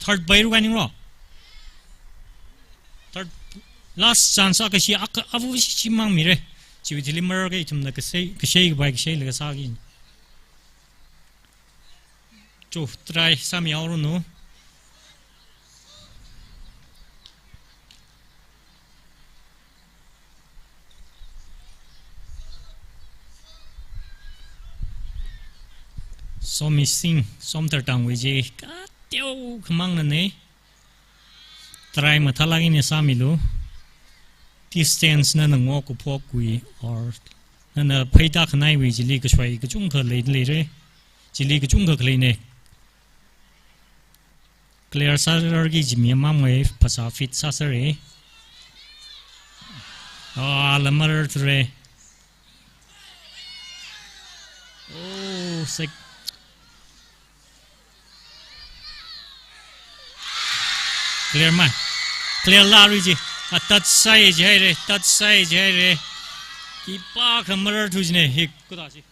Third bai ru kani ro. Third, last chance a kashi a, avu shi shimang mire. Chiwui thili marar kha ithumna kashei, kashei kapai kashei laga sāki. Cho, try sāmi aurunu. Somi Singh, Som Thartangwui chi kateokha mangnane. Try mathālāk eina sāmilu. Distance nana ngok kaphok wui or nana pheida khanai wui chili kashwai kachungkha lei, leire. Chili kachungkha khaleine. Clear sārarki jimi mamngai phasā fit sāsāre. Ah, la marar thura. Oh, sek. Clear ma. Clear la arui chi. A touch sai jihaire, touch sai jihaire. Khipākha marar thu jine, hi kuta chi.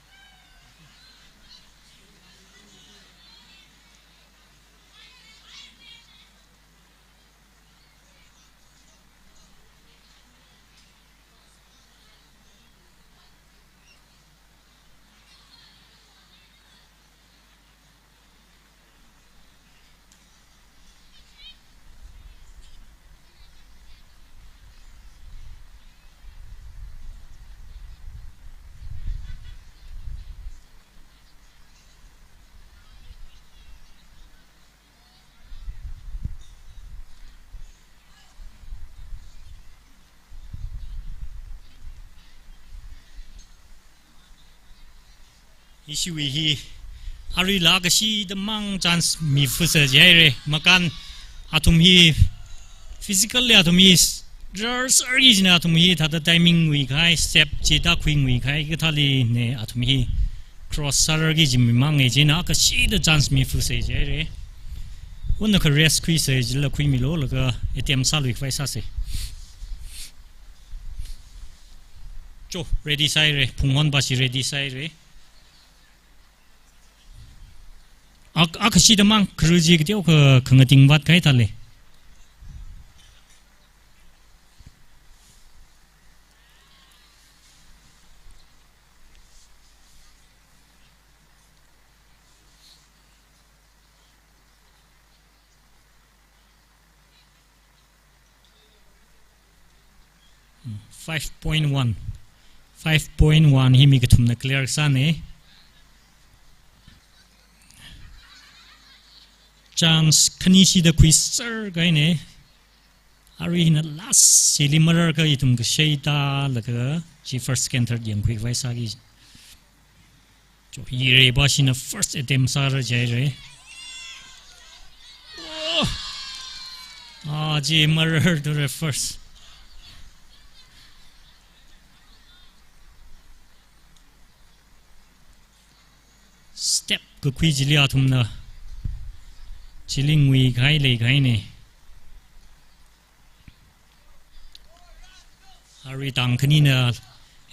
Ishiwui hi aruila kashida mang chance mifasa jihaire. Makān athum hi physically athum hi rar sārki jina athum hi thāda timing ngui kahai, step chi da khui ngui kahai kathāli ne athum hi cross sārarki jimi mangngai jina kashida chance mifasa jihaire. Wunna kha rest khuisa jila khuimilu laga attempt sālui khavai sāsa. Cho, ready sāhaire, Phunghon bashi ready sāhaire. Ak, akha shida mang, kharu chi kateokha khangating vātkahai thāle. Five point one. Five point one hi mi kathumna clear sāne. Chance khani shida khuisār kahaine. Arui hina last chili marar kha ithum kashei tālaga chi first, second, third yangkhui khavai sāki. Cho, hire bashina first attempt sāra jihaire. Oh! Ah, chi marar thura first. Step kakhui chili athumna. Chili ngui kahai lei kahaine. Arui tang khanina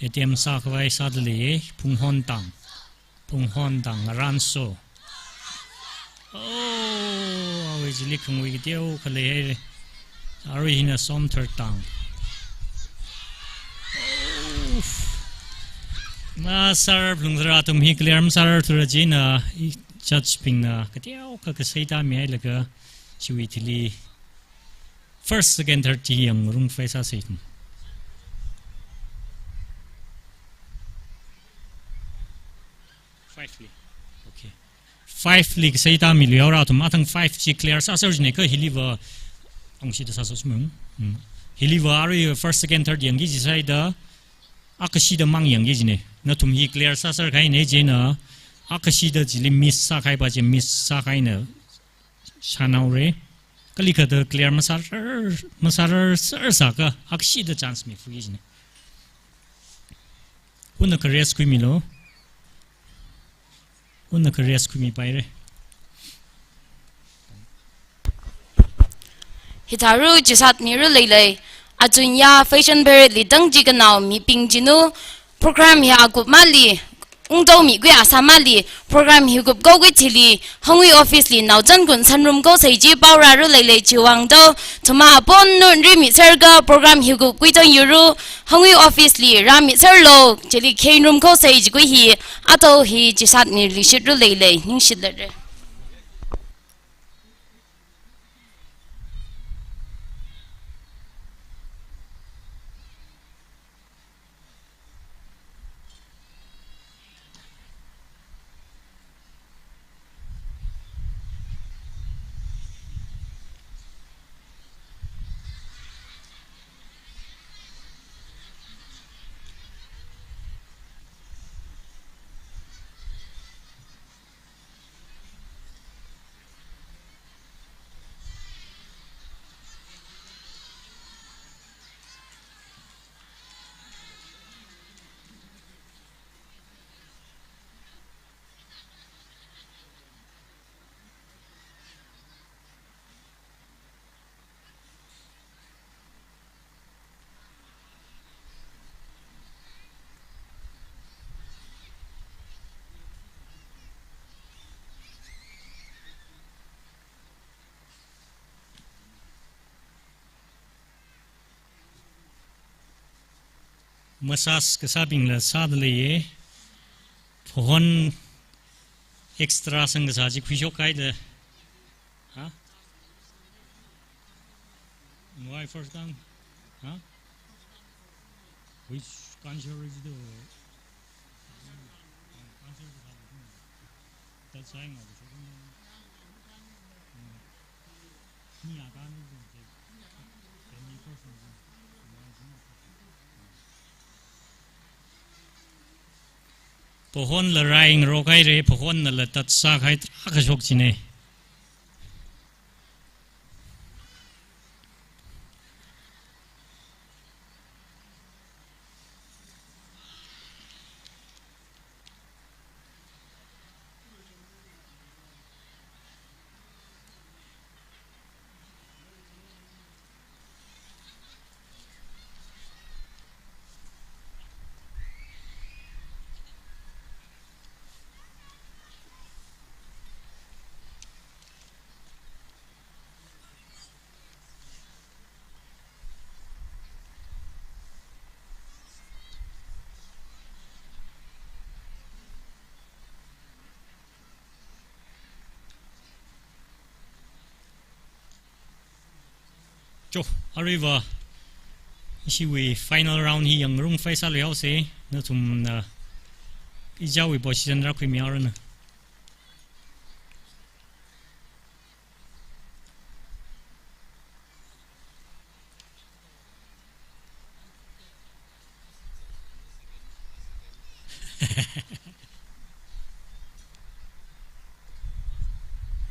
attempt sākhavai sāda leiye, Phunghon tang. Phunghon tang, Ngaranso. Oh, awui chili khangui kateokha leihaire. Arui hina Somthar tang. Oh. Masārar phalungthura athum hi clear masārar thura china, i judge bingna kateokha kasei tāmihailaga, chiwui thili first, second, third chi yangngarumkhavai sāsa ithum. Five li. Ok. five li kasai tāmilu yaora athum athang five chi clear sāser jine kha hiliva angshida sāsosmung. Hmm. Hiliva arui first, second, third yangki jisaida akhashida mang yangki jine. Nathum hi clear sāser kahaina chieina akhashida chili miss sākahaiva chi miss sākahaina shānaore. Kalikhada clear masārar, masārar sāsākha akhashida chance mifuki jine. Hunakha rest khuimilu. Hunakha rest khuimipaire. Hithāru chishat miru leilei. Achunya fashion parade li tangchi kanao mibing chinu program hi akup mali, ungtao mikui asā mali, program hi kupkao kui thili, Hangui office li naochān kun sanrum kausai chi paorāru leilei chiwuivang tao, thuma apong nunri miserga program hi kupkui tong yuru, Hangui office li rāmiserlo, chili kheinrum kausai chikui hi, ato hi chishat mirli shitru leilei, ningshitlere. Massage kasābingla sāda leiye. Phahon extra sangkasā chi khuishok kaida. Ha? Why first time? Ha? Which cancer is the cancer? Phahonla rai ngarok haire, phahonnala tatsā kahai tarākha shok jine. Cho, aruiva, ishiwui final round hi yangngarumkhavai sāluihaose, nathumna ichāwui position rākhuimihaoranu.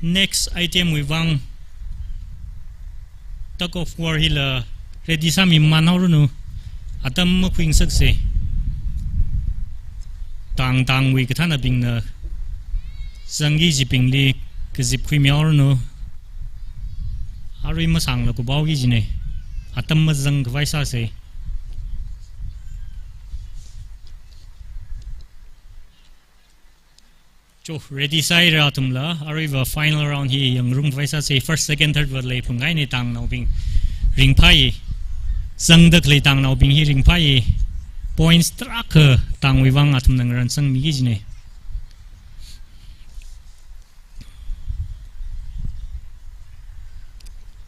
Next item wui vang tug of war hila ready sāmiman haoranu. Atam makhuingasakse. Tang tangwui kathānabingna zangki kajibingli kazip khuimihaoranu. Arui masāngla kuphaoki jine. Atam mazangkhavai sāse. Cho, ready sāhaira athumla, aruiva final round hi yangngarumkhavai sāse, first, second, third va leiphungngaine tangnaobing ringphai. Zangda khalei tangnaobing hi ringphai. Points tarākha tangwui vang athumna ngaransangmiki jine.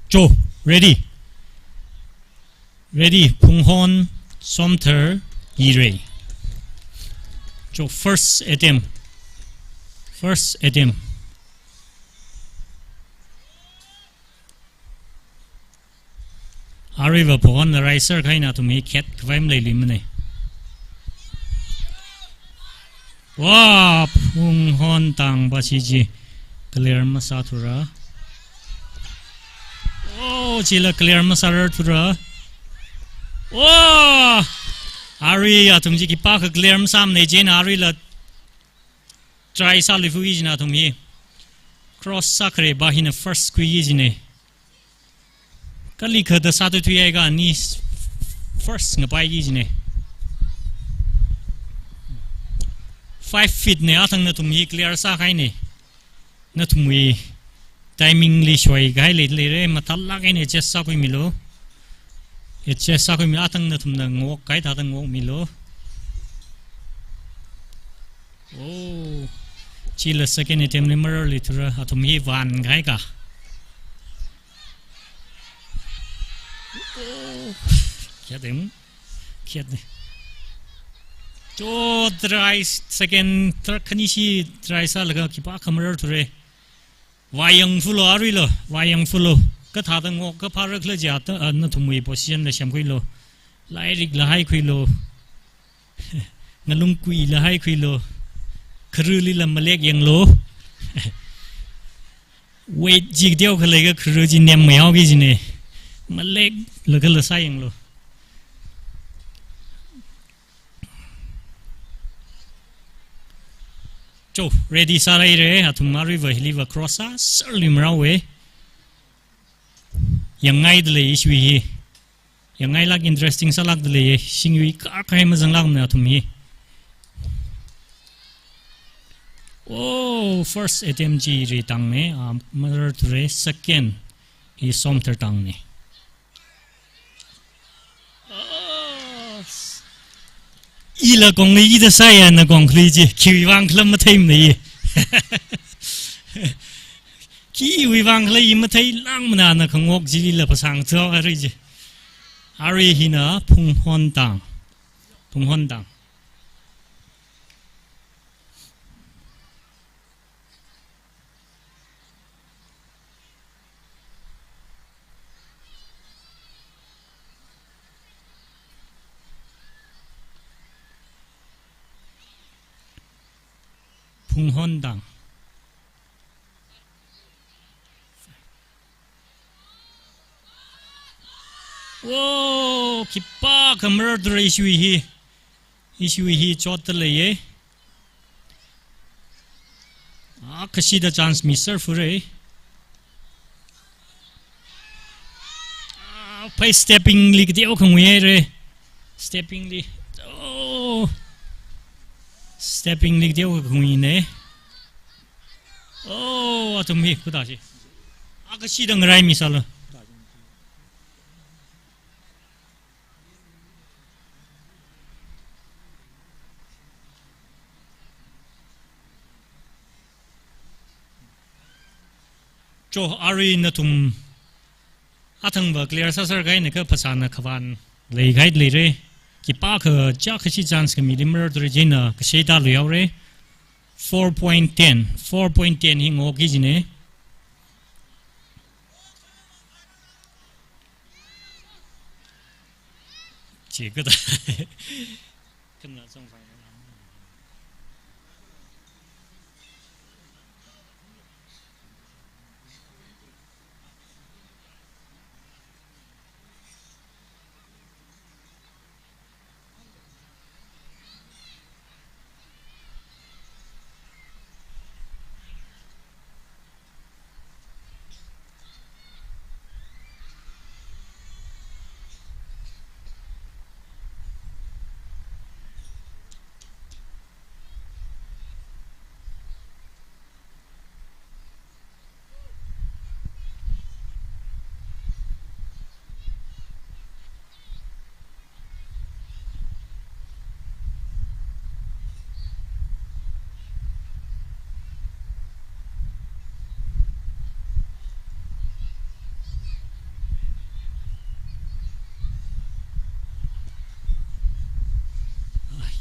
Cho, ready. Ready, Phunghon, Somthar, Yirei. Cho, first attempt. First attempt. Aruiva Phunghon raiser kahaina, athum hi khet khavai maleiluimana. Wa, Phunghon tangva chi chi clear masāthura. Oh, chila clear masārarthura. Oh! Arui athum chi khipākha clear masāmana, chieina aruila try sāluiphokhui jina athum hi. Cross sākhareiva hina first khuiki jina. Kali khada sāthuithuiakha ani first ngapaiki jina. Five feet na, athang nathum hi clear sākahaina. Nathumwui timing li shoikahai leilei re, mathālāk eina adjust sākhuimilu. Adjust sākhuimilu, athang nathumna ngokkahai thāda ngokmilu. Oh, chila second attempt li mararluithura, athum hi vānkahaika. Oh, kya dem? Kya de? To try second, third khanishi try sālaga khipākha mararthura. Vāyangfulu aruila, vāyangfulu. Kathāda ngok, kaphāra khala jiakha, ah, nathumwui position la semkhuilu. Lairikla haikhuilu. Ngalungkuila haikhuilu. Kharulila malek yanglu. Weight chi kateokha leiakha kharu chi nemhaoki jina. Maleklakhala sāyanglu. Cho, ready sāhaira, athum aruiva hiliva cross sāserluimara we. Yangngaidalei ishiwui hi. Yangngailāk, interesting sālākdalei, shingyui karkahai mazanglākmana athum hi. Oh, first attempt chi ri tangna, ah, mararthura, second hi Somthar tangna. Ila kongli ida sāya, na kongli chi, khiwui vang khala matheimana i. Khiwui vang khala i matheilākmana, na khangok chilila phasang tso arui chi. Arui hina Phunghon tang. Phunghon tang. Phunghon tang. Wo, khipākha mararthura ishiwui hi. Ishiwui hi chotdalei ye. Ah, kashida chance miss sāfura. Ah, phei stepping li kateokha nguihaira. Stepping li. Oh. Stepping li kateokha nguina. Oh, athum hi khuta chi. Ah, kashida ngarai misālu. Cho, arui nathum athangva clear sāserkahaina, kha phasāna khavān leikahai leira. Khipākha chākashi chance khami li mararthura, chieina kasheida luihaora. Four point ten, four point ten hi ngoki jina. Chi kata.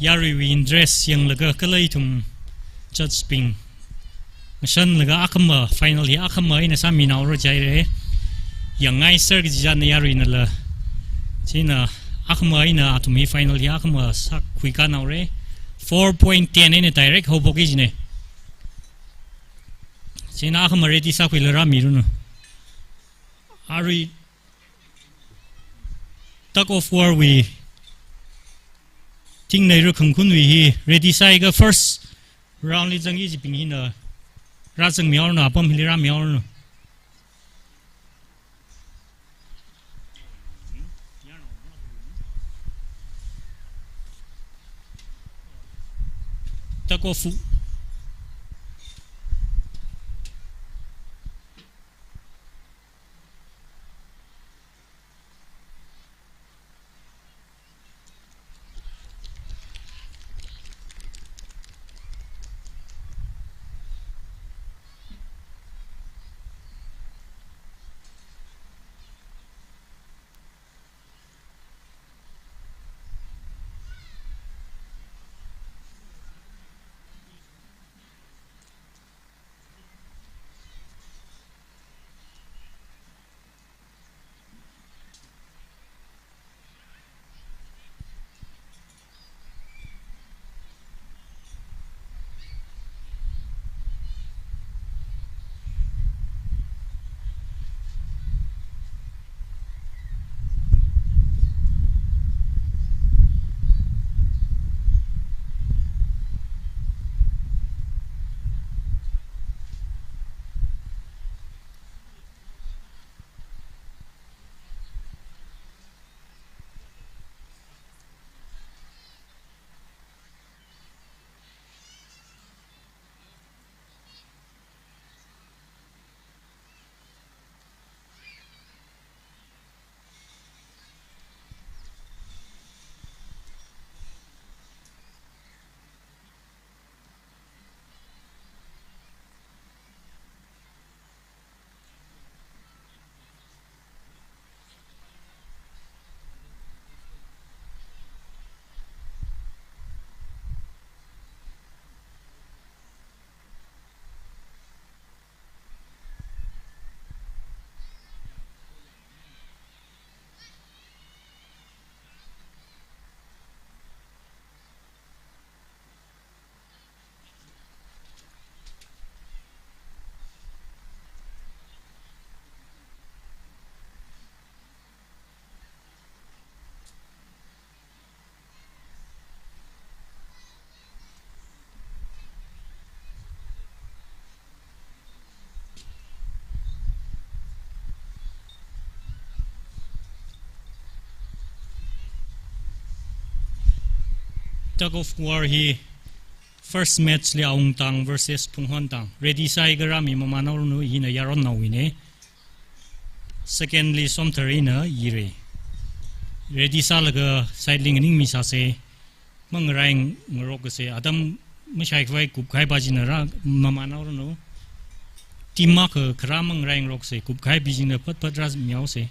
Yaruiwui interest yanglaga kala ithum judge bing ngashanlaga akhama final hi akhama eina sāminaora jihaira. Yangngai sir kaji china yaruinala Chieina akhama eina athum hi final hi akhama sākhui kānhaora. Four point ten eina direct haophokki kajina. Chieina akhama ready sākhuilaga rāmiranu. Arui tug of war wui, thingneira khangkhunwui hi ready sāakha first round li zangki kajibing hina rāzangmihaoranu, apam hili rāmihaoranu. Tug of war. Tug of war hi first match li Awungtang versus Phunghon Tang. Ready sāakha rāmi mamānhaoranu, hina Yaronnaowuina. Second li Somthar eina Yirei. Ready sālaga side li nganingmisāsa. Mangarai ngaroksa, atam mashaikhavai kupkahai pā china rā mamānhaoranu. Team akha kharā mangarai ngaroksa, kupkahai bing china phatphat rāmihaosa.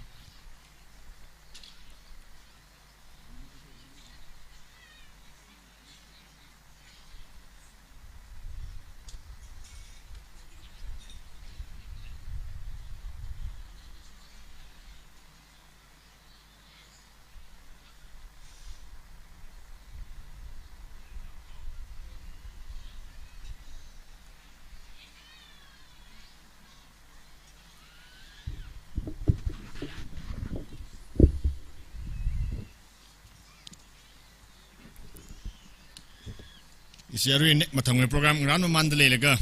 Ishi arui ne mathangwui program ngarān mamānda leilaga,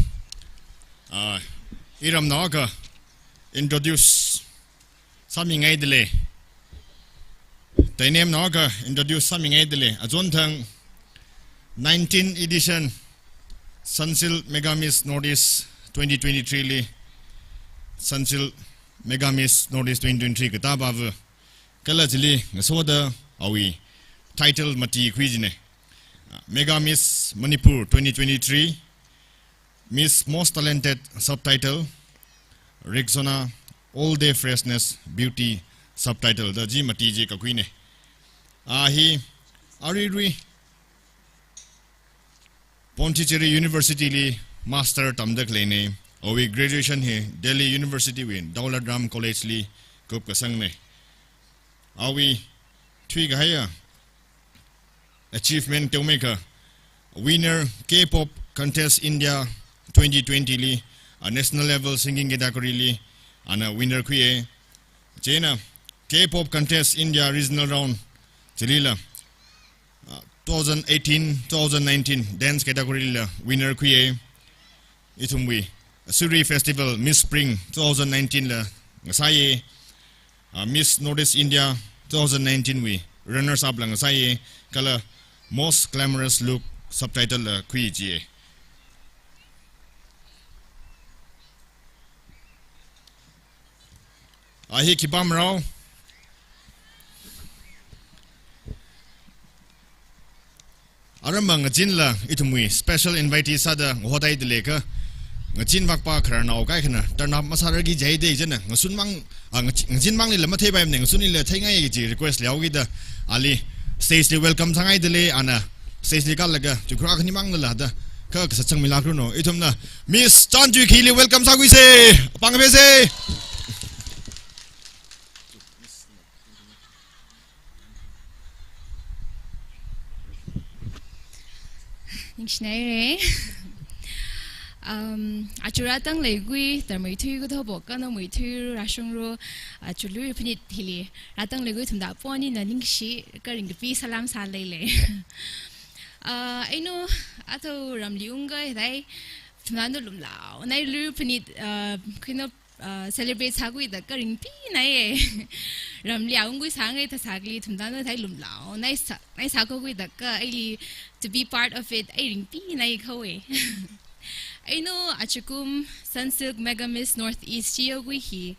ah, iramnao akha introduce sāmingaida lei. Tainemnao akha introduce sāmingaida lei. Achonthang nineteen edition Sunsilk Mega Miss Northeast twenty twenty-three li Sunsilk Mega Miss Northeast twenty twenty-three katā pāva. Kala chili ngasoda awui title mati khui kajina. Mega Miss Manipur twenty twenty-three, Miss Most Talented subtitle, Rexona All Day Freshness Beauty subtitle da chi mati chi kakhuina. A hi aruirui Pondicherry University li master tamda khaleina. Awui graduation hi Delhi University wui Dowlat Ram College li kupkasangna. Awui thuikahaiya achievement teomeikha winner K-pop Contest India twenty twenty li, uh, national level singing category li, ana winner khuiya. Chieina K-pop Contest India regional round chilila, uh, two thousand eighteen, two thousand nineteen dance category la winner khuiya. Ithumwui Suri Festival Miss Spring two thousand nineteen la ngasaiya. Uh, Miss Northeast India two thousand nineteen wui runners up la ngasaiya, kala Most Glamorous Look subtitle la khuiya jiya. Ahi khipā marao. Aram ngazin la ithumwui special invitee sāda ngahotaida leikha, ngazin makpa khararnao kaikhana turn up masārarki jihaida chieina, ngasun mang, ah, ngazi-, ngazin manglila matheipaimana, ngasunlila theingai kaji request leihao kida, ali stage li welcome sāngaida lei, ana stage li kālaga, chukra khani manglala da, kha kasā changmilākranu. Ithumna Miss Chan Tui Khi li welcome sākhuisa, apāng phesa. Ningshinaira. Um, aja rātang leikhui, tharmeithui kathā haophok, kha naomeithui rāshunglu, aja lui phanit hili rātang leikhui ithumda ponina ningshi, kha ringkapi salam sālei lei. Uh, eina athum ramli ungkahai, ithumna lumlaonai lui phanit, uh, khuina uh, celebrate sākhuida kha ringpinaiya. Ramli ungkhui sāngai thāsakli ithumda no thai lumlaonai sā, nai sākhuida kha eili to be part of it, ei ringpinai khaowa. Eina ajakum Sunsilk Mega Miss Northeast chi yaokhui hi,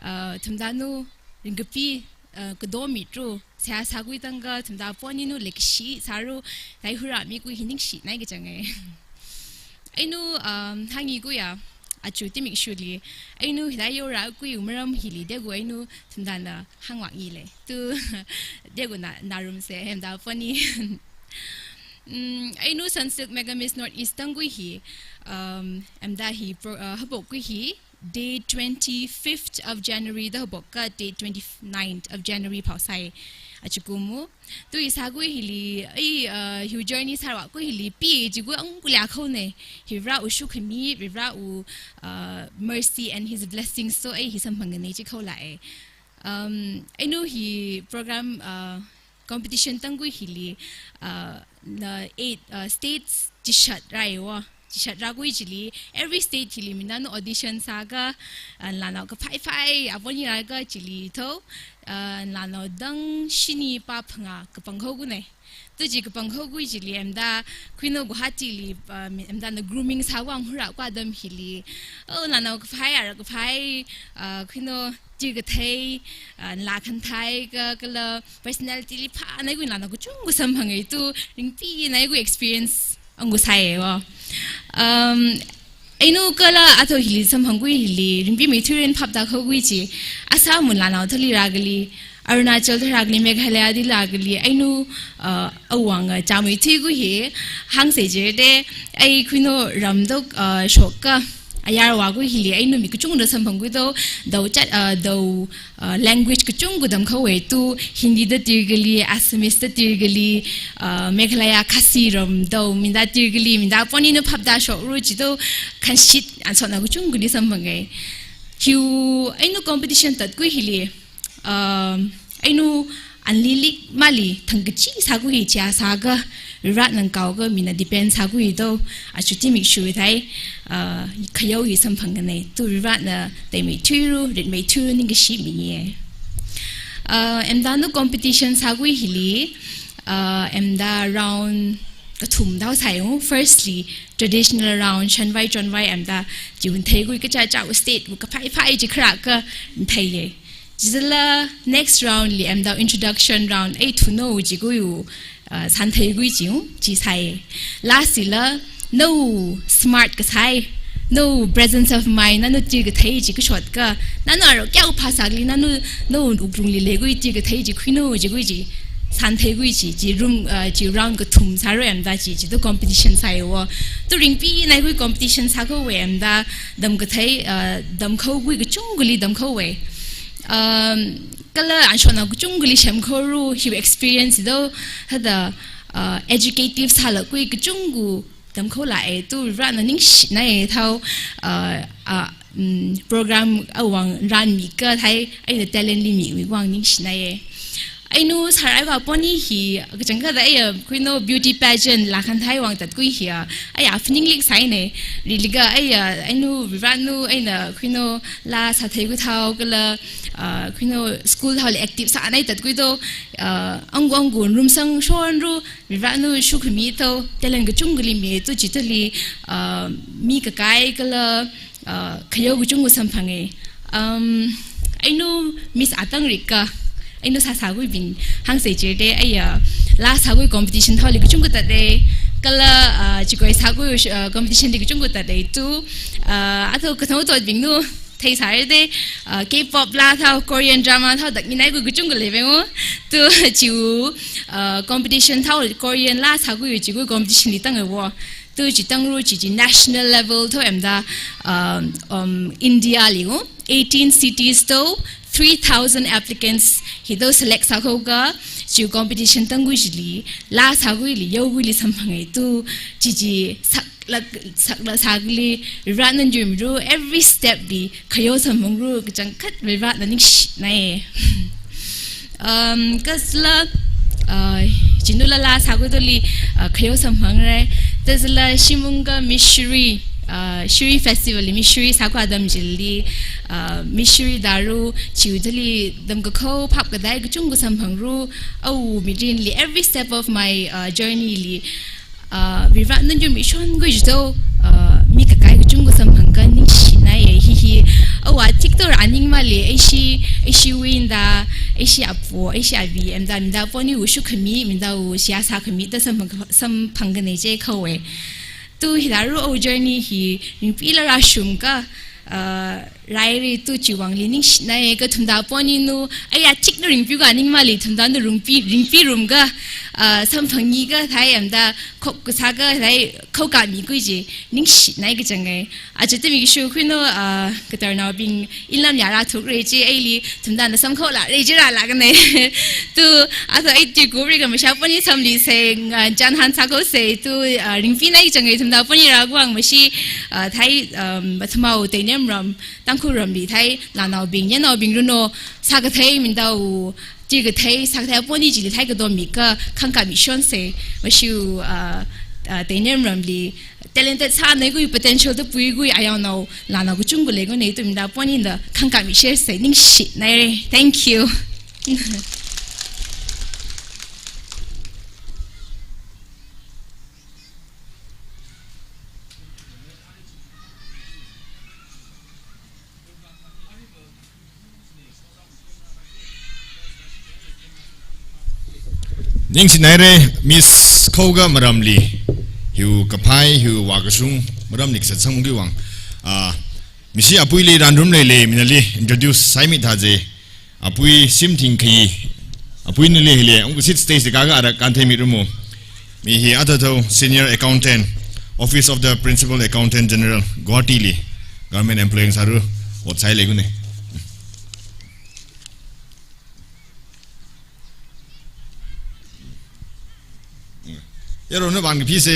uh, ithumda no ringkapi, uh, kadomitru, seihā sākhui tangkha ithumda ponina leikashi sālu, thai hurāmikhui hi ningshinai kachanga. Eina, um, hāngkhuiya, aja zimikshuli, eina hithā yorākhui maram hili, degu eina ithumda na hāngvākngailei. Tu, degu na, narumsa, hemda poni. Mm, eina Sunsilk Mega Miss Northeast tangkhui hi, um, hemda hi pro-, uh, haophokkhui hi, date twenty-fifth of January da haophok kha date twenty-ninth of January phao sāi, ajakumu. Tu hi sākhui hili, ei, uh, hi journey sāvākhui hili, pi jikhui ungkhuiya khaona, hi Varewui sokhami, Varewui, uh, mercy and his blessings so ei hi samphangana chi khaolāka. Um, eina hi program, uh, competition tangkhui hili, uh, na eight, uh, states chishat rāiwo. Chishat rākhui chili, every state hili mina no audition sākha, uh, ngalānao kaphaiphai, apon hi rākha chili thao, uh, ngalānao dang shini pā phangā kapanghaokhuina. Tu chi kapanghaokhui chili hemda, khuina Guwahati li, uh, mi-, hemda na grooming sāwui vang hurākhui atam hili. Oh, ngalānao kaphai, ara kaphai, uh, khuina tir kathei, uh, ngalā khangathai kha, kala personality li phānaikhui ngalānao kachungkha samphanga tu, ringpinaikhui experience ungkhui sāiwo. Um, eina kala athum hili samphangkhui hili, ringpi meithuirin phaptākhui chi, Assam wui ngalānao thāli rākali, Arunachal thā rākali, Meghalaya thā rākali, eina, uh, awui vang, uh, chāmeithuikhui hi, hāngsa jida, ei khuina ramtok, uh, shokkha, ayar vākhui hili, eina mi kachungkha samphangkhui thao, thao chat, uh, thao, uh, language kachungkha tamkhaowa tu, Hindi da tirkali, Assamese da tirkali, uh, Meghalaya Khasi ram thao, minda tirkali, minda ponina phaptāshoklu chi thao, khanshit, anshotna kachungkhali samphanga. Hi, eina competition tatkhui hili, um, eina anlilik mali thangkachee sākhui hi chiyā sākha, Varena ngakaokha mina depend sākhui thao, aja zimiksho thai, uh, khayao hi samphangana, tu Varena theimeithuilu, ritmeithuilu ningkashi miya. Uh, hemda no competition sākhui hili, uh, hemda round kathum thao sāiwo, firstly, traditional round, shanvai chonvai hemda, chi untheikhui kachacha state wui kaphaiphai chi kharākha theiya. Chithāla next round li hemda introduction round, ei thuno jikhuiwui, uh, santheikhui chi, chi sāi. Last lila, no smart kasā, no presence of mind, nano tir kathei chi kashotkha, nano aro kayā phāsakli, nano, no wuklungli leikhui tir kathei chi khuina jikhui chi, santheikhui chi, chi room, uh, chi round kathum sāra hemda chi, chi thao competition sāiwo. Tu ringpinaikhui competition sākhaowa hemda, tamkathei, uh, tamkhaokhui kachungkhali tamkhaowa. Um, Kala anshona kachungkhali semkhoru, hi experience do, thāda, uh, educative sālākkhui kachungkha tamkholāka, tu Varena ningshinai thao, uh, uh, mm, program awui vang ranmi kathā, eina talent li miwui vang ningshinai. Eina sārai apong hi, kachangkhatta eina khuino beauty pageant lākhangai vang tatkhui hi, eina phaninglik sāhaina, rilaga eina, eina Varena eina khuino laa sāthei kathao kala, uh, khuino school thao li active sāngai tatkhui do, uh, anggu anggu rumsang shonru, Varena shukhami thao, talent kachungkhali mi, tu chithāli, uh, mi kakai kala, uh, khayao kachungkha samphanga. Um, eina Miss Atang Rika, eina sāsākhuibing hāngsa chida, eina laa sākhui competition thao li kachungkha tātda, kala, uh, chikoi sākhui, uh, competition li kachungkha tātda, tu, uh, athum kathāda otbingna theisāra da, uh, K-pop laa thao, Korean drama thao, dakminai khui kachungkha leibing o. Tu chiwui, uh, competition thao, Korean laa sākhui chiwui competition li tānga wo. Tu chi tāngru chi chi national level thao emda, um, um, India li o, eighteen cities thao, three thousand applicants hi thao select sākhuilaga, chi competition tāngkhui chili, laa sākhuili, yaokhuili samphanga tu, chi chi sak lak, saklāk sākhuili, Varena yumru, every step li, khayao samphangru, kachangkhat Varena ningshinai. Um, kasāla, uh, china laa sākhui thao li, uh, khayao samphangra. Thāsāla Shimungga Miss Shri, uh, Shri Festival li Miss Shri sākhui atam chili, uh, Miss Shri tāru, chiwui thāli tamkakho phap kathā kachungkha samphangru, awui mirinli, every step of my, uh, journey li, uh, Varena yummi shon khui chi thao, uh, mi kakai kachungkha samphangkha ningshinai hi hi. Awui tiktor aning mali, eishi, eishiwui nda, eishi apo, eishi abi, emda, mida pongwui shukhami, midawui seihā sākhami thā samphang, samphangkhangai chi khaowa. Tu hi tāru awui journey hi, ringphālala shumka, uh, rairi tu chiwui vangli ningshinai, kathumda pongwui nu, eina chikna ringphākha aning mali thumda nu ringphā, ringphārumka, uh, samphangki kathā emda khok kasā kathā khokha mikhui chi, ningshinai kachanga. Aja thāmi khuishu khuino, uh, katarnaobing inlam yara thukra chi, eili thumda na samkholākra chi rālākkana. Tu, athum ei tui kupri kha mashā pongwui samli sai, uh, chānhān sākhuisa, tu, uh, ringphānai kachanga thumda pongwui rākhavai mashi, uh, thai, um, mathāmao Teinemram, Tangkhulramli thai, lanaobing, yanaobing runo, sākathei midawui, chikathei, sākathei pongwui chili thai kathā mikha, khangkami shonsa, mashu, uh, uh, Teinemramli, talented sāngai khui potential thā puikhui ayonao, lanao kachungkha leikhui na tu mida pongwui nda, khangkami share sa, ningshinai. Thank you. Ningshinaira, Miss Khoga maramli, hiwui kaphā, hiwui vākashung maramli kasā sangkhui vang. Ah, mishi apuili ranrum leilei, minali introduce sāmi thāje. Apui Shimthingkhi, apui nali hili, ungkusit stage li kaga ara kanthei mirumo. Mi hi athāthao Senior Accountant, Office of the Principal Accountant General, Guwahati li, government employee sāra, ot sāi leikhui na. Yarona bang phisa.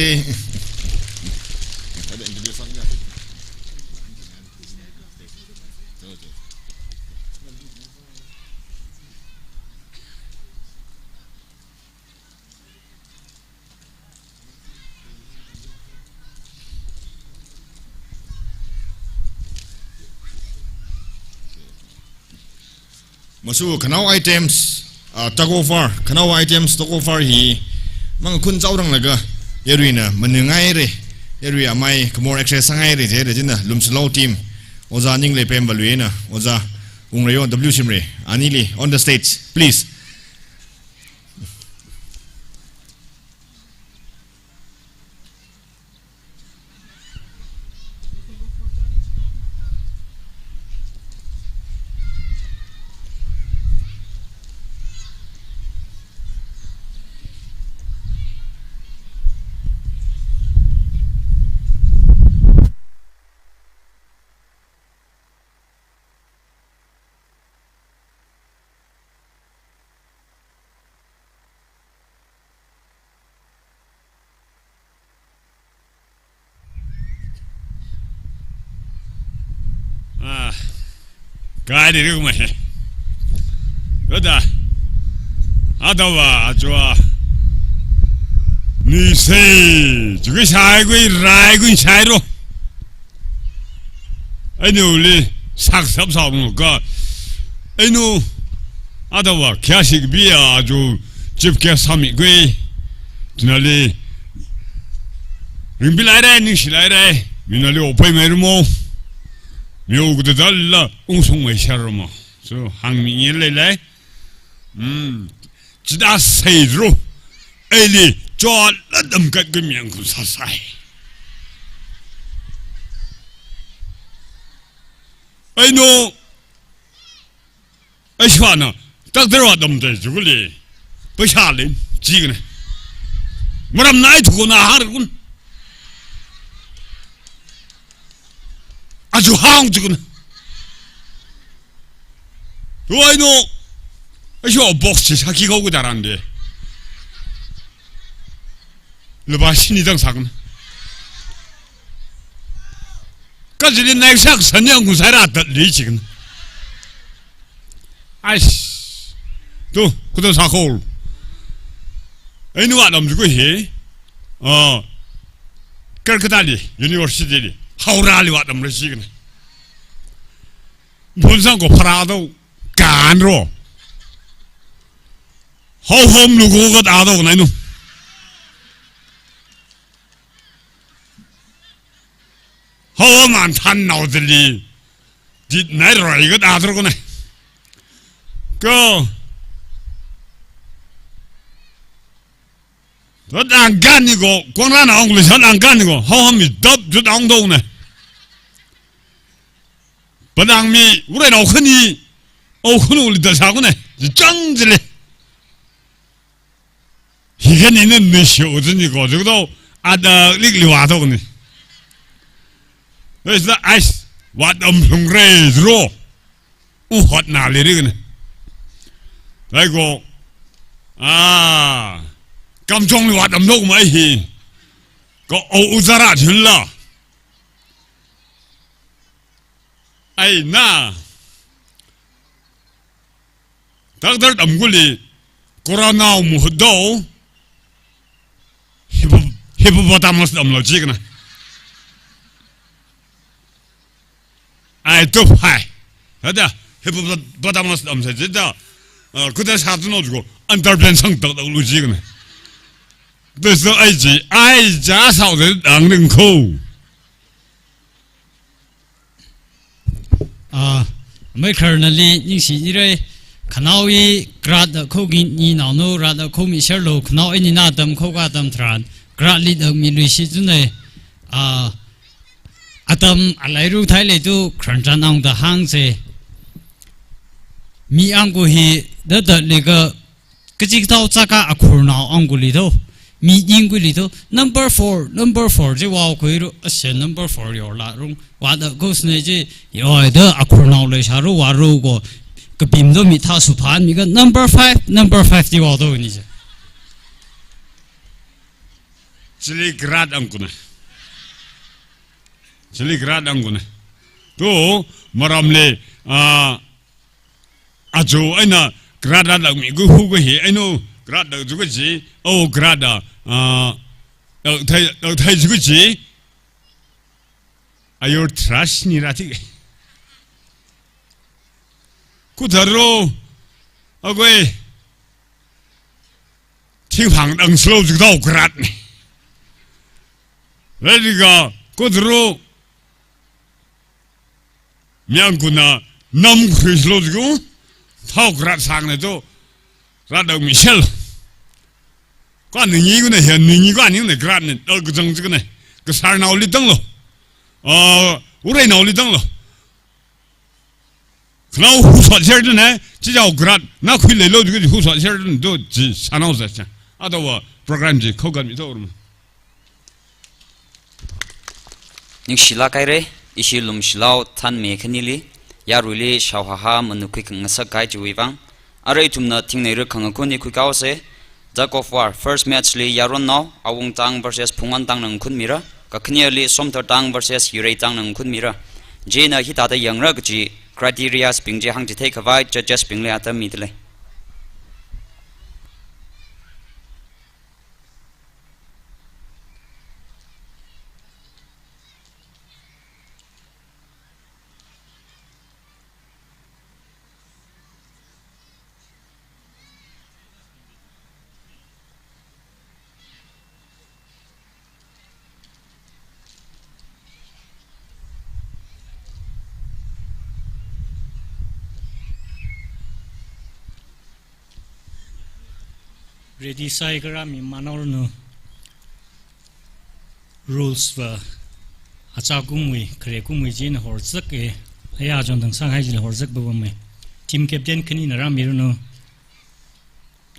Mashu khanao items, ah, tug of war, khanao items tug of war hi, mangkhun chaoranglaga, yaruina manungngaira, yarui amai khamor exercise sāngaira, jida jina, Lumsilo team, Ojā Ningleipam Valui eina, Ojā Wungreyo W Shimray, anili, on the stage, please. Ah, kaidi rikmai. Kada. Adawa, ajua. Nise, juki sai kui, rai kui sai ro. Ainu li, sak sap sa mo ka. Ainu, adawa, kya sik bi a, ju, chief kya sami kui. Tunali, ringbi lai rai, ningshi lai rai. Minali opai mai rumo. Miu kuda dalla, ungsung mai shar rumo. So, hāngmi ngi lai lai. Hmm. Chida sai ro. Aili, chot la dam kat kui miang ku sa sai. Ainu, aishwana, doctor wa dam tai jukuli. Paisha lin, jikna. Maram nai thuku na har kun. Aju hāng jukun. Tuai no, aisho box chi saki kau kudaran de. Leba sini dang sakna. Kajili nai sak sanyang ku sara tat li chikna. Ais. Tu, kuda sakol. Ainu wa dam juku he. Ah. Calcutta li, University li. Howrah li wa dam rasi kna. Bunsang ko phara do kan ro. Hau hom lu ko kat a do nai nu. Hau hom an than nau de li. Dit nai roi kat a do ko nai. Ko. Dot ang kan ni ko, kong ran ang le san ang kan ni ko. Hau hom mi dap dot ang do nai. Padang mi, urai nao khani, au khanu li da sa kune, ji chang ji le. Hi khani ne ne shi u zin ni ko, ji do, a da lik li wa do ni. Is the ice, wa dam lung re ro. U hot na li ri ne. Lai ko, ah, kam chong li wa dam lo mai hi. Ko au u zara jin la. Ai na. Doctor dam kuli, corona mu hudo, hippo-, hippopotamus dam lo jikna. Ai, tup hai. Hada, hippopotamus dam sa jida. Ah, kuda sa tu no juko, underpants sang tak tak lu jikna. This is ai ji, ai ja sao de dang ring ko. Ah, mai kharnali ningshi ni rai, khanao i grad da kho gi ni nao no, grad da kho mi shar lo, khanao i ni na tam kho ka tam tharan, grad li da mi lui shi zun nai, ah, atam alai ru thai le tu, kharn chan ang da hāng se. Mi ang ko hi, da da le ka, kachik tau chaka akhur nao ang kuli tho. Mi ying kuli tho. Number four, number four ji wao kui ru, ase number four yor la rung. Wa da ghost ne ji, yo, da akhur nao le sha ru, wa ru ko. Kapim do mi tha su phan mi ka number five, number five ji wao do ni ji. Chili grad ang kuna. Chili grad ang kuna. To, maram le, ah, ajo, aina grad da mi gu hu gu hi, aino grad da ju gu ji, o grad da, ah, thai, thai ju gu ji. Ayor trash ni ra ti. Kudaro, agwe, thing phang dang slow ju dau grad ni. Ready ga, kudaro, Miang kuna nam khuislo jiku, thao krat sang ne to, krat dau mi shel. Kwa ningi kuna hiya, ningi kwa ning ne krat ne, dal kajang jikne, kasar nao li tanglo. Ah, urai nao li tanglo. Khanao hu sot share ne, chi jau krat, na khui le lo jiku hu sot share to, ji sanao sa cha. Adawa program ji khokar mi to rum. Ningshilāk haira, ishi lumshilao thanmi khanili, yaruili shaohaha manukhui khangasak kahai chiwui vang, arui ithumna thingnei rik khangakuni khuikao se, Tug of War, first match li Yaronnao, Awungtang versus Phungantangna ngakhunmira, kakhaneli Somthartang versus Yureitangna ngakhunmira. Chieina hithāda yangra kaji criterias bing chi hāngchithei khavai judges bingli atam midalei. Ready sāhaikha rāmi manao ranu. Rules va achā kumwui, khare kumwui chieina horzak e, aya chon dang sāhai chili horzak ba bamme. Team captain khanina rāmi ranu.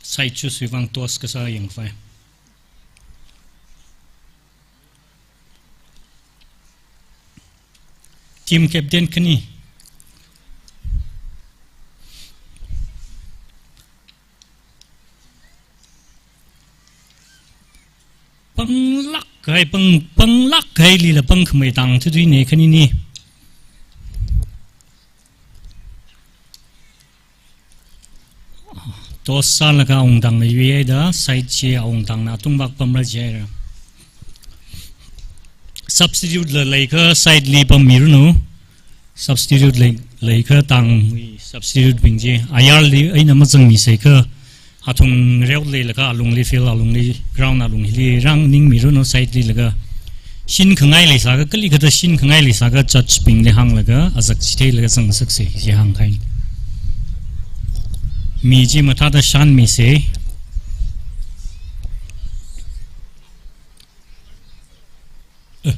Side choose wui vang toss kasā yangfai. Team captain khani. Panglāk kahai, pang, panglāk kahailila pangkhamei tang thuithuine khanini. Toss sālaga awungtangna yuihaida, side chi awungtangna atung vak pamra jihaira. Substitute la leikha side li pammiranu. Substitute lei, leikha tangwui substitute bing chi ayarli eina mazangmiseikha, athum reo leilaga alungli, field alungli, ground alungli rānganingmiranu side li laga. Shinkhangai leisākha, kalikathā shinkhangai leisākha judge bingli hānglaga azak chitheilaga zangsakse, chi hāngkahai. Mi chi mathāda shanmise. Eh.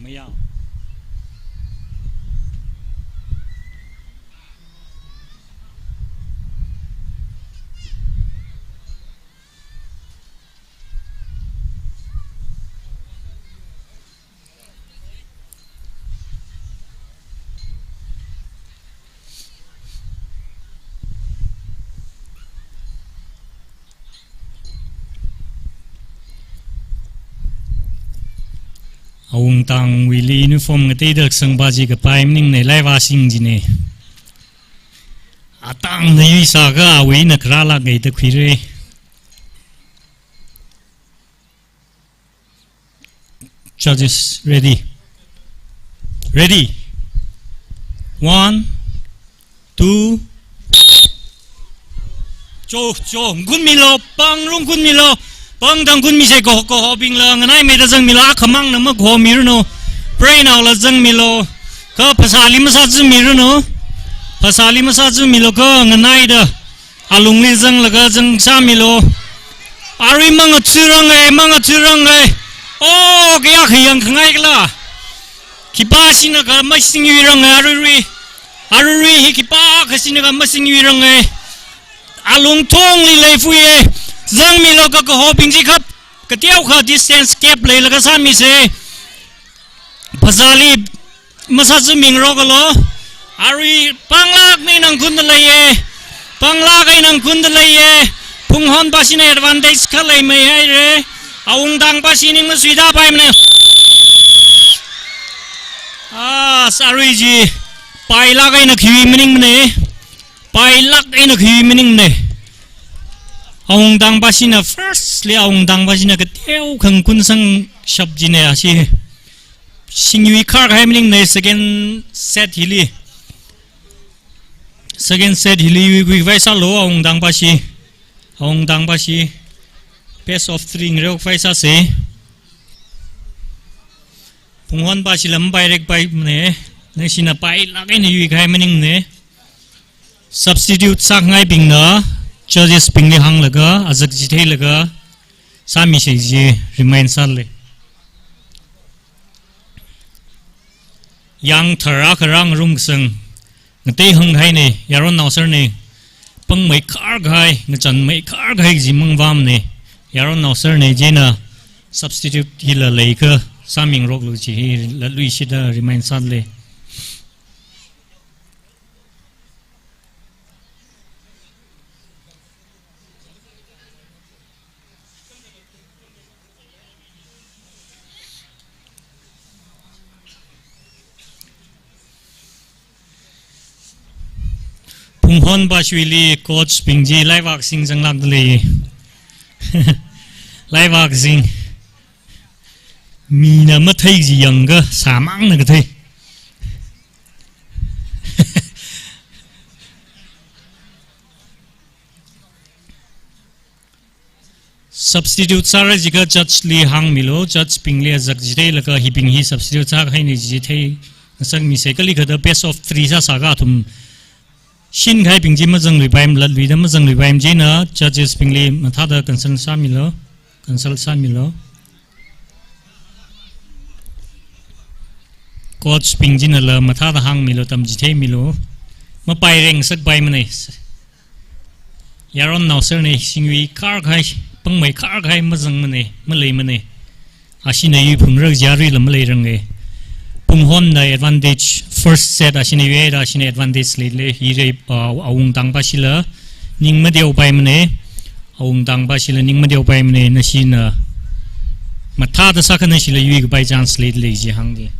Mayang. Awungtangwuili uniform ngateida kasangpa chi kapai maningne, laivāsing chine. Atangna yuisākha awuina kharālāk ngai da khuire. Judges, ready. Ready. One, two. Cho, cho, ngunmilo, pangrung ngunmilo, pangtang ngunmise ko, kahobingla, nganaimeida zangmilo, akhamangna makhomiranu, pray naola zangmilo, kha phasāli masāzāmiranu, phasāli masāzāmilo, kha nganaida, alungli zanglaga zangsāmilo. Arui mangathurang e, mangathurang e. Oh, kayākha yangkhangai kala. Khipāshina kha masingyuirang e, aruirui. Aruirui hi khipākhashina kha masingyuirang e. Alung thongli leifui e. Zangmilo kha kahobing chi khap. Kateokha distance gap leilaga sāmise. Phasāli masāzāmingarokalo. Arui panglāk eina ngakhunda leiye. Panglāk eina ngakhunda leiye. Phunghonpashina advantage kha leimeihaire. Awungtangpashi ning masuida paimane. Ah, arui chi. Pailāk eina khi maningmane. Pailāk eina khi maningmane. Awungtangpashina firstly, awungtangpashina kateokha ngakhun sangshap chine ashi. Singyui kharkahai maningne second set hili. Second set hili yuikhui khavai sālo awungtangpashi. Awungtangpashi. Best of three ngareokhavai sāse. Phunghonpashi lam pairekpaimane. Nashina pailāk eina yuikahai maningne. Substitute sākhangaibingna judges bingli hānglaga, azak chitheilaga, sāmise chi remind sāle. Yangthar akha rāngarum kasang, ngatei hanghaine, yaron naoserne, pangmeikharkahai, ngachanmeikharkahai kaji mangvamne, yaron naoserne, chieina substitute hila leikha, sāmingaroklu chi hila luishida remind sāle. Phunghon Bashiwuili coach bing chi laivak sing zanglāk dalei. Laivak sing. Mina mathei chi yangakha sāmangna kathei. Substitute sāra jiakha judge li hāngmilu, judge bingli azak chitheilaga hibing hi substitute sākahaina chitheingasakmisa, kali kathāda best of three sāsāakha athum shinkahaibing chi mazangluipaimala, luida mazangluipaimala china judges bingli mathāda consult sāmilu, consult sāmilu. Coach bing chinala mathāda hāngmilu, tamchitheimilu. Mapaireng ngasakpaimana. Yaronnao sir na singwui kharkahai, pangmei kharkahai mazangmana, maleimana. Ashina yuiphungra jiakha aruila maleiranga. Phunghonna advantage, first set ashina yuihaira, ashina advantage leilei, hira, uh, Awungtang Bashila ning mateopaimana. Awungtang Bashila ning mateopaimana, nashina mathāda sāakha nashila yuikapai chance leilei chi hāngda.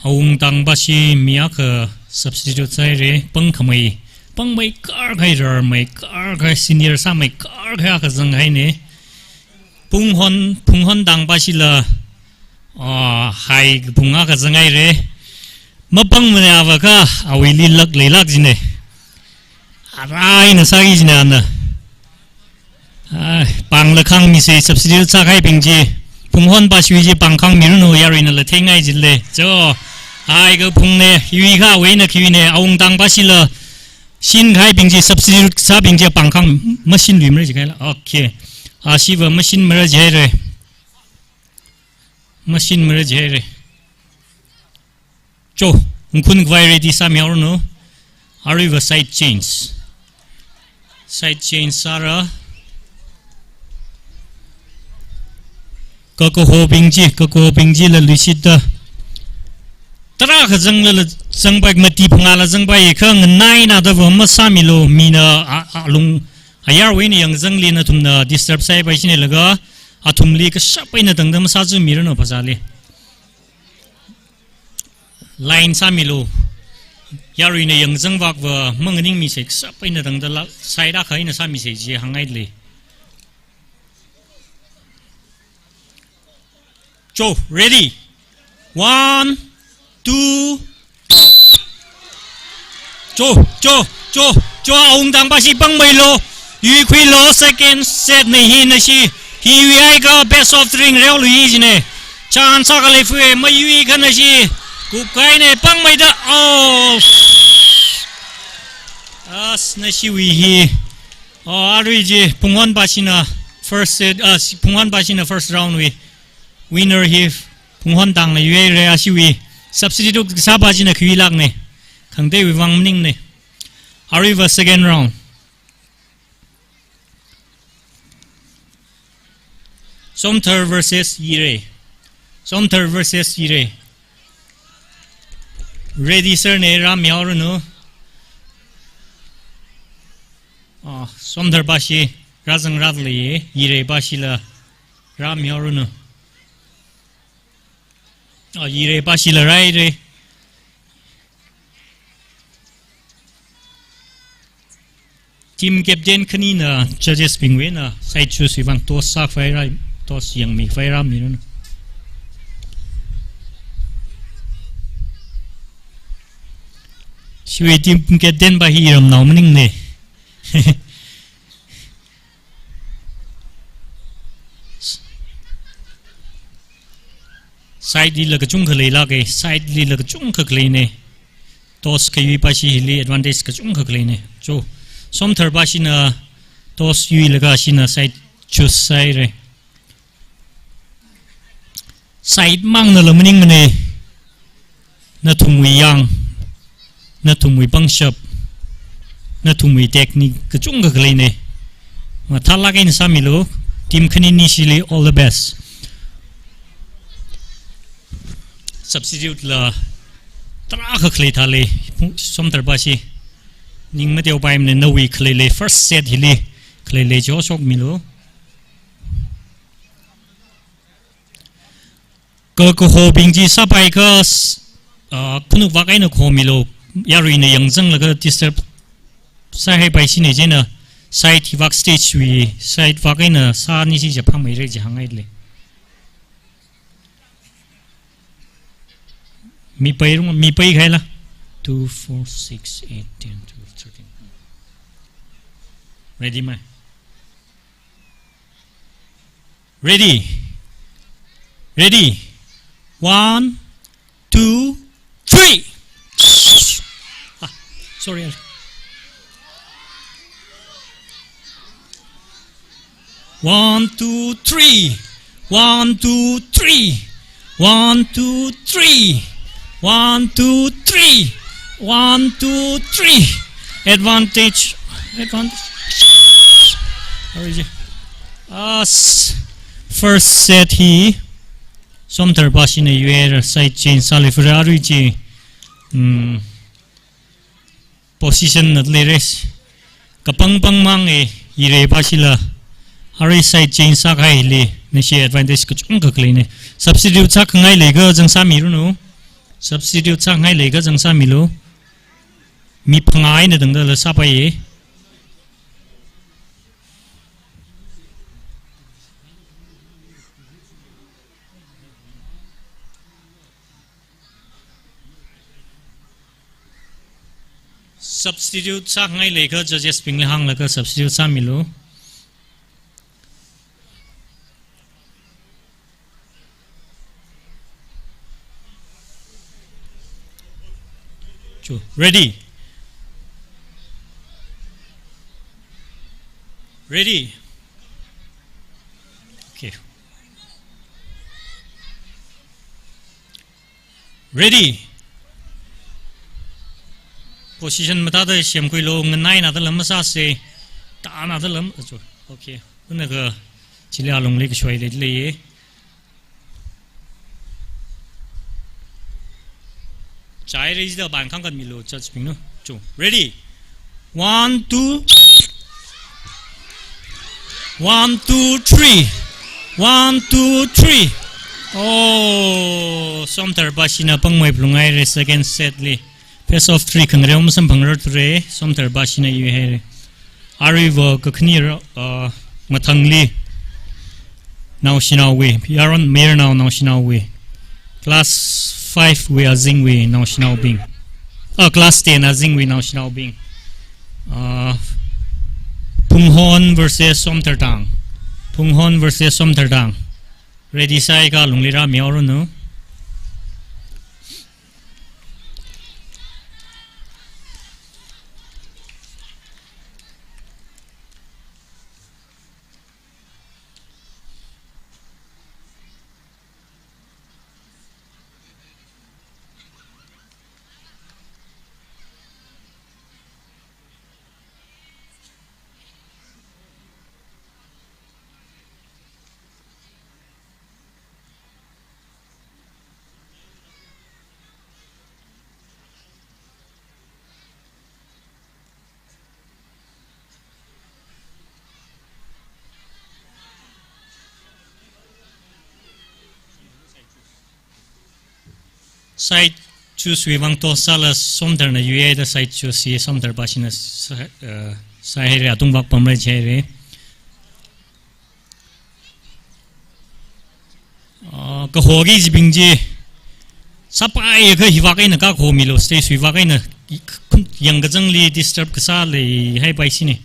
Awungtang Bashi mi akha substitute sāhaira, pangkhamei, pangmei kharkahai, rarmei kharkahai, senior sāmei kharkahai akha zanghaina. Phunghon, Phunghon Tang Bashila, ah, hai kaphung akha zanghaira. Mapangmana avākha, awuili luck leilāk jina. Arui eina sāki jina ana. Ai, pāngla khāngmisa, substitute sākahaibing chi. Phunghon Bashiwui chi pāng khāngmiranu, yaruinala theingai jilei. Cho, hai kaphungna, yuikha awui eina khiwuina, Awungtang Bashila shinkahaibing chi, substitute sābing chi pāng khāng, mashinluimara jikahaila. Okay. Ashiva mashinmara jihaira. Mashinmara jihaira. Cho, ngkhun khavai ready sāmihaoranu. Aruiva side change. Side change sāra. Kakahobing chi, kakahobing chila luishitda. Tarākha zanglala zangpai, mati phangāla zangpai, kha nganai eina dava masāmilu, mina a, a, alung, ayarwui eina yangzangli nathumna disturb sāpai jina laga, athumli kashap eina tangda masāzāmiranu phasāli. Line sāmilu. Yaruina yangzang vakva manganingmisa, kashap eina tangda la, side akha eina sāmisa chi hāngngailei. Cho, ready. One, two. Cho, cho, cho, cho, Awungtang Bashi pangmeilu. Yuikhuilu, second set na hi nashi. Hi yuihaiakha best of three ngareolu jina. Chance akha leifui, mayuikha nashi. Kupkahaina, pangmeida. Oh. As nashiwui hi. Oh, arui chi, Phunghon Bashina first set, ah, si-, Phunghon Bashina first round wui winner hi Phunghon Tangna yuihaira, ashiwui substitute kasāpa china khiwuilākna. Khangateiwui vang maningna. Aruiva second round. Somthar versus Yirei. Somthar versus Yirei. Ready sir na, rāmihaoranu. Ah, Somthar Bashi rāzangrālei, Yirei Bashila rāmihaoranu. Ah, Yirei Bashila rāhaira. Team captain khanina judges bingwui eina side choose wui vang toss sākhavai rā, toss yangmikhavai rāmiranu. Shiwui team captain pa hi ramnao maningna. Side lila kachungkha leilāka, side lila kachungkha khaleina. Toss kayuipa chili advantage kachungkha khaleina. Cho, Somthar Bashina toss yuilaga ashina side choose sāhaira. Side mangnala maningmana. Nathumwui yang, nathumwui pangshap, nathumwui technique kachungkha khaleina. Mathālāk eina sāmilu, team khani nishili all the best. Substitute la tarākha khalei thālei, Somdalbashi. Ning mateopaimana, nawui khaleilei first set hili, khaleilei jo shokmilu. Ka, kahobing chi sāpaiakha, ah, khanukvak eina khomilu, yaruina yangzanglaga disturb sāhaipaishina, chieina side hivak stage wui, side vak eina sānisi jiakha phāmeira ji hāngngailei. Mi pairung, mi paikhaila. Two, four, six, eight, ten, twelve, thirteen. Ready mai? Ready? Ready? One, two, three. Ah, sorry. One, two, three. One, two, three. One, two, three. One, two, three. One, two, three. Advantage. Advantage. Where is it? Ah, s-, first set hi Somdalbashina yuihaira, side change sālei, Ferrari chi. Hmm. Position na leira. Kapangpang mang e, ireipashila. Arui side change sākahaili, nashi advantage kachungkha khaleina. Substitute sākhangai leiakha zangsāmiranu. Substitute sākhangai leiakha zangsāmilu. Mi phangā eina tangdala sāpaiya. Substitute sākhangai leiakha judges bingli hānglaga substitute sāmilu. Chu, ready? Ready? Okay. Ready? Position mathāda semkhuilu, nganaina da lam masāsa, tāna da lam, achu, okay. Unaka chili alungli kashoilei leiya. Chai ready da bang khangkatmilu, judge bingna. Chu. Ready? One, two. One, two, three. One, two, three. Oh, Somdalbashina pangmei phalunghaira second set li. Best of three khangareo masamphangrarthura, Somdalbashina yuihaira. Aruiva kakhanira, uh, mathangli naoshinaowui, yaron mayarnao naoshinaowui. Class five wui azingwui naoshinaobing. Ah, class ten azingwui naoshinaobing. Ah, Phunghon versus Somdaltang. Phunghon versus Somdaltang. Ready sāakha alungli rāmihaoranu. Side choose wui vang toss sāla Somdalna yuihaida side choose hi Somdalbashina sā, eh, sāhaira, atungvak pamra jihaira. Ah, kahoki jibing chi sāpaiakha hivak eina kakhomilu, stage wui vak eina, yangkazangli disturb kasā leihaipaishina.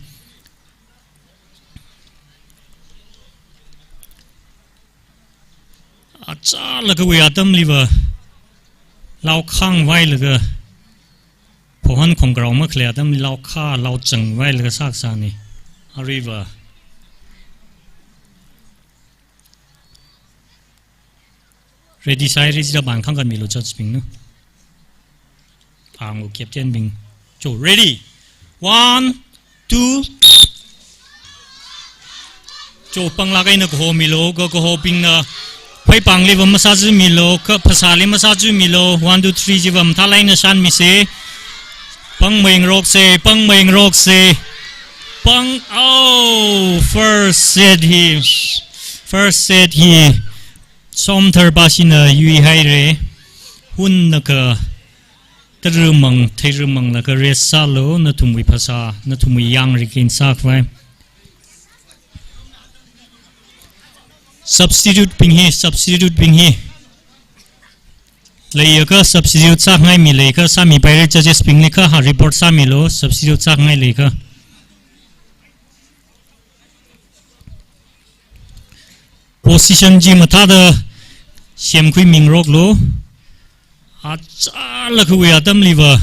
Achālakha wui atamliva laokhāngvailaga, Phunghon khongkarao makhalei atamli laokhā, laochangvailaga sākasāna. Aruiva. Ready sāhaira chida bang khangkan milu judge bingna. Phangu captain bing. Cho, ready. One, two. Cho, panglāk eina kaho milu, ka kahobingna. Phei pāngli va masāzumilo, ka phasāli masāzumilo. One, two, three jiva mathālāk eina shānmise. Pāngmei ngarokse, pāngmei ngarokse. Pāng, oh, first set hi. First set hi. Somthar bashina yuihaira. Hunnakha tarumang, theirumang laga rest sālu, nathumwui phasā, nathumwui yang regain sākhavai. Substitute bing hi, substitute bing hi. Leiakha substitute sāngai mi leiakha sāmipaira, judges bingli kha ha report sāmilu, substitute sāngai leiakha. Position chi mathāda semkhuimi ngaroklu. Achālakhawui atamliva,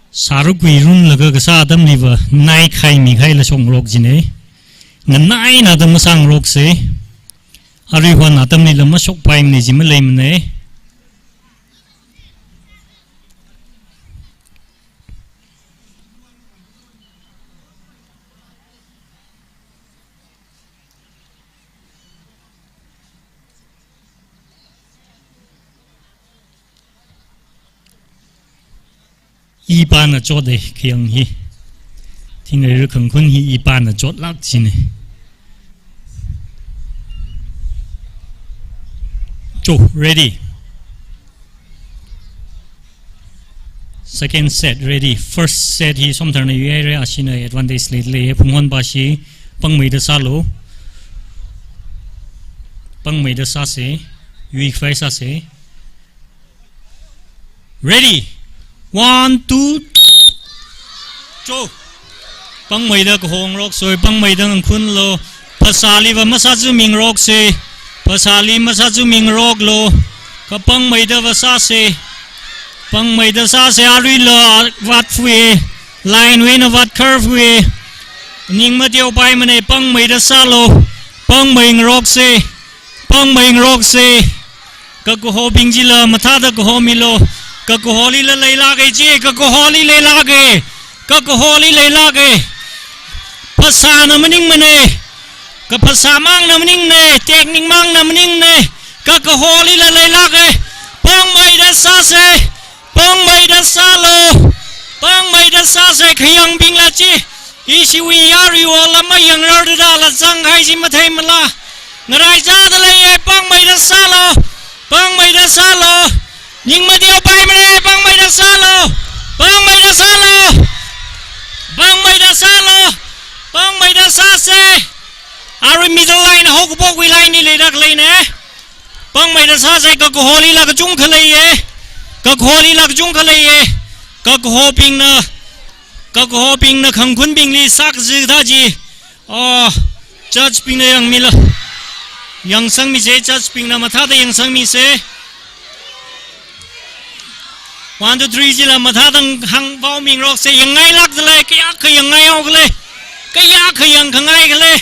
sārukhuirumlaga kasā atamliva, naikhaimi khaila shokngarok jina. Nganaina atam masāngarokse. Aruihon atamlila mashokpaimana ji maleimana. Ipāna chotda khayang hi. Thingrei Rakhangkhun hi ipāna chotlāk jina. Cho, ready. Second set, ready. First set hi Somtharna yuihaira, ashina advantage leilei. Phunghon bashi, pāngmeida sālu. Pāngmeida sāse, yuikhavai sāse. Ready. One, two. Cho. Pāngmeida kaho ngaroksei, pāngmeida ngakhuilu. Phasāliva masāzumi ngarokse. Phasāli masāzumi ngaroklu. Ka pāngmeidava sāse. Pāngmeida sāse, aruila vātfui. Line wui eina vātkharfui. Ning mateopaimana, pāngmeida sālu. Pāngmei ngarokse. Pāngmei ngarokse. Kakahobing chila mathāda kahomilu. Kakaholila leilāka ji, kakaholi leilāka. Kakaholi leilāka. Phasāna maningmana. Ka phasāmangna maningna, technique mangna maningna. Kakaholila leilāka. Pāngmeida sāse. Pāngmeida sālu. Pāngmeida sāse, khayangbingla chi. Ishiwui yaruiwo lam mayangrarda la zanghai ji matheimala. Ngaraichāda leiya, pāngmeida sālu. Pāngmeida sālu. Ning mateopaimana, pāngmeida sālu. Pāngmeida sālu. Pāngmeida sālu. Pāngmeida sāse. Arui middle line, haokaphok wui line hi leida khaleina. Pāngmeida sāse, kakaholila kachungkha leiya. Kakaholila kachungkha leiya. Kakahobingna, kakahobingna khangkhunbingli sākazikathā ji. Oh, judge bingna yangmilu. Yangsangmise, judge bingna mathāda yangsangmise. One, two, three jila mathāda hāngpaomi ngarokse, yangngailākda lei, kayākha yangngaihaokhala. Kayākha yangkhangaikhala.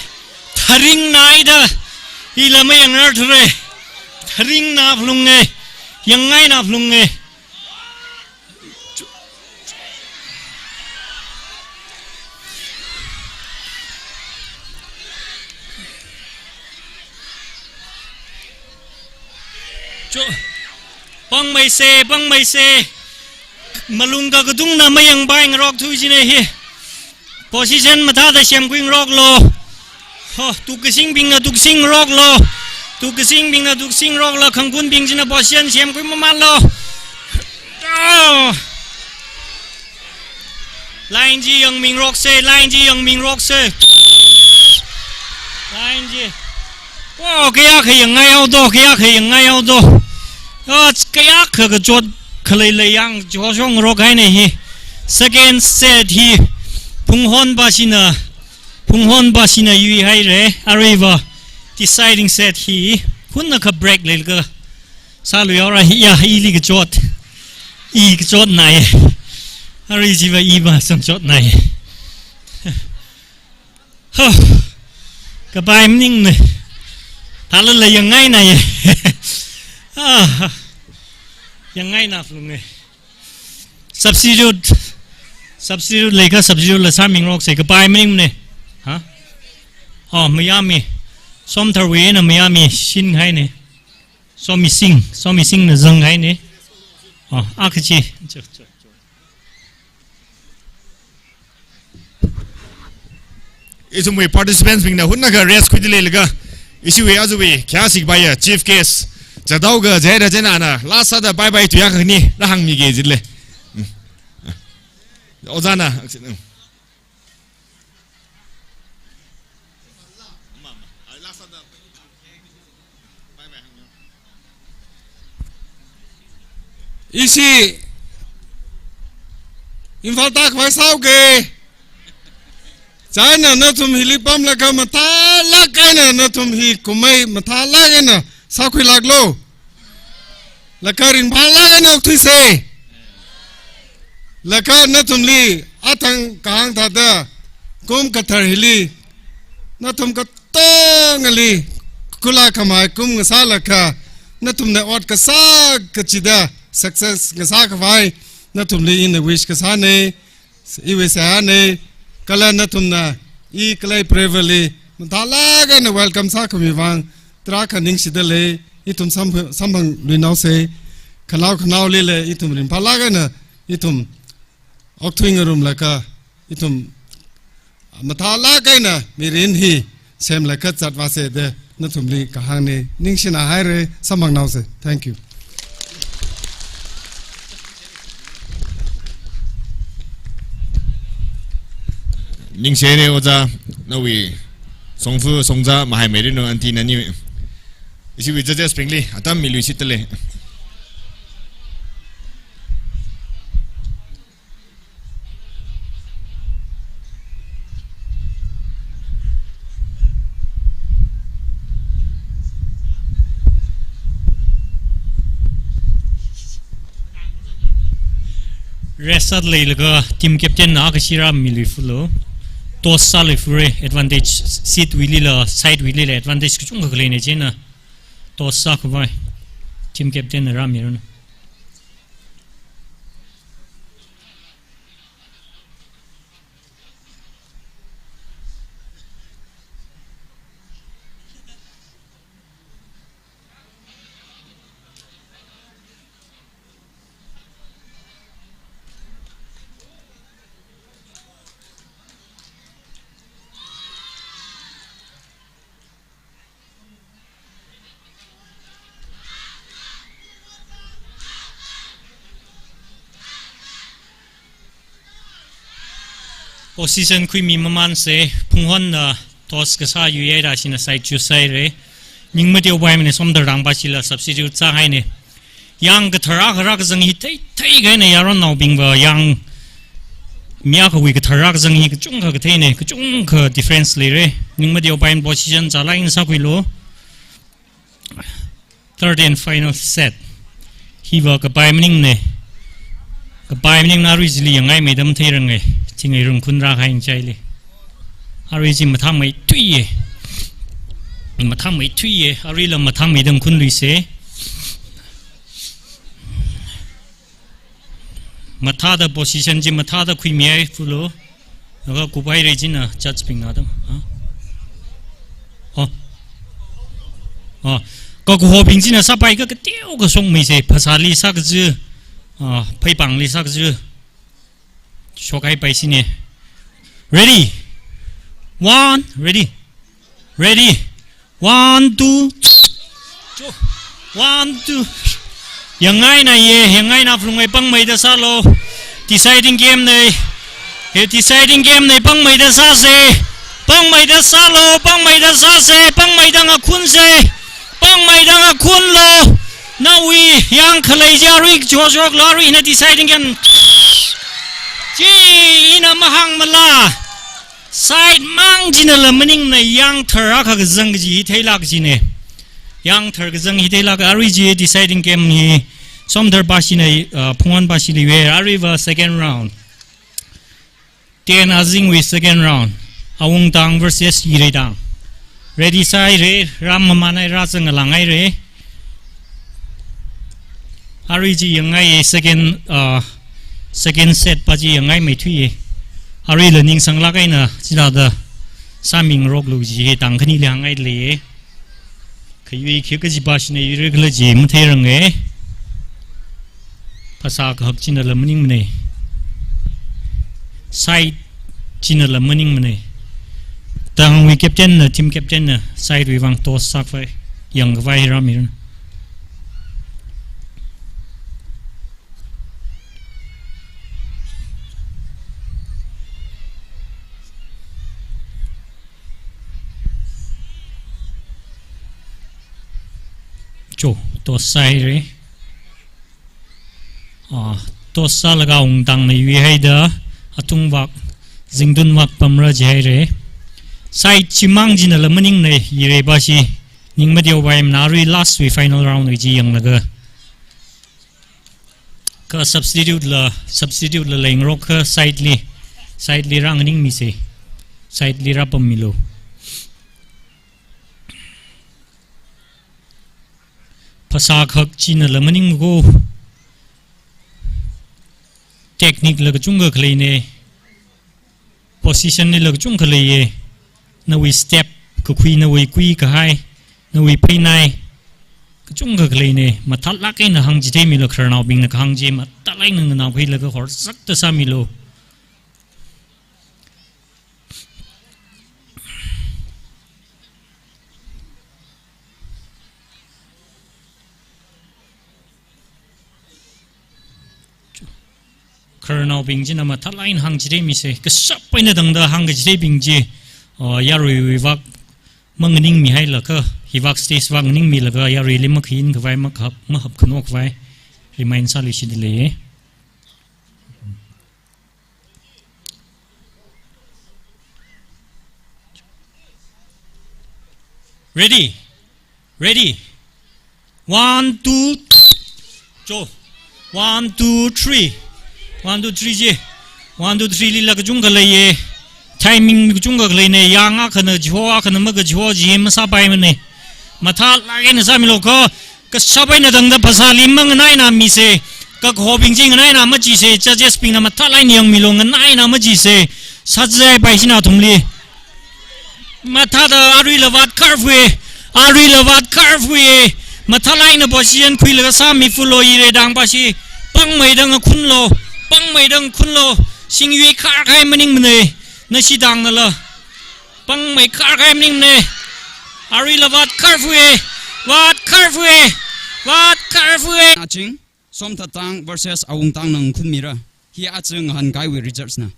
Tharingnaida, ila mayangrarthura. Tharingna phalunga, yangngaina phalunga. Cho, pāngmeise, pāngmeise. Malung kakatungna mayangpai ngarokthui jina hi. Position mathāda semkhui ngaroklu. Ho, tukasingbingna tukasing ngaroklu. Tukasingbingna tukasing ngaroklu. Khangkhunbing china position semkhui mamanlu. Oh. Line chi yangmi ngarokse, line chi yangmi ngarokse. Line chi. Wow, kayākha yangngaihao do, kayākha yangngaihao do. Oh, kayākha kachot khalei lei yang, choshong ngarok haina hi. Second set hi. Phunghon bashina, Phunghon bashina yuihaira, aruiva. Deciding set hi. Hunnakha break leilaga sāluihaora hi ya, ili kachot. I kachotnai. Arui jiva iva samchotnai. Ho. Kapai maningna. Thalala yangngainai. Ah, yangngaina phalunge. Substitute, substitute leikha substitute la sāmingarokse, kapai maningne. Ha? Oh, mayāmi. Somtharwui eina mayāmi shinhaine. Somising, Somisingna zanghaine. Oh, akha chi. Ithumwui participants bingna hunakha rest khuida leilaga, ishiwui azuwui khayāshi kapaiya chief guest Jadao ka Jaira Jainana last sāda bye bye tuiya khani rāhāngmige jile. Mm. Ojāna, mm. Ishi Imphal tākhavai sāuke. Chieina nathum hili pamlaga mathālāk eina nathum hi kumei mathālāk eina sākhuilāklu. Laga ringphālāk eina okthuise. Laga nathumli athang kahāng thāda kum kathar hili nathum katongali khula khamei kum ngasālaga, nathumna ot kasā kachida success ngasākhavai nathumli ina wish kasāne. Iwui seihāne, kala nathumna i khalei Prevailli mathālāk eina welcome sākhami vang tarākha ningshida lei. Ithum samphang-, samphangluinaose. Khanao khanaolila ithum ringphālāk eina ithum okthuingarumlaga, ithum mathālāk eina mirin hi semlaga zatvāse da nathumli kahāngne. Ningshina haire, samphangnaose. Thank you. Ningshine ojā, nawui songfa songzā mahaimeiranu aunty nani. Ishiwui judges bingli atam miluishitda lei. Rest sāda leilaga team captain na akha shi rāmiluifalu. Toss sāluifare, advantage seat wuilila, side wuilila advantage kachungkha khaleine, chieina toss sākhavai team captain na rāmiranu. Position khuimi mamanse, Phunghonna toss kasā yuihaida shina side choose sāhaire. Ningmateopaimana Somdar Rangpashila substitute sāhaine. Yang kathar akha rākazang hi theithei kahaina, yaronnaobingva yang mi akhawui kathar rākazang hi kachungkha katheine, kachungkha difference leire. Ningmateopaimana position zālāk eina sākhuilu. Third and final set. Hiva kapai maningne. Kapai maningna arui chili yangngaimei dam theirange. Chingai rungkhun rākahai ngachaili. Arui chi mathāmeithuiye. Mathāmeithuiye. Aruila mathāmeida ngakhunluise. Mathāda position chi mathāda khuimihaifalu. Laga kuphaire china judge bingna dam. Ha? Oh. Oh. Kakuhobing china sāpaikha kateokha shokmeise, phasāli sākaji, ah, pheipāngli sākaji. Shokhaipaisine. Ready? One, ready. Ready. One, two. One, two. Yangngainaye, yangngaina phalunge, pangmeida sālu. Deciding game ne. He deciding game ne, pangmeida sāse. Pangmeida sālu, pangmeida sāse, pangmeida ngakhunse. Pangmeida ngakhunlu. Nawui yang khalei chi arui chochoklu, arui hina deciding game. Chi ina mahāngmala. Side mang chinala maningna yang thar akha kazang kaji hi theilāk kajine. Yang thar kazang hi theilāk, arui chi deciding game hi Somdar pashina, uh, Phunghon pashili yuihaire, aruiva second round. Ten azingwui second round. Awungtang versus Yireitang. Ready sāhaire, rāmamanhaire, rāzanglānghaire. Arui chi yangngai ye, second, uh, second set pa chi yangngai meithui ye. Aruila ningsanglāk eina chithāda sāmingaroklu chi hi tangkhani li hāngngai lei ye. Khayui khi kaji pa shina yuire khala chi matheirang ye. Phasā kahak chinala maningmane. Side chinala maningmane. Tangwui captain na, team captain na, side wui vang toss sākhavai, yangkhavai hi rāmiranu. Cho, toss sāhaire. Ah, toss sālaga ungtangna yuihaida, atung vak, zingtun vak pamra jihaire. Side chimang chinala maningne, yire pa shi, ning madeopaimana, arui last wui final round wui chi yanglaga. Kha substitute la, substitute la leingarok kha side li, side li rānganingmise, side li rāpammilu. Phasā kahak chinala maning ko. Technique la kachungkha khaleine. Position lila kachungkha leiye. Nawui step kakhui, nawui kuikahai, nawui pheinai, kachungkha khaleine. Mathālāk eina hāngchitheimilu, khararnaobingna kahāng chi mathālāk eina nganaokhuilaga horsakta sāmilu. Khararnaobing china mathālāk eina hāngchitheimisa, kashap eina tangda hāngkachitheibing chi, uh, yaruiwui vak manganingmihailaga, hi vak stage vak nganingmilaga, yaruili makhayin khavai, makhap, mahap khanok khavai, remind sāluishitda leiye. Ready? Ready? One, two, cho. One, two, three. One, two, three je. One, two, three lila kachungkha leiye. Timing kachungkha khaleine, yang akhana jiho, akhana makajiho ji masāpaimane. Mathālāk eina sāmilu ko. Kashap eina tangda phasāli manganainamise, kakhobing chi nganaina majise, judges bingna mathālāk eina yangmilu, nganaina majise, sāzaipai shina athumli. Mathāda aruila vātkharfue, aruila vātkharfue, mathālāk eina position khuilaga sāmifulo, yire tang pa shi, pangmeida ngakhunlo, pangmeida ngakhunlo, singwui kharkahai maningmane, nashi tangnala. Pangmei kharkahai maningmane. Aruila vātkharfue, vātkharfue, vātkharfue. Aching, Somthatang versus Awungtangna ngakhunmira. Hi aja ngahānkahaiwui results na.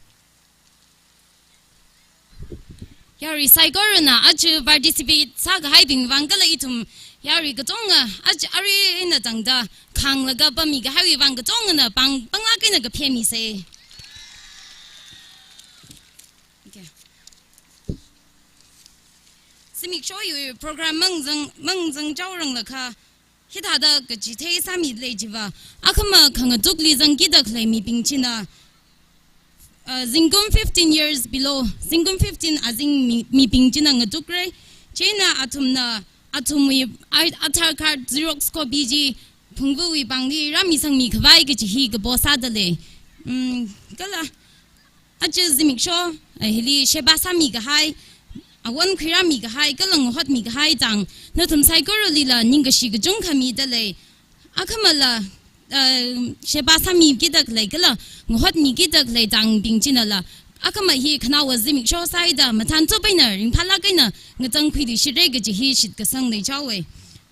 Yarui saikorana aja participate sākahaibing vang kala ithum yarui katonga aja aruina tangda khānglaga pammikahaiwui vang katongana pang, panglāk eina kaphemisa. Okay. Zimiksho hiwui program mangzang, mangzang chaoranglakha, hithāda kachithei sāmilei chiva, akhama khangatukli zangkida khalei mibing china, uh, zingkum fifteen years below, zingkum fifteen azing mi, mibing china ngatukrai. Chieina athumna, athumwui Aadhaar card xerox copy chi phungvuwui pāngli rāmisangmi khavai kaji hi kapo sādalei. Mm, kala aja zimiksho, eh, hili sheba sāmikahai, awon khuirāmikahai, kala ngahotmikahai tang, nathum saikoralila ningkashi kachungkha midalei. Akhamala, eh, sheba sāmikida khalei, kala ngahotmikida khalei tangbing chinala, akhama hi khanaowa zimiksho sāhaida, mathānchop eina, ringphālāk eina, ngachangkhuiluishitra kaji hi shitkasang leichaowe.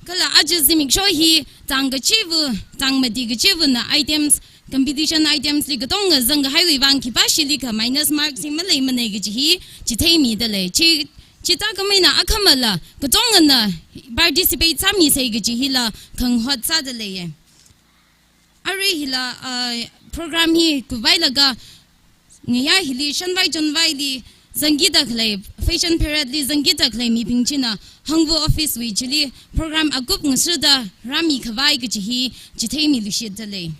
Kala aja zimiksho hi tang kachiva, tang mati kachivana items, competition items li katonga zangkahaiwui vang khipāshili kha minus marks hi maleimane kaji hi chitheimidalei. Chi, chithākhameina akhamala katongana participate sāmisei kaji hila khangahot sādaleiye. Arui hila, ah, program hi kuvailaga ngayā hili shanvai chonvaili zangkida khalei, fashion parade li zangkida khalei mibing china Hangvu office wui chili program akup ngasuda rāmikhavai kaji hi chitheimiluishitdalei.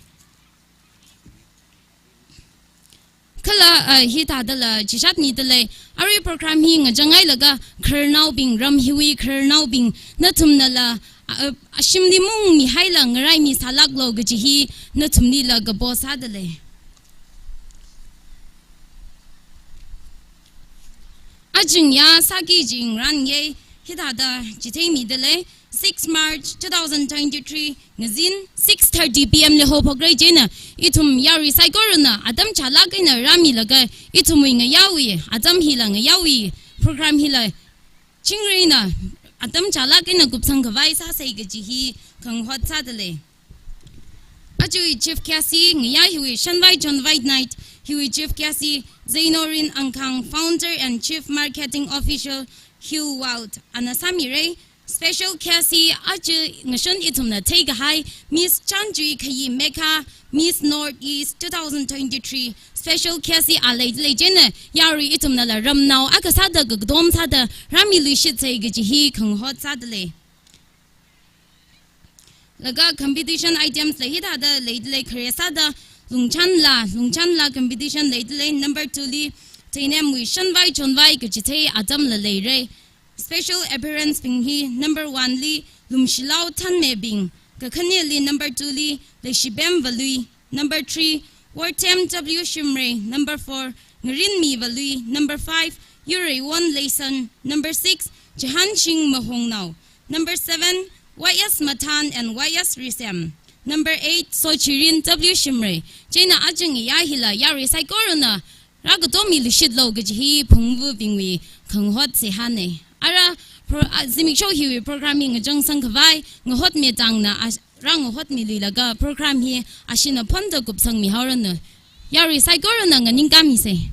Kala, ah, hithādala chishat nidalei. Arui program hi ngachang hailaga khararnaobing, ram hiwui khararnaobing, nathumnala, ah, ah, shimli mungmihaila ngaraimi sālāklo kaji hi nathumlila kapo sādalei. Ajingya sāki jingran ye hithāda chitheimidalei, six March two thousand twenty-three, ngazin six thirty P M li haophokra. Chieina ithum yarui saikorana atam chālāk eina rāmilaga ithumwui ngayaowui, atam hila ngayaowui, program hila chingri eina atam chālāk eina kupsang khavai sāsei kaji hi khangahot sādalei. Ajawui Chief Guest hi ngayā hiwui Shanvai Chonvai Night hiwui Chief Guest hi Zainorin Angkhang, Founder and Chief Marketing Officer, Hill World, ana sāmira. Special guest hi aja ngashun ithumna theikahai Miss Chanjui Khayi Mekha, Miss North East two thousand twenty-three. Special guest hi a leidalei. Chieina yarui ithumnala ramnao akha sāda, kakatom sāda rāmiluishitsei kaji hi khangahot sādalei. Laga competition items la hithāda leidalei. Khare sāda Lungchanla, Lungchanla competition leidalei. Number two li Teinemwui Shanvai Chonvai kachithei atamla leira. Special appearance bing hi number one li Lumshilao Thanmebing, kakhaneli number two li Leishibem Valui, number three, Worthem W Shimray, number four, Ngarinmi Valui, number five, Yureiwon Leison, number six, Jahanshing Mahongnao, number seven, Y S Mathan and Y S Risem, number eight, Sochirin W Shimray. Chieina ajingya hila yarui saikorana rākatomiluishitlo kaji hi phungvubingwui khangahot seihāna. Ara pro-, ah, zimiksho hiwui program hi ngachangsang khavai ngahotmi tangna, ah, rāngahotmiluilaga program hi ashina phonda kupsangmihaoranu. Yarui saikorana nganingkāmisei.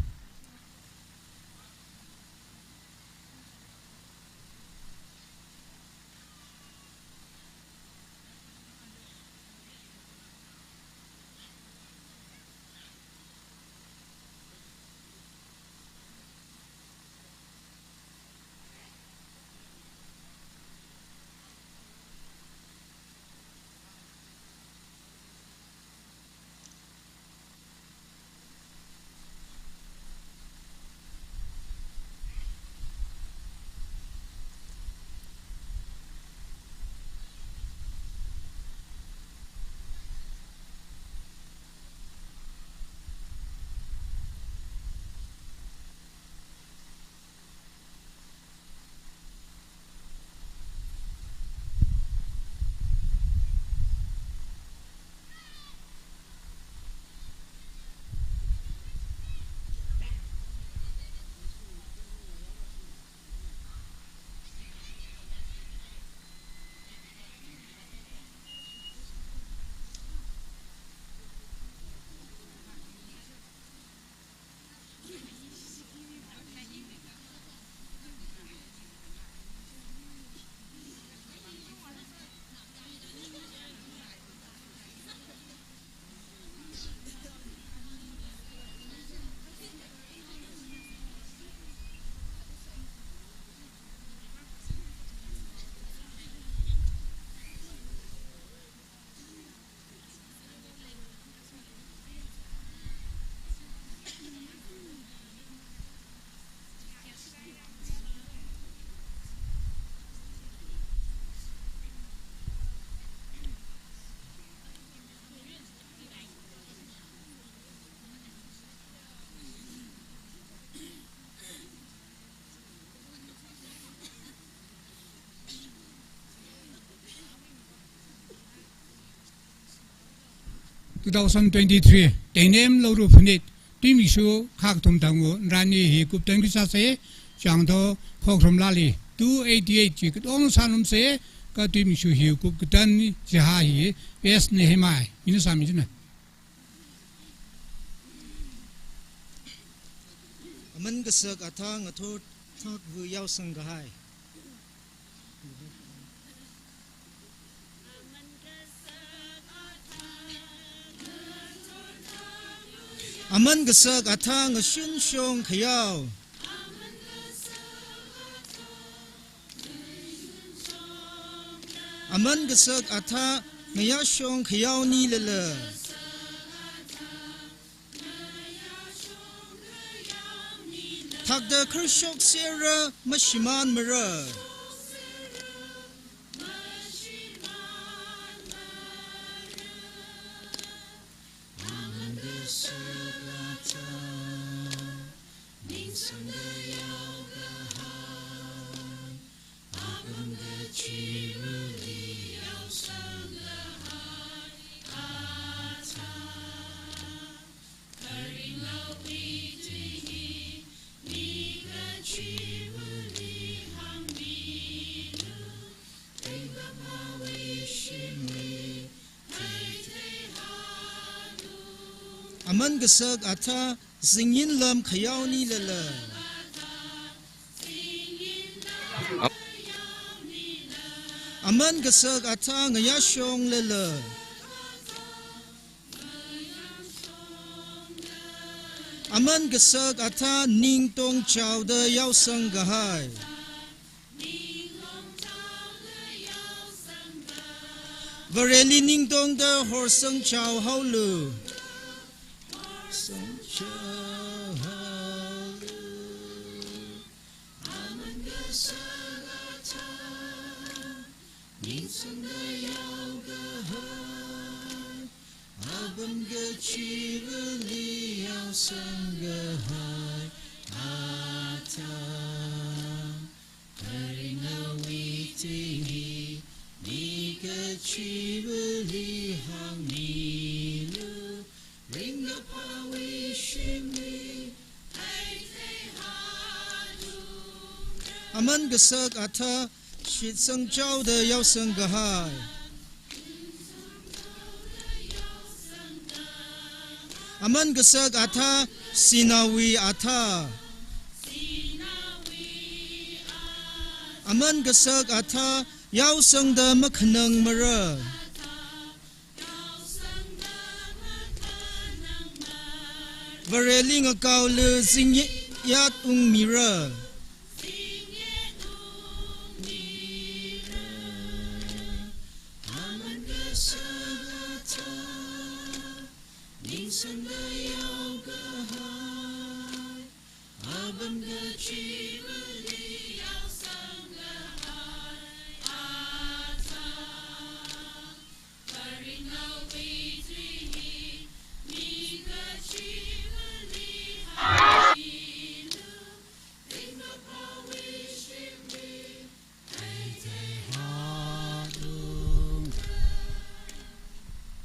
Two thousand twenty-three Teinem Lauru Phanit Tuimikshu khak thum tangwu nrani hi kuptan khisāsei. Changtho Khokrom Lali two eighty-eight chi katong sānumsei, ka Tuimikshu hi kup katan chihā hi S Nehemai ina sāmi china. Aman kasak athang athor thak vu yaosang kahai. Aman kasak athang ngashun shong khayao. Aman kasak athang ngayā shong khayao nilala. Akda kharshok sera mashimānmara. Aman kasak athā Zingin lam khayaonilala. Aman kasak athā ngayāshonglala. Aman kasak athā ningtong chaoda yaosang kahai. Vareli ningtongda horsang chaohaolu. Sangchaohaolu. Apam kachivali yaosang kahai athā. Kharing awui ting hi, mi kachivali hāngmilu, ringkaphāwui shimli, theithei hālu. Aman kasak athā, shitsang chaoda yaosang kahai. Aman kasak athā, sinaowui athā. Aman kasak athā, yaosangda makhanangmara. Vareli ngakaolu zingyat ungmira.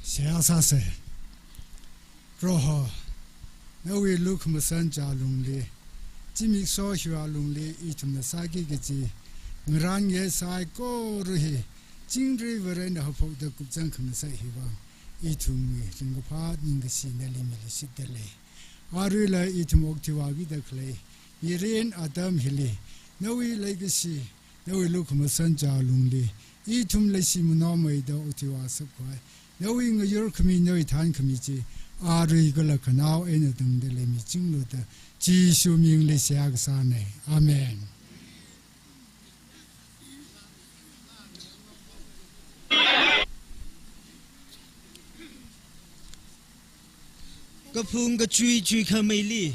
Seihā sāsa. Proho, nawui lukhamashan chālungli, zimiksho hiwui lungli ithumna sāki kaji ngarān nge saikora hi, chingri Varena haophokta kupchang khangasak hiwui vang, ithumwui ringkaphā ningkashi nali miluishitdalei. Aruila ithum okthuiwui vang kida khalei mirin atam hili, nawui leikashi, nawui lukhamashan chālungli, ithum leishi manaomeida okthuiwui vang sākhavai, nawui ngayur khami, nawui thankhami chi, arui kala khanao eina tangda leimichinglu da, Jishu mingli seihā kasāna. Amen. Kaphung kachui chuikhameili.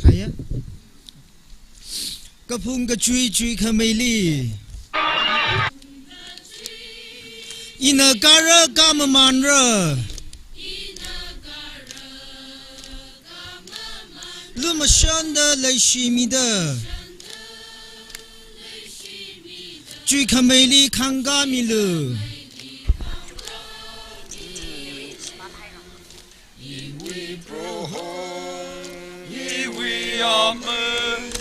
Thāya. Kaphung kachui chuikhameili. Ina kara kamamanra. Lumashanda leishimida, chuikhameili khangkāmilu. Iwui Proho, iwui Amei,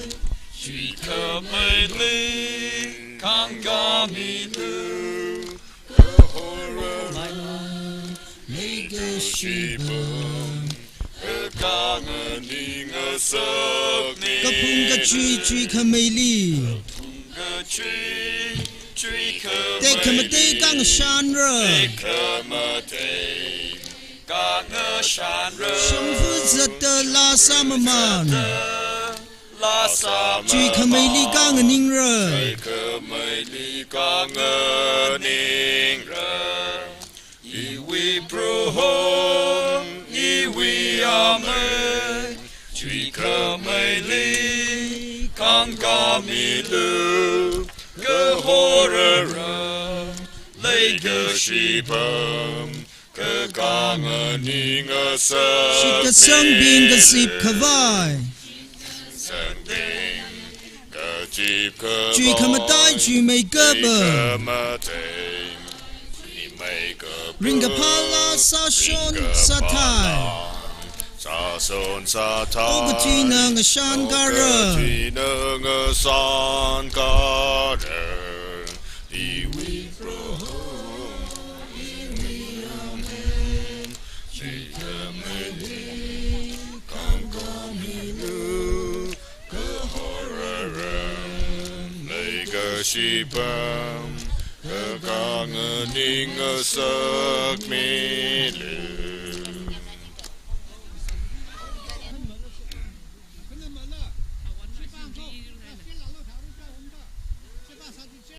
chuikhameili khangkāmilu. Kahorarān, leikashiva khanganing ngasakni. Kaphung kachui chuikhameili. Kaphung kachui chuikhameili. Tekhamatei khangashanra. Tekhamatei khangashanra. Shongfa zatda laa sāmaman. Laa sāmaman. Chuikhameili khanganingra. Chuikhameili khanganingra. Iwui Proho, iwui Amei, chuikhameili khangkāmilu, kahor aram leikashipam, kakā nganing ngasakmi. Shitkasangbing kazip khavai. Sangding kazip khavai. Chuikhamatai chuimeikapa. Chuikhamatei chuimeikapa. Ringkaphāla sāshon sāthai. Sāshon sāthai. Okathuina ngashankara. Okathuina ngashankara. Iwui Proho, iwui Amei, chuikhameili khangkāmilu, kahor aram leikashipam, kakā nganing ngasakmilu.